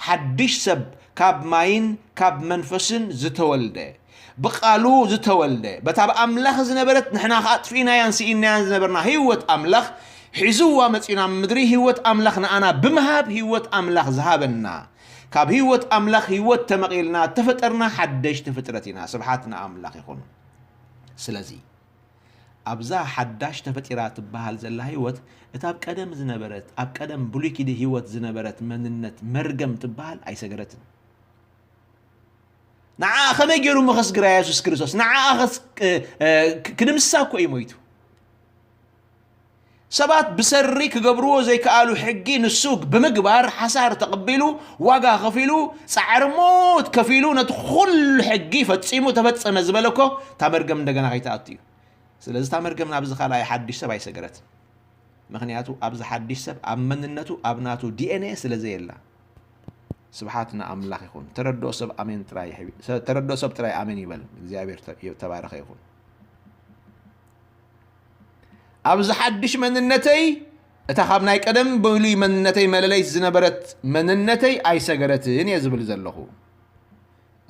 ሓድሽ ሰብ ካብ ማይን ካብ መንፈስን ዝተወልደ፣ ብቓሉ ዝተወልደ፣ በታ ብኣምላኽ ዝነበረት ንሕና ኸኣ ኣጥፊእናያን ስኢንናያን ዝነበርና ህይወት ኣምላኽ ሒዝዋ መጺኡ ናብ ምድሪ፣ ህይወት ኣምላኽ ንኣና ብምሃብ ህይወት ኣምላኽ ዝሃበና፣ ካብ ህይወት ኣምላኽ ህይወት ተመቒልና እተፈጠርና ሓደሽቲ ፍጥረት ኢና። ስብሓት ንኣምላኽ ይኹን። ስለዚ ኣብዛ ሓዳሽ ተፈጢራ ትበሃል ዘላ ህይወት፣ እታ ኣብ ቀደም ዝነበረት፣ ኣብ ቀደም ብሉይ ኪዲ ህይወት ዝነበረት መንነት መርገም ትበሃል ኣይሰገረትን። ንዓኣ ከመይ ገይሩ ምኸስግራ የሱስ ክርስቶስ? ንዓኣ ኸስ-፣ እ፣ እ፣ ክ-፣ ክድምስሳ እኮ እዩ ሞይቱ። ሰባት ብሰሪ ክገብርዎ ዘይከኣሉ ሕጊ ንሱ ብምግባር ሓሳር ተቐቢሉ፣ ዋጋ ከፊሉ፣ ጻዕሪ ሞት ከፊሉ፣ ነቲ ኩሉ ሕጊ ፈጺሙ ተፈጸመ ዝበለ እኮ፣ እታ መርገም እንደገና ከይትኣቱ እዩ። ስለዚ እታ መርገም ናብዚ ካልኣይ ሓድሽ ሰብ ኣይሰገረትን። ምኽንያቱ ኣብዚ ሓድሽ ሰብ ኣብ መንነቱ፣ ኣብ ናቱ ዲ ኤን ኤ ስለ ዘየላ። ስብሓት ንኣምላኽ ይኹን። ተረድኦ ሰብ ኣሜን ጥራይ ይሕቢ-፣ ሰ-፣ ተረድኦ ሰብ ጥራይ ኣሜን ይበል። እግዚኣብሔር ተ-፣ ተባረኸ ይኹን። ኣብዚ ሓድሽ መንነተይ፣ እታ ካብ ናይ ቀደም ብሉይ መንነተይ መለለይት ዝነበረት መንነተይ ኣይሰገረትን እየ ዝብል ዘለኹ።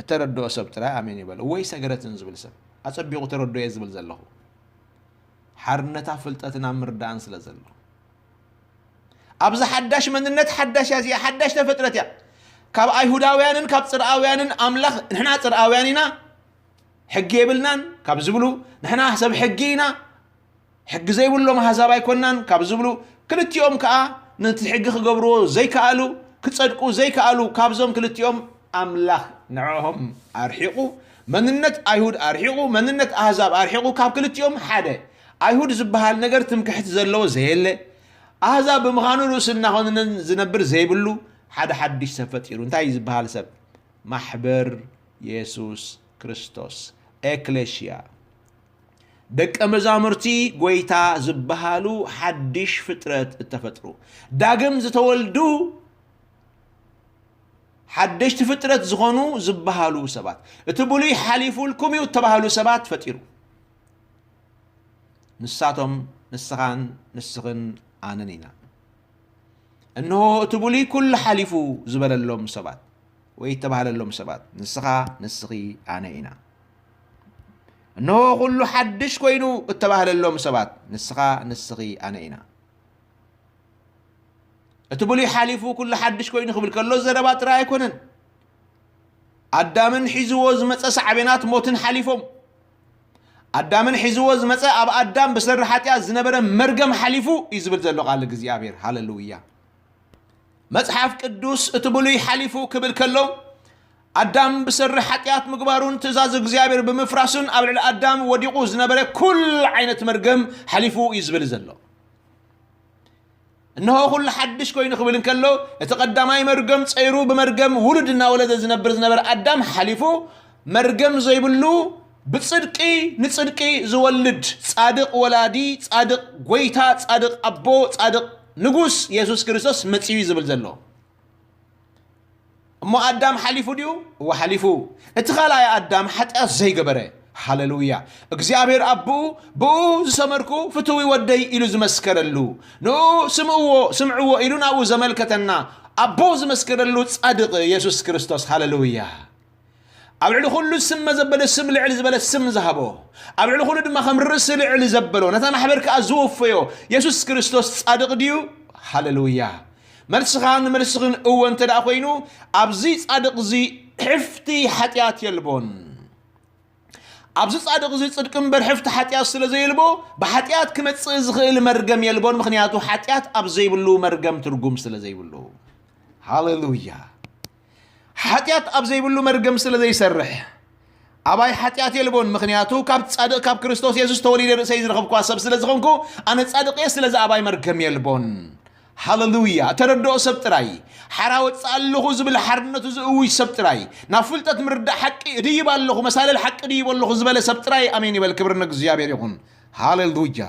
እተረድኦ ሰብ ጥራይ ኣሜን ይበል። እወ ኣይሰገረትን ዝብል ሰብ፣ ኣጸቢቑ ተረድኦ እየ ዝብል ዘለኹ። ሓርነታ ፍልጠትን ኣብ ምርዳእን ስለ ዘሎ። ኣብዚ ሓዳሽ መንነት ሓዳሽ እያ፣ እዚኣ ሓዳሽ ተፈጥረት እያ። ካብ ኣይሁዳውያንን ካብ ጽርኣውያንን ኣምላኽ፣ ንሕና ጽርኣውያን ኢና፣ ሕጊ የብልናን ካብ ዝብሉ፣ ንሕና ሰብ ሕጊ ኢና፣ ሕጊ ዘይብሎም ኣህዛብ ኣይኮናን ካብ ዝብሉ፣ ክልቲኦም ከኣ ነቲ ሕጊ ክገብርዎ ዘይከኣሉ፣ ክጸድቁ ዘይከኣሉ፣ ካብዞም ክልቲኦም ኣምላኽ ንዕኦም ኣርሒቑ፣ መንነት ኣይሁድ ኣርሒቑ፣ መንነት ኣህዛብ ኣርሒቑ፣ ካብ ክልቲኦም ሓደ። ኣይሁድ ዝበሃል ነገር ትምክሕቲ ዘለዎ ዘየለ፣ ኣህዛብ ብምዃኑ ርእሱ እናኾነነን ዝነብር ዘይብሉ ሓደ ሓድሽ ሰብ ፈጢሩ። እንታይ እዩ ዝበሃል ሰብ? ማሕበር የሱስ ክርስቶስ፣ ኤክሌሽያ፣ ደቀ መዛሙርቲ ጐይታ ዝበሃሉ ሓድሽ ፍጥረት እተፈጥሩ፣ ዳግም ዝተወልዱ ሓደሽቲ ፍጥረት ዝኾኑ ዝበሃሉ ሰባት፣ እቲ ብሉይ ሓሊፉልኩም እዩ እተባህሉ ሰባት ፈጢሩ። ንሳቶም ንስኻን ንስኽን ኣነን ኢና። እንሆ እቲ ብሉይ ኩሉ ሓሊፉ ዝበለሎም ሰባት ወይ እተባህለሎም ሰባት፣ ንስኻ ንስኺ ኣነ ኢና። እንሆ ኩሉ ሓድሽ ኮይኑ እተባህለሎም ሰባት፣ ንስኻ ንስኺ ኣነ ኢና። እቲ ብሉይ ሓሊፉ ኩሉ ሓድሽ ኮይኑ ክብል ከሎ ዘረባ ጥራይ ኣይኮነን። ኣዳምን ሒዝዎ ዝመጸ ሳዕቤናት ሞትን ሓሊፎም። ኣዳምን ሒዝዎ ዝመጸ ኣብ ኣዳም ብሰሪ ሓጢኣት ዝነበረ መርገም ሓሊፉ እዩ ዝብል ዘሎ ቃል እግዚኣብሔር። ሃሌሉያ። መጽሓፍ ቅዱስ እቲ ብሉይ ሓሊፉ ክብል ከሎ፣ ኣዳም ብሰሪ ሓጢኣት ምግባሩን ትእዛዝ እግዚኣብሔር ብምፍራሱን ኣብ ልዕሊ ኣዳም ወዲቑ ዝነበረ ኩሉ ዓይነት መርገም ሓሊፉ እዩ ዝብል ዘሎ። እንሆ ኩሉ ሓድሽ ኮይኑ ክብል እንከሎ፣ እቲ ቀዳማይ መርገም ጸይሩ ብመርገም ውሉድ እናወለደ ዝነብር ዝነበረ ኣዳም ሓሊፉ፣ መርገም ዘይብሉ ብጽድቂ ንጽድቂ ዝወልድ ጻድቕ ወላዲ፣ ጻድቕ ጎይታ፣ ጻድቕ ኣቦ፣ ጻድቕ ንጉስ የሱስ ክርስቶስ መጺኡ እዩ ዝብል ዘሎ። እሞ ኣዳም ሓሊፉ ድዩ? እወ ሓሊፉ። እቲ ካልኣይ ኣዳም ሓጢኣት ዘይገበረ። ሃሌሉያ። እግዚኣብሔር ኣቦኡ ብኡ ዝሰመርኩ ፍትዊ ወደይ ኢሉ ዝመስከረሉ፣ ንኡ ስምዕዎ፣ ስምዕዎ ኢሉ ናብኡ ዘመልከተና ኣቦ ዝመስከረሉ ጻድቕ የሱስ ክርስቶስ። ሃሌሉያ። ኣብ ልዕሊ ኩሉ ስም መዘበለ ስም ልዕል ዝበለ ስም ዝሃቦ፣ ኣብ ልዕሊ ኩሉ ድማ ከም ርእሲ ልዕል ዘበሎ፣ ነታ ማሕበር ከኣ ዝወፈዮ የሱስ ክርስቶስ ጻድቕ ድዩ? ሃሌሉያ። መልስኻ ንመልስኽን እወ እንተ ደኣ ኮይኑ፣ ኣብዚ ጻድቕ እዚ ሕፍቲ ሓጢኣት የልቦን። ኣብዚ ጻድቕ እዚ ጽድቂ እምበር ሕፍቲ ሓጢኣት ስለ ዘየልቦ፣ ብሓጢኣት ክመጽእ ዝኽእል መርገም የልቦን። ምኽንያቱ ሓጢኣት ኣብ ዘይብሉ መርገም ትርጉም ስለ ዘይብሉ። ሃሌሉያ። ሓጢኣት ኣብ ዘይብሉ መርገም ስለ ዘይሰርሕ፣ ኣባይ ሓጢኣት የልቦን። ምኽንያቱ ካብ ጻድቕ ካብ ክርስቶስ የሱስ ተወሊደ ርእሰይ ዝረኸብኩዋ ሰብ ስለ ዝኾንኩ፣ ኣነ ጻድቕ እየ፣ ስለዚ ኣባይ መርገም የልቦን። ሃሌሉያ። ተረድኦ ሰብ ጥራይ፣ ሓራ ወጽእ ኣለኹ ዝብል ሓርነቱ ዝእውጅ ሰብ ጥራይ፣ ናብ ፍልጠት ምርዳእ ሓቂ እድይብ ኣለኹ፣ መሳለል ሓቂ እድይብ ኣለኹ ዝበለ ሰብ ጥራይ ኣሜን ይበል። ክብሪ ንእግዚኣብሔር ይኹን። ሃሌሉያ።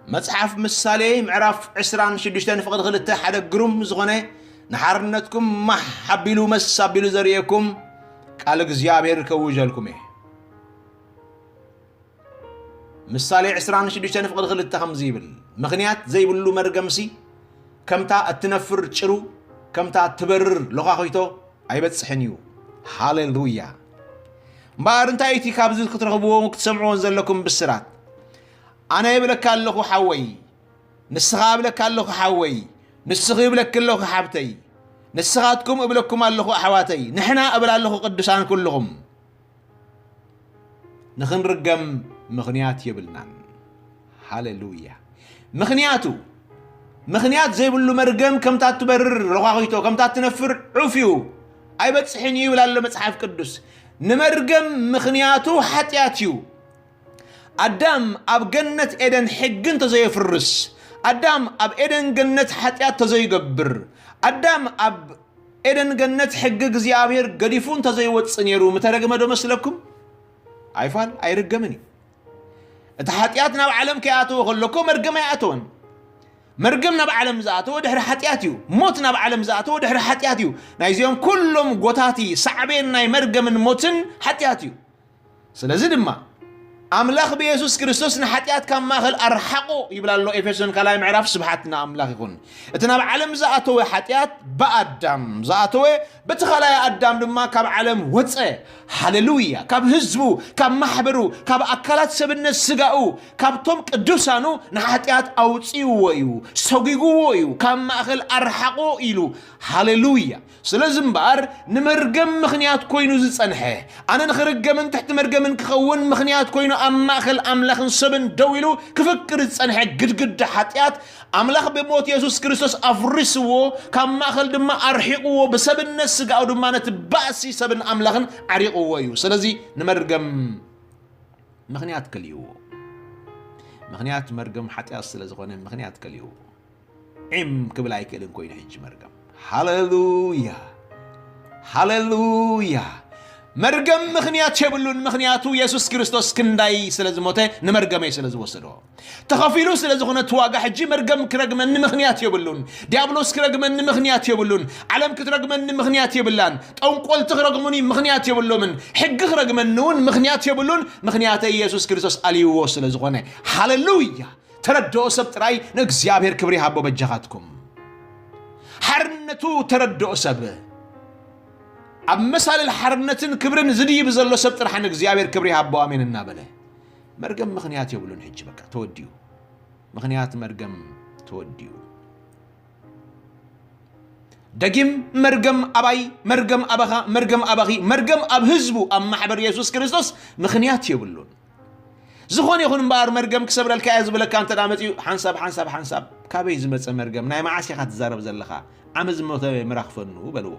መጽሓፍ ምሳሌ ምዕራፍ ዕስራን ሽዱሽተን ፍቕዲ ክልተ ሓደ ግሩም ዝኾነ ንሓርነትኩም ማሕ ኣቢሉ መስ ኣቢሉ ዘርእየኩም ቃል እግዚኣብሔር ከውጀልኩም እየ። ምሳሌ ዕስራን ሽዱሽተን ፍቕዲ ክልተ ከምዚ ይብል፣ ምኽንያት ዘይብሉ መርገምሲ ከምታ እትነፍር ጭሩ፣ ከምታ እትበርር ሎኻኺቶ ኣይበጽሕን እዩ። ሃሌሉያ። እምበኣር እንታይ እቲ ካብዚ ክትረኽብዎ ክትሰምዕዎን ዘለኩም ብስራት? ኣነ እብለካ ኣለኹ ሓወይ፣ ንስኻ እብለካ ኣለኹ ሓወይ፣ ንስኺ እብለኪ ኣለኹ ሓብተይ፣ ንስኻትኩም እብለኩም ኣለኹ ኣሕዋተይ፣ ንሕና እብል ኣለኹ ቅዱሳን ኩልኹም። ንኽንርገም ምኽንያት የብልናን። ሃሌሉያ። ምኽንያቱ፣ ምኽንያት ዘይብሉ መርገም ከምታ እትበርር ሎኻኺቶ፣ ከምታ እትነፍር ዑፍ እዩ፣ ኣይበጽሕን እዩ ይብል ኣሎ መጽሓፍ ቅዱስ። ንመርገም ምኽንያቱ ሓጢኣት እዩ። ኣዳም ኣብ ገነት ኤደን ሕጊ እንተዘየፍርስ፣ ኣዳም ኣብ ኤደን ገነት ሓጢኣት እንተዘይገብር፣ ኣዳም ኣብ ኤደን ገነት ሕጊ እግዚኣብሔር ገዲፉ እንተዘይወጽእ ነይሩ፣ ምተረግመ ዶ መስለኩም? ኣይፋል፣ ኣይርገምን እዩ። እቲ ሓጢኣት ናብ ዓለም ከይኣተወ ከሎ እኮ መርገም ኣይኣተወን። መርገም ናብ ዓለም ዝኣተወ ድሕሪ ሓጢኣት እዩ። ሞት ናብ ዓለም ዝኣተወ ድሕሪ ሓጢኣት እዩ። ናይዚኦም ኩሎም ጎታቲ ሳዕቤን ናይ መርገምን ሞትን ሓጢኣት እዩ። ስለዚ ድማ ኣምላኽ ብየሱስ ክርስቶስ ንሓጢኣት ካብ ማእኸል ኣርሓቖ ይብል ኣሎ ኤፌሶን ካልኣይ ምዕራፍ። ስብሓት ንኣምላኽ ይኹን። እቲ ናብ ዓለም ዝኣተወ ሓጢኣት ብኣዳም ዝኣተወ፣ በቲ ካልኣይ ኣዳም ድማ ካብ ዓለም ወፀ። ሃሌሉያ። ካብ ህዝቡ፣ ካብ ማሕበሩ፣ ካብ ኣካላት ሰብነት ስጋኡ፣ ካብቶም ቅዱሳኑ ንሓጢኣት ኣውፅእዎ እዩ፣ ሰጒግዎ እዩ፣ ካብ ማእኸል ኣርሓቖ ኢሉ። ሃሌሉያ። ስለዚ እምበኣር ንመርገም ምኽንያት ኮይኑ ዝጸንሐ፣ ኣነ ንኽርገምን ትሕቲ መርገምን ክኸውን ምኽንያት ኮይኑ ኣብ ማእከል ኣምላኽን ሰብን ደው ኢሉ ክፍክር ዝጸንሐ ግድግዳ ሓጢኣት፣ ኣምላኽ ብሞት የሱስ ክርስቶስ ኣፍሪስዎ፣ ካብ ማእከል ድማ ኣርሒቕዎ፣ ብሰብነት ስጋኡ ድማ ነቲ ባእሲ ሰብን ኣምላኽን ዓሪቕዎ እዩ። ስለዚ ንመርገም ምኽንያት ከልእዎ። ምኽንያት መርገም ሓጢኣት ስለ ዝኾነ ምኽንያት ከልእዎ። ዒም ክብል ኣይክእልን ኮይኑ ሕጂ መርገም። ሃሌሉያ፣ ሃሌሉያ። መርገም ምኽንያት የብሉን፣ ምኽንያቱ የሱስ ክርስቶስ ክንዳይ ስለ ዝሞተ ንመርገመይ ስለ ዝወሰዶ። ተኸፊሉ ስለ ዝኾነ እቲ ዋጋ ሕጂ መርገም ክረግመኒ ምኽንያት የብሉን። ዲያብሎስ ክረግመኒ ምኽንያት የብሉን። ዓለም ክትረግመኒ ምኽንያት የብላን። ጠንቆልቲ ክረግሙኒ ምኽንያት የብሎምን። ሕጊ ክረግመኒ እውን ምኽንያት የብሉን። ምኽንያተይ የሱስ ክርስቶስ ኣልይዎ ስለ ዝኾነ። ሃሌሉያ። ተረድኦ ሰብ ጥራይ ንእግዚኣብሔር ክብሪ ይሃቦ በጃኻትኩም። ሓርነቱ ተረድኦ ሰብ። ኣብ መሳልል ሓርነትን ክብርን ዝድይብ ዘሎ ሰብ ጥራሕ ንእግዚኣብሔር ክብሪ ይሃቦ ኣሜን እናበለ። መርገም ምኽንያት የብሉን ሕጂ በቃ ተወዲኡ። ምኽንያት መርገም ተወዲኡ። ደጊም መርገም ኣባይ፣ መርገም ኣባኻ፣ መርገም ኣባኺ፣ መርገም ኣብ ህዝቡ፣ ኣብ ማሕበር የሱስ ክርስቶስ ምኽንያት የብሉን። ዝኾነ ይኹን እምበኣር መርገም ክሰብረልካ እየ ዝብለካ እንተ ደኣ መጺኡ ሓንሳብ፣ ሓንሳብ፣ ሓንሳብ ካበይ ዝመጸ መርገም? ናይ መዓስ ኢኻ ትዛረብ ዘለኻ? ዓመ ዝሞተ ምራኽ ፈኑ በልዎ።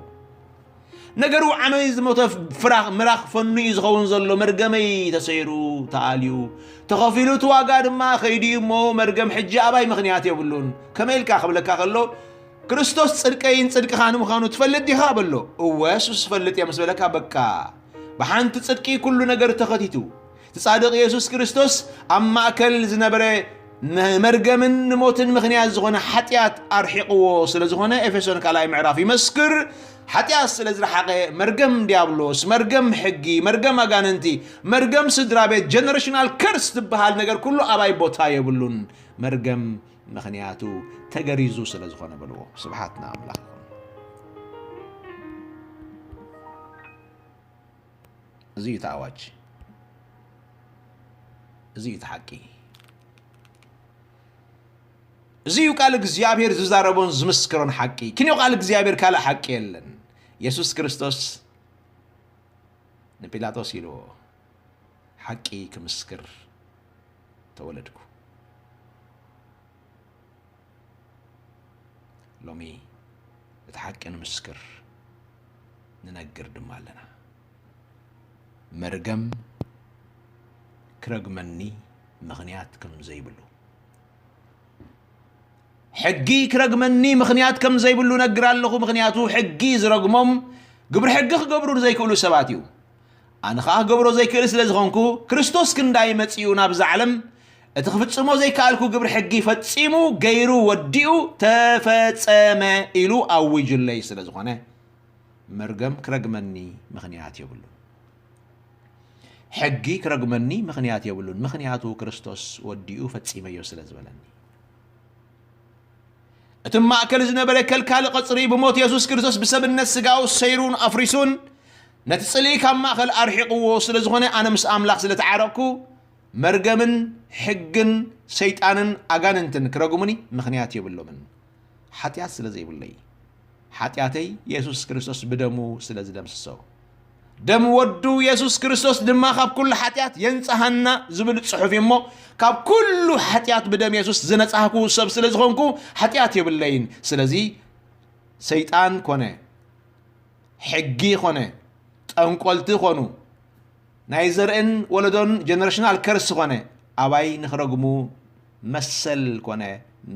ነገሩ ዓመ ዝሞተ ፍራኽ ምራኽ ፈኑ እዩ ዝኸውን ዘሎ። መርገመይ ተሰይሩ፣ ተኣልዩ፣ ተኸፊሉ፣ እቲ ዋጋ ድማ ከይዱ እዩ እሞ፣ መርገም ሕጂ ኣባይ ምኽንያት የብሉን። ከመይ ኢልካ ክብለካ ከሎ፣ ክርስቶስ ጽድቀይን ጽድቅኻን ምዃኑ ትፈልጥ ዲኻ? በሎ። እወ፣ እሱስ እፈልጥ እየ ምስ በለካ፣ በቃ፣ ብሓንቲ ጽድቂ ኩሉ ነገር ተኸቲቱ። እቲ ጻድቕ የሱስ ክርስቶስ ኣብ ማእከል ዝነበረ ንመርገምን ንሞትን ምኽንያት ዝኾነ ሓጢኣት ኣርሒቕዎ ስለ ዝኾነ፣ ኤፌሶን ካልኣይ ምዕራፍ ይመስክር። ሓጢኣት ስለ ዝረሓቐ፣ መርገም ዲያብሎስ፣ መርገም ሕጊ፣ መርገም ኣጋንንቲ፣ መርገም ስድራ ቤት፣ ጀነሬሽናል ከርስ ዝበሃል ነገር ኩሉ ኣባይ ቦታ የብሉን። መርገም ምኽንያቱ ተገሪዙ ስለ ዝኾነ በልዎ። ስብሓት ንኣምላኽ ይኹን። እዚ እዩ እቲ ኣዋጅ። እዚ እዩ እቲ ሓቂ። እዚ እዩ ቃል እግዚኣብሔር ዝዛረቦን ዝምስክሮን ሓቂ። ክንዮ ቃል እግዚኣብሔር ካልእ ሓቂ የለን። የሱስ ክርስቶስ ንጲላጦስ ኢልዎ፣ ሓቂ ክምስክር ተወለድኩ። ሎሚ እቲ ሓቂ ንምስክር ንነግር ድማ ኣለና። መርገም ክረግመኒ ምኽንያት ከም ዘይብሉ። ሕጊ ክረግመኒ ምኽንያት ከም ዘይብሉ ነግር ኣለኹ፣ ምኽንያቱ ሕጊ ዝረግሞም ግብሪ ሕጊ ክገብሩ ዘይክእሉ ሰባት እዩ። ኣነ ኸኣ ክገብሮ ዘይክእል ስለ ዝኾንኩ፣ ክርስቶስ ክንዳይ መጺኡ ናብዛ ዓለም፣ እቲ ክፍጽሞ ዘይከኣልኩ ግብሪ ሕጊ ፈጺሙ፣ ገይሩ፣ ወዲኡ፣ ተፈጸመ ኢሉ ኣዊጁለይ ስለ ዝኾነ፣ መርገም ክረግመኒ ምኽንያት የብሉን። ሕጊ ክረግመኒ ምኽንያት የብሉን፣ ምኽንያቱ ክርስቶስ ወዲኡ ፈጺመዮ ስለ ዝበለኒ። እቲ ማእከል ዝነበረ ከልካሊ ቐጽሪ ብሞት የሱስ ክርስቶስ ብሰብነት ስጋኡ ሰይሩን ኣፍሪሱን ነቲ ጽልኢ ካብ ማእከል ኣርሒቕዎ ስለ ዝኾነ፣ ኣነ ምስ ኣምላኽ ስለ ተዓረቕኩ፣ መርገምን ሕግን ሰይጣንን ኣጋንንትን ክረግሙኒ ምኽንያት የብሎምን። ሓጢኣት ስለ ዘይብለይ፣ ሓጢኣተይ የሱስ ክርስቶስ ብደሙ ስለ ዝደምስሶ፣ ደም ወዱ የሱስ ክርስቶስ ድማ ካብ ኩሉ ሓጢኣት የንጽሃና ዝብል ጽሑፍ እዩ እሞ፣ ካብ ኩሉ ሓጢኣት ብደም የሱስ ዝነጻህኩ ሰብ ስለ ዝኾንኩ፣ ሓጢኣት የብለይን። ስለዚ ሰይጣን ኮነ፣ ሕጊ ኮነ፣ ጠንቆልቲ ኮኑ፣ ናይ ዘርእን ወለዶን ጀነሬሽናል ከርስ ኮነ፣ ኣባይ ንኽረግሙ መሰል ኮነ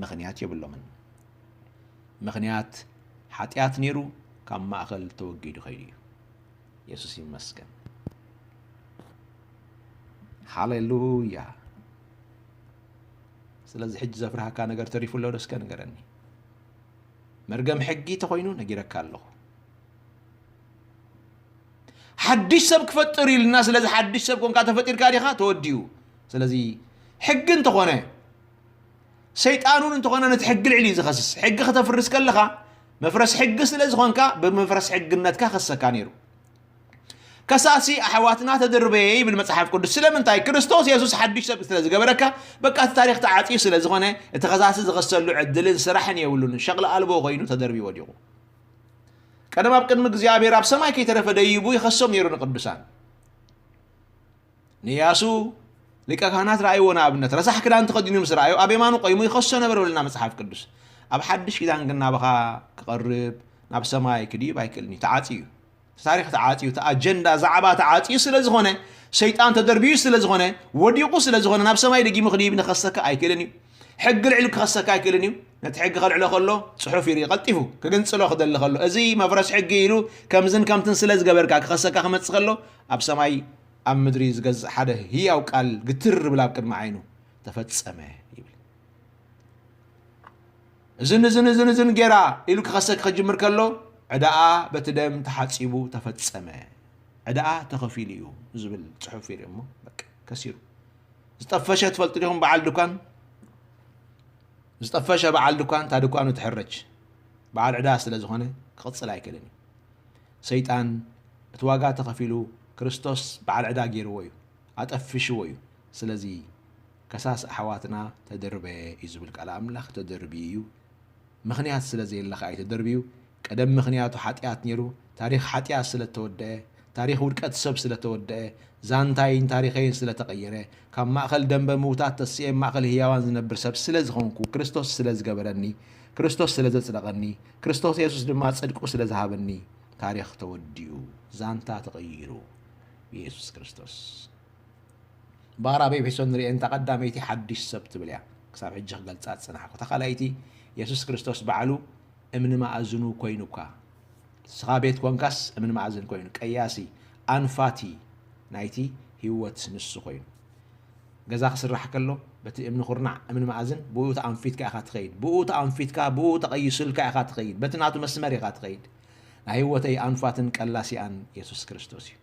ምኽንያት የብሎምን። ምኽንያት ሓጢኣት ነይሩ፣ ካብ ማእከል ተወጊዱ ከይዱ እዩ። የሱስ ይመስገን። ሃሌሉያ። ስለዚ ሕጂ ዘፍርሃካ ነገር ተሪፉ ኣሎ ዶ? እስከ ንገረኒ። መርገም ሕጊ ተኾይኑ ነጊረካ ኣለኹ። ሓድሽ ሰብ ክፈጥር ኢልና፣ ስለዚ ሓድሽ ሰብ ኮንካ ተፈጢርካ ዲኻ? ተወዲኡ። ስለዚ ሕጊ እንተኾነ፣ ሰይጣን እውን እንተኾነ ነቲ ሕጊ ልዕሊ እዩ ዝኸስስ። ሕጊ ከተፍርስ ከለኻ፣ መፍረስ ሕጊ ስለ ዝኾንካ፣ ብመፍረስ ሕግነትካ ከሰካ ነይሩ። ከሳሲ ኣሕዋትና ተደርበየ ይብል መጽሓፍ ቅዱስ። ስለምንታይ? ክርስቶስ የሱስ ሓድሽ ሰብ ስለ ዝገበረካ፣ በቃ እቲ ታሪኽ ተዓጽዩ ስለ ዝኾነ፣ እቲ ከሳሲ ዝኸሰሉ ዕድልን ስራሕን የብሉን። ሸቕሊ ኣልቦ ኮይኑ ተደርብዩ ወዲቑ። ቀደም ኣብ ቅድሚ እግዚኣብሔር ኣብ ሰማይ ከይተረፈ ደይቡ ይኸሶም ነይሩ ንቅዱሳን። ንያሱ ሊቀ ካህናት ረኣይዎ፣ ንኣብነት ረሳሕ ክዳን ተኸዲኑ ምስ ረኣዮ ኣብ የማኑ ቆይሙ ይኸሶ ነበር በለና መጽሓፍ ቅዱስ። ኣብ ሓድሽ ኪዳን ግን ናባኻ ክቐርብ፣ ናብ ሰማይ ክድይብ ኣይክእልን እዩ፣ ተዓጽዩ እዩ። እቲ ታሪኽ ተዓጽዩ፣ እቲ ኣጀንዳ ዛዕባ ተዓጽዩ ስለ ዝኾነ፣ ሰይጣን ተደርብዩ ስለ ዝኾነ፣ ወዲቑ ስለ ዝኾነ፣ ናብ ሰማይ ደጊሙ ክድይብ ንኸሰካ ኣይክእልን እዩ። ሕጊ ልዕሊ ክኸሰካ ኣይክእልን እዩ። ነቲ ሕጊ ከልዕሎ ከሎ ጽሑፍ ይርኢ ቀልጢፉ፣ ክግንጽሎ ክደሊ ከሎ፣ እዚ መፍረስ ሕጊ ኢሉ ከምዝን ከምትን ስለ ዝገበርካ ክኸሰካ ክመጽእ ከሎ፣ ኣብ ሰማይ ኣብ ምድሪ ዝገዝእ ሓደ ህያው ቃል ግትር ይብል ኣብ ቅድሚ ዓይኑ፣ "ተፈጸመ" ይብል። እዝን እዝን እዝን እዝን ጌራ ኢሉ ክኸሰክ ክጅምር ከሎ፣ ዕዳኣ በቲ ደም ተሓጺቡ ተፈጸመ፣ ዕዳኣ ተኸፊሉ እዩ ዝብል ጽሑፍ ይርኢ እሞ፣ በቃ ከሲሩ። ዝጠፈሸ ትፈልጡ ዲኹም? በዓል ድኳን፣ ዝጠፈሸ በዓል ድኳን፣ እታ ድኳኑ ትሕረጅ። በዓል ዕዳ ስለ ዝኾነ ክቕጽል ኣይክእልን እዩ። ሰይጣን እቲ ዋጋ ተኸፊሉ፣ ክርስቶስ በዓል ዕዳ ገይርዎ እዩ፣ ኣጠፊሽዎ እዩ። ስለዚ ከሳስ ኣሕዋትና ተደርበየ እዩ ዝብል ቃል ኣምላኽ፣ ተደርብዩ እዩ። ምኽንያት ስለ ዘየለ ኸኣ እዩ ተደርብዩ። ቀደም ምኽንያቱ ሓጢኣት ነይሩ። ታሪኽ ሓጢኣት ስለ እተወደአ፣ ታሪኽ ውድቀት ሰብ ስለ እተወደአ፣ ዛንታይን ታሪኸይን ስለ ተቐየረ፣ ካብ ማእከል ደንበ ምዉታት ተሲኤ ማእከል ህያዋን ዝነብር ሰብ ስለ ዝኾንኩ፣ ክርስቶስ ስለ ዝገበረኒ፣ ክርስቶስ ስለ ዘጽደቐኒ፣ ክርስቶስ የሱስ ድማ ጽድቁ ስለ ዝሃበኒ፣ ታሪኽ ተወዲኡ፣ ዛንታ ተቐይሩ ብየሱስ ክርስቶስ። እምበኣር ኣብ ኤፌሶን ንርእየን እታ ቀዳመይቲ ሓድሽ ሰብ ትብል እያ። ክሳብ ሕጂ ክገልጻ ዝጸናሕኩ። እታ ካልኣይቲ፣ የሱስ ክርስቶስ ባዕሉ እምኒ መኣዝኑ ኮይኑካ። ንስኻ ቤት ኮንካስ እምኒ መኣዝን ኮይኑ፣ ቀያሲ፣ ኣንፋቲ ናይቲ ህይወት ንሱ ኮይኑ። ገዛ ክስራሕ ከሎ፣ በቲ እምኒ ኩርናዕ፣ እምኒ መኣዝን፣ ብኡ ተኣንፊትካ ኢኻ ትኸይድ። ብኡ ተኣንፊትካ፣ ብኡ ተቐይሱልካ ኢኻ ትኸይድ። በቲ ናቱ መስመር ኢኻ ትኸይድ። ናይ ህይወተይ ኣንፋትን ቀላሲኣን የሱስ ክርስቶስ እዩ።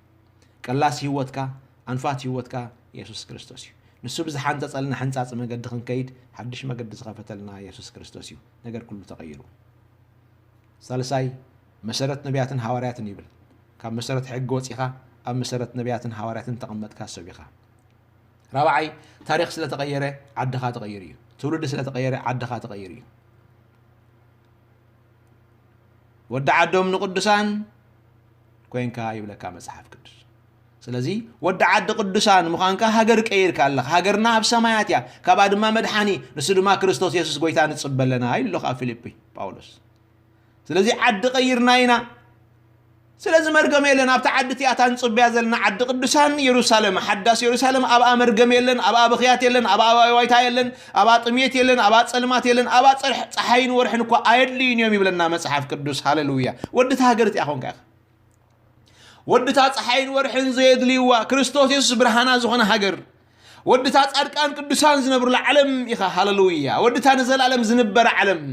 ቀላሲ ህይወትካ፣ ኣንፋት ህይወትካ የሱስ ክርስቶስ እዩ። ንሱ ብዝሓንጸጸልና ሕንጻጽ መገዲ ክንከይድ፣ ሓድሽ መገዲ ዝኸፈተልና የሱስ ክርስቶስ እዩ። ነገር ኩሉ ተቐይሩ። ሳልሳይ፣ መሰረት ነቢያትን ሃዋርያትን ይብል። ካብ መሰረት ሕጊ ወጺኻ ኣብ መሰረት ነቢያትን ሃዋርያትን ተቐመጥካ ሰብ ኢኻ። ራብዓይ፣ ታሪኽ ስለ ተቐየረ ዓድኻ ተቐይሩ እዩ። ትውልዲ ስለ ተቐየረ ዓድኻ ተቐይሩ እዩ። ወዲ ዓዶም ንቅዱሳን ኮንካ ይብለካ መጽሓፍ ቅዱስ። ስለዚ ወዲ ዓዲ ቅዱሳን ምዃንካ ሃገር ቀይርካ ኣለኻ። ሃገርና ኣብ ሰማያት እያ፣ ካብኣ ድማ መድሓኒ፣ ንሱ ድማ ክርስቶስ የሱስ ጎይታ ንጽበለና ኢሉ ኣሎ ኣብ ፊልጲ ጳውሎስ። ስለዚ ዓዲ ቀይርና ኢና። ስለዚ መርገም የለን። ኣብታ ዓዲ እቲኣ እታ ንጽበያ ዘለና ዓዲ ቅዱሳን የሩሳሌም፣ ሓዳስ የሩሳሌም፣ ኣብኣ መርገም የለን፣ ኣብኣ ብኽያት የለን፣ ኣብኣ ዋይታ የለን፣ ኣብኣ ጥሜት የለን፣ ኣብኣ ጸልማት የለን፣ ኣብኣ ጸርሕ-፣ ጸሓይን ወርሕን እኳ ኣየድልዩን እዮም ይብለና መጽሓፍ ቅዱስ። ሃሌሉያ። ወዲ እታ ሃገር እቲኣ ኾንካ ኢኻ። ወዲ እታ ጸሓይን ወርሕን ዘየድልይዋ፣ ክርስቶስ የሱስ ብርሃና ዝኾነ ሃገር። ወዲ እታ ጻድቃን ቅዱሳን ዝነብሩላ ዓለም ኢኻ። ሃሌሉያ። ወዲ እታ ንዘለኣለም ዝንበረ ዓለም።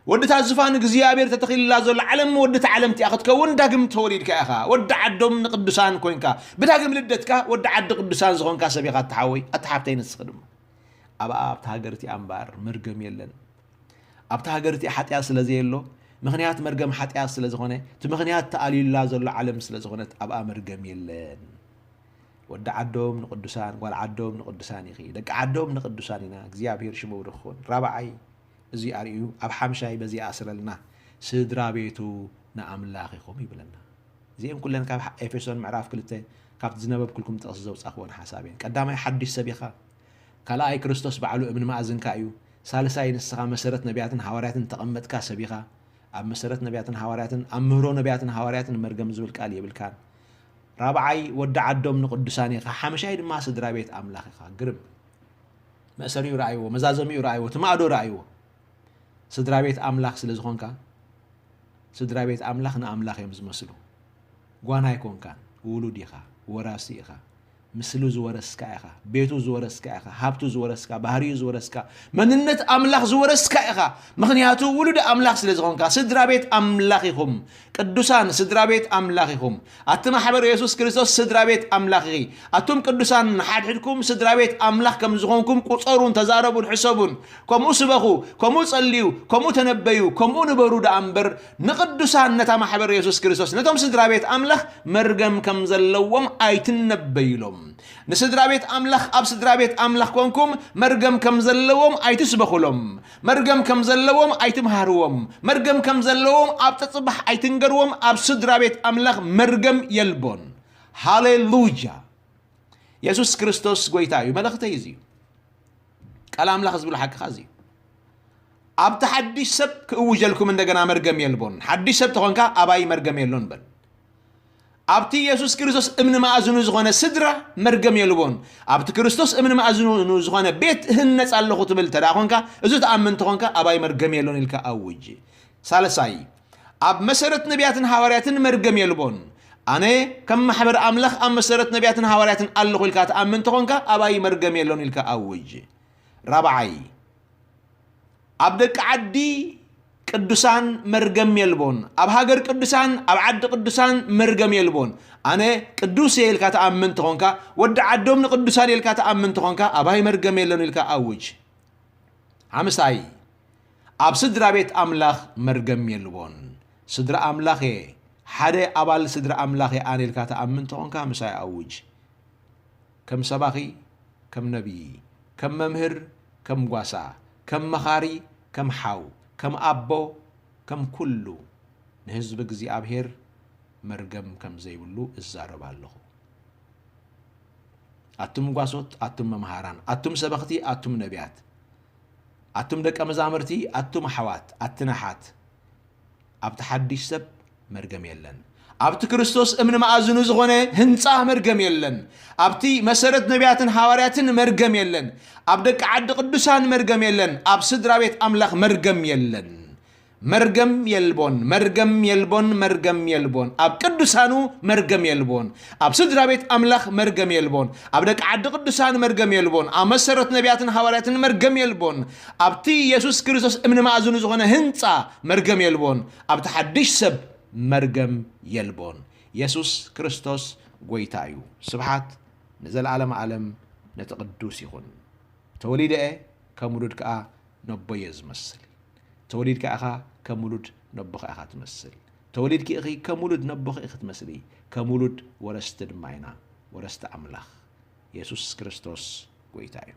ወዲ እታ ዙፋን እግዚኣብሔር ተተኺልላ ዘሎ ዓለም፣ ወዲ እታ ዓለም እቲኣ ክትከውን ዳግም ተወሊድካ ኢኻ። ወዲ ዓዶም ንቅዱሳን ኮንካ። ብዳግም ልደትካ ወዲ ዓዲ ቅዱሳን ዝኾንካ ሰብ ኢኻ፣ ኣታ ሓወይ፣ ኣታ ሓብተይ፣ ንስኺ ድማ። ኣብኣ ኣብታ ሃገር እቲኣ እምበኣር መርገም የለን። ኣብታ ሃገር እቲኣ ሓጢኣት ስለ ዘየሎ፣ ምኽንያት መርገም ሓጢኣት ስለ ዝኾነ፣ እቲ ምኽንያት ተኣልዩላ ዘሎ ዓለም ስለ ዝኾነት፣ ኣብኣ መርገም የለን። ወዲ ዓዶም ንቅዱሳን፣ ጓል ዓዶም ንቅዱሳን ኢኺ። ደቂ ዓዶም ንቅዱሳን ኢና። እግዚኣብሔር ሽሙ ብሩኽ ይኹን። ራብዓይ፣ እዚ ኣርእዩ ኣብ ሓምሻይ በዚ ኣስረልና፣ ስድራ ቤቱ ንኣምላኽ ኢኹም ይብለና። እዚኤን ኩለን ካብ ኤፌሶን ምዕራፍ ክልተ ካብቲ ዝነበብኩልኩም ጥቕሲ ዘውጻእክዎን ሓሳብ እየን። ቀዳማይ ሓድሽ ሰብ ኢኻ። ካልኣይ ክርስቶስ ባዕሉ እምኒ መኣዝንካ እዩ። ሳልሳይ ንስኻ መሰረት ነቢያትን ሃዋርያትን ተቐመጥካ ሰብ ኢኻ። ኣብ መሰረት ነቢያትን ሃዋርያትን፣ ኣብ ምህሮ ነቢያትን ሃዋርያትን መርገም ዝብል ቃል የብልካን። ራብዓይ ወዲ ዓዶም ንቅዱሳን ኢኻ። ሓምሻይ ድማ ስድራ ቤት ኣምላኽ ኢኻ። ግርም። መእሰሪኡ ረኣይዎ፣ መዛዘሚኡ ረኣይዎ፣ ትማእዶ ረኣይዎ። ስድራ ቤት ኣምላኽ ስለ ዝኾንካ፣ ስድራ ቤት ኣምላኽ ንኣምላኽ እዮም ዝመስሉ። ጓና ኣይኮንካን፣ ውሉድ ኢኻ፣ ወራሲ ኢኻ። ምስሉ ዝወረስካ ኢኻ፣ ቤቱ ዝወረስካ ኢኻ፣ ሃብቱ ዝወረስካ፣ ባህሪኡ ዝወረስካ፣ መንነት ኣምላኽ ዝወረስካ ኢኻ። ምኽንያቱ ውሉድ ኣምላኽ ስለ ዝኾንካ፣ ስድራ ቤት ኣምላኽ ኢኹም። ቅዱሳን ስድራ ቤት ኣምላኽ ኢኹም። ኣቲ ማሕበር የሱስ ክርስቶስ ስድራ ቤት ኣምላኽ ኢኺ። ኣቱም ቅዱሳን ንሓድሕድኩም ስድራ ቤት ኣምላኽ ከም ዝኾንኩም ቁጸሩን ተዛረቡን ሕሰቡን። ከምኡ ስበኹ፣ ከምኡ ጸልዩ፣ ከምኡ ተነበዩ፣ ከምኡ ንበሩ ደኣ እምበር፣ ንቅዱሳን ነታ ማሕበር የሱስ ክርስቶስ፣ ነቶም ስድራ ቤት ኣምላኽ መርገም ከም ዘለዎም ኣይትነበዩሎም። ንስድራ ቤት ኣምላኽ ኣብ ስድራ ቤት ኣምላኽ ኮንኩም መርገም ከም ዘለዎም ኣይትስበኹሎም። መርገም ከም ዘለዎም ኣይትምሃርዎም። መርገም ከም ዘለዎም ኣብ ጸጽባሕ ኣይትንገርዎም። ኣብ ስድራ ቤት ኣምላኽ መርገም የልቦን። ሃሌሉያ! የሱስ ክርስቶስ ጎይታ እዩ። መልእኽተይ እዚ እዩ። ቃል ኣምላኽ ዝብሎ ሓቅኻ እዚ እዩ። ኣብቲ ሓድሽ ሰብ ክእውጀልኩም እንደገና መርገም የልቦን። ሓድሽ ሰብ ተኾንካ ኣባይ መርገም የሎን በል። ኣብቲ የሱስ ክርስቶስ እምኒ መኣዝኑ ዝኾነ ስድራ መርገም የልቦን። ኣብቲ ክርስቶስ እምኒ መኣዝኑ ዝኾነ ቤት እህነጽ ኣለኹ ትብል እንተ ደኣ ኾንካ፣ እዚ ትኣምን ተኾንካ ኣባይ መርገም የሎን ኢልካ ኣውጅ። ሳልሳይ፣ ኣብ መሰረት ነቢያትን ሃዋርያትን መርገም የልቦን። ኣነ ከም ማሕበር ኣምላኽ ኣብ መሰረት ነቢያትን ሃዋርያትን ኣለኹ ኢልካ ትኣምን ተኾንካ ኣባይ መርገም የሎን ኢልካ ኣውጅ። ራብዓይ፣ ኣብ ደቂ ዓዲ ቅዱሳን መርገም የልቦን። ኣብ ሃገር ቅዱሳን፣ ኣብ ዓዲ ቅዱሳን መርገም የልቦን። ኣነ ቅዱስ እየ ኢልካ ትኣምን ተኾንካ፣ ወዲ ዓዶም ንቅዱሳን እየ ኢልካ ትኣምን ተኾንካ ኣባይ መርገም የሎን ኢልካ ኣውጅ። ሓምሳይ፣ ኣብ ስድራ ቤት ኣምላኽ መርገም የልቦን። ስድራ ኣምላኽ እየ፣ ሓደ ኣባል ስድራ ኣምላኽ እየ ኣነ ኢልካ ትኣምን ተኾንካ ምሳይ ኣውጅ። ከም ሰባኺ፣ ከም ነቢይ፣ ከም መምህር፣ ከም ጓሳ፣ ከም መኻሪ፣ ከም ሓው፣ ከም ኣቦ፣ ከም ኩሉ ንህዝቢ እግዚኣብሔር መርገም ከም ዘይብሉ እዛረብ ኣለኹ። ኣቱም ጓሶት፣ ኣቱም መምሃራን፣ ኣቱም ሰበኽቲ፣ ኣቱም ነቢያት፣ ኣቱም ደቀ መዛምርቲ፣ ኣቱም ኣሕዋት፣ ኣትን ኣሓት፣ ኣብቲ ሓድሽ ሰብ መርገም የለን። ኣብቲ ክርስቶስ እምኒ መኣዝኑ ዝኾነ ህንጻ መርገም የለን። ኣብቲ መሰረት ነቢያትን ሃዋርያትን መርገም የለን። ኣብ ደቂ ዓዲ ቅዱሳን መርገም የለን። ኣብ ስድራ ቤት ኣምላኽ መርገም የለን። መርገም የልቦን፣ መርገም የልቦን፣ መርገም የልቦን። ኣብ ቅዱሳኑ መርገም የልቦን። ኣብ ስድራ ቤት ኣምላኽ መርገም የልቦን። ኣብ ደቂ ዓዲ ቅዱሳን መርገም የልቦን። ኣብ መሰረት ነቢያትን ሃዋርያትን መርገም የልቦን። ኣብቲ የሱስ ክርስቶስ እምኒ መኣዝኑ ዝኾነ ህንጻ መርገም የልቦን። ኣብቲ ሓድሽ ሰብ መርገም የልቦን። የሱስ ክርስቶስ ጐይታ እዩ። ስብሓት ንዘለዓለመ ዓለም ነቲ ቅዱስ ይኹን። ተወሊደ እየ፣ ከም ውሉድ ከኣ ነቦየ ዝመስል። ተወሊድካ ኢኻ፣ ከም ውሉድ ነቦኻ ኢኻ ትመስል። ተወሊድኪ ኢኺ፣ ከም ውሉድ ነቦኺ ኢኺ ትመስሊ። ከም ውሉድ ወረስቲ ድማ ኢና፣ ወረስቲ ኣምላኽ። የሱስ ክርስቶስ ጐይታ እዩ።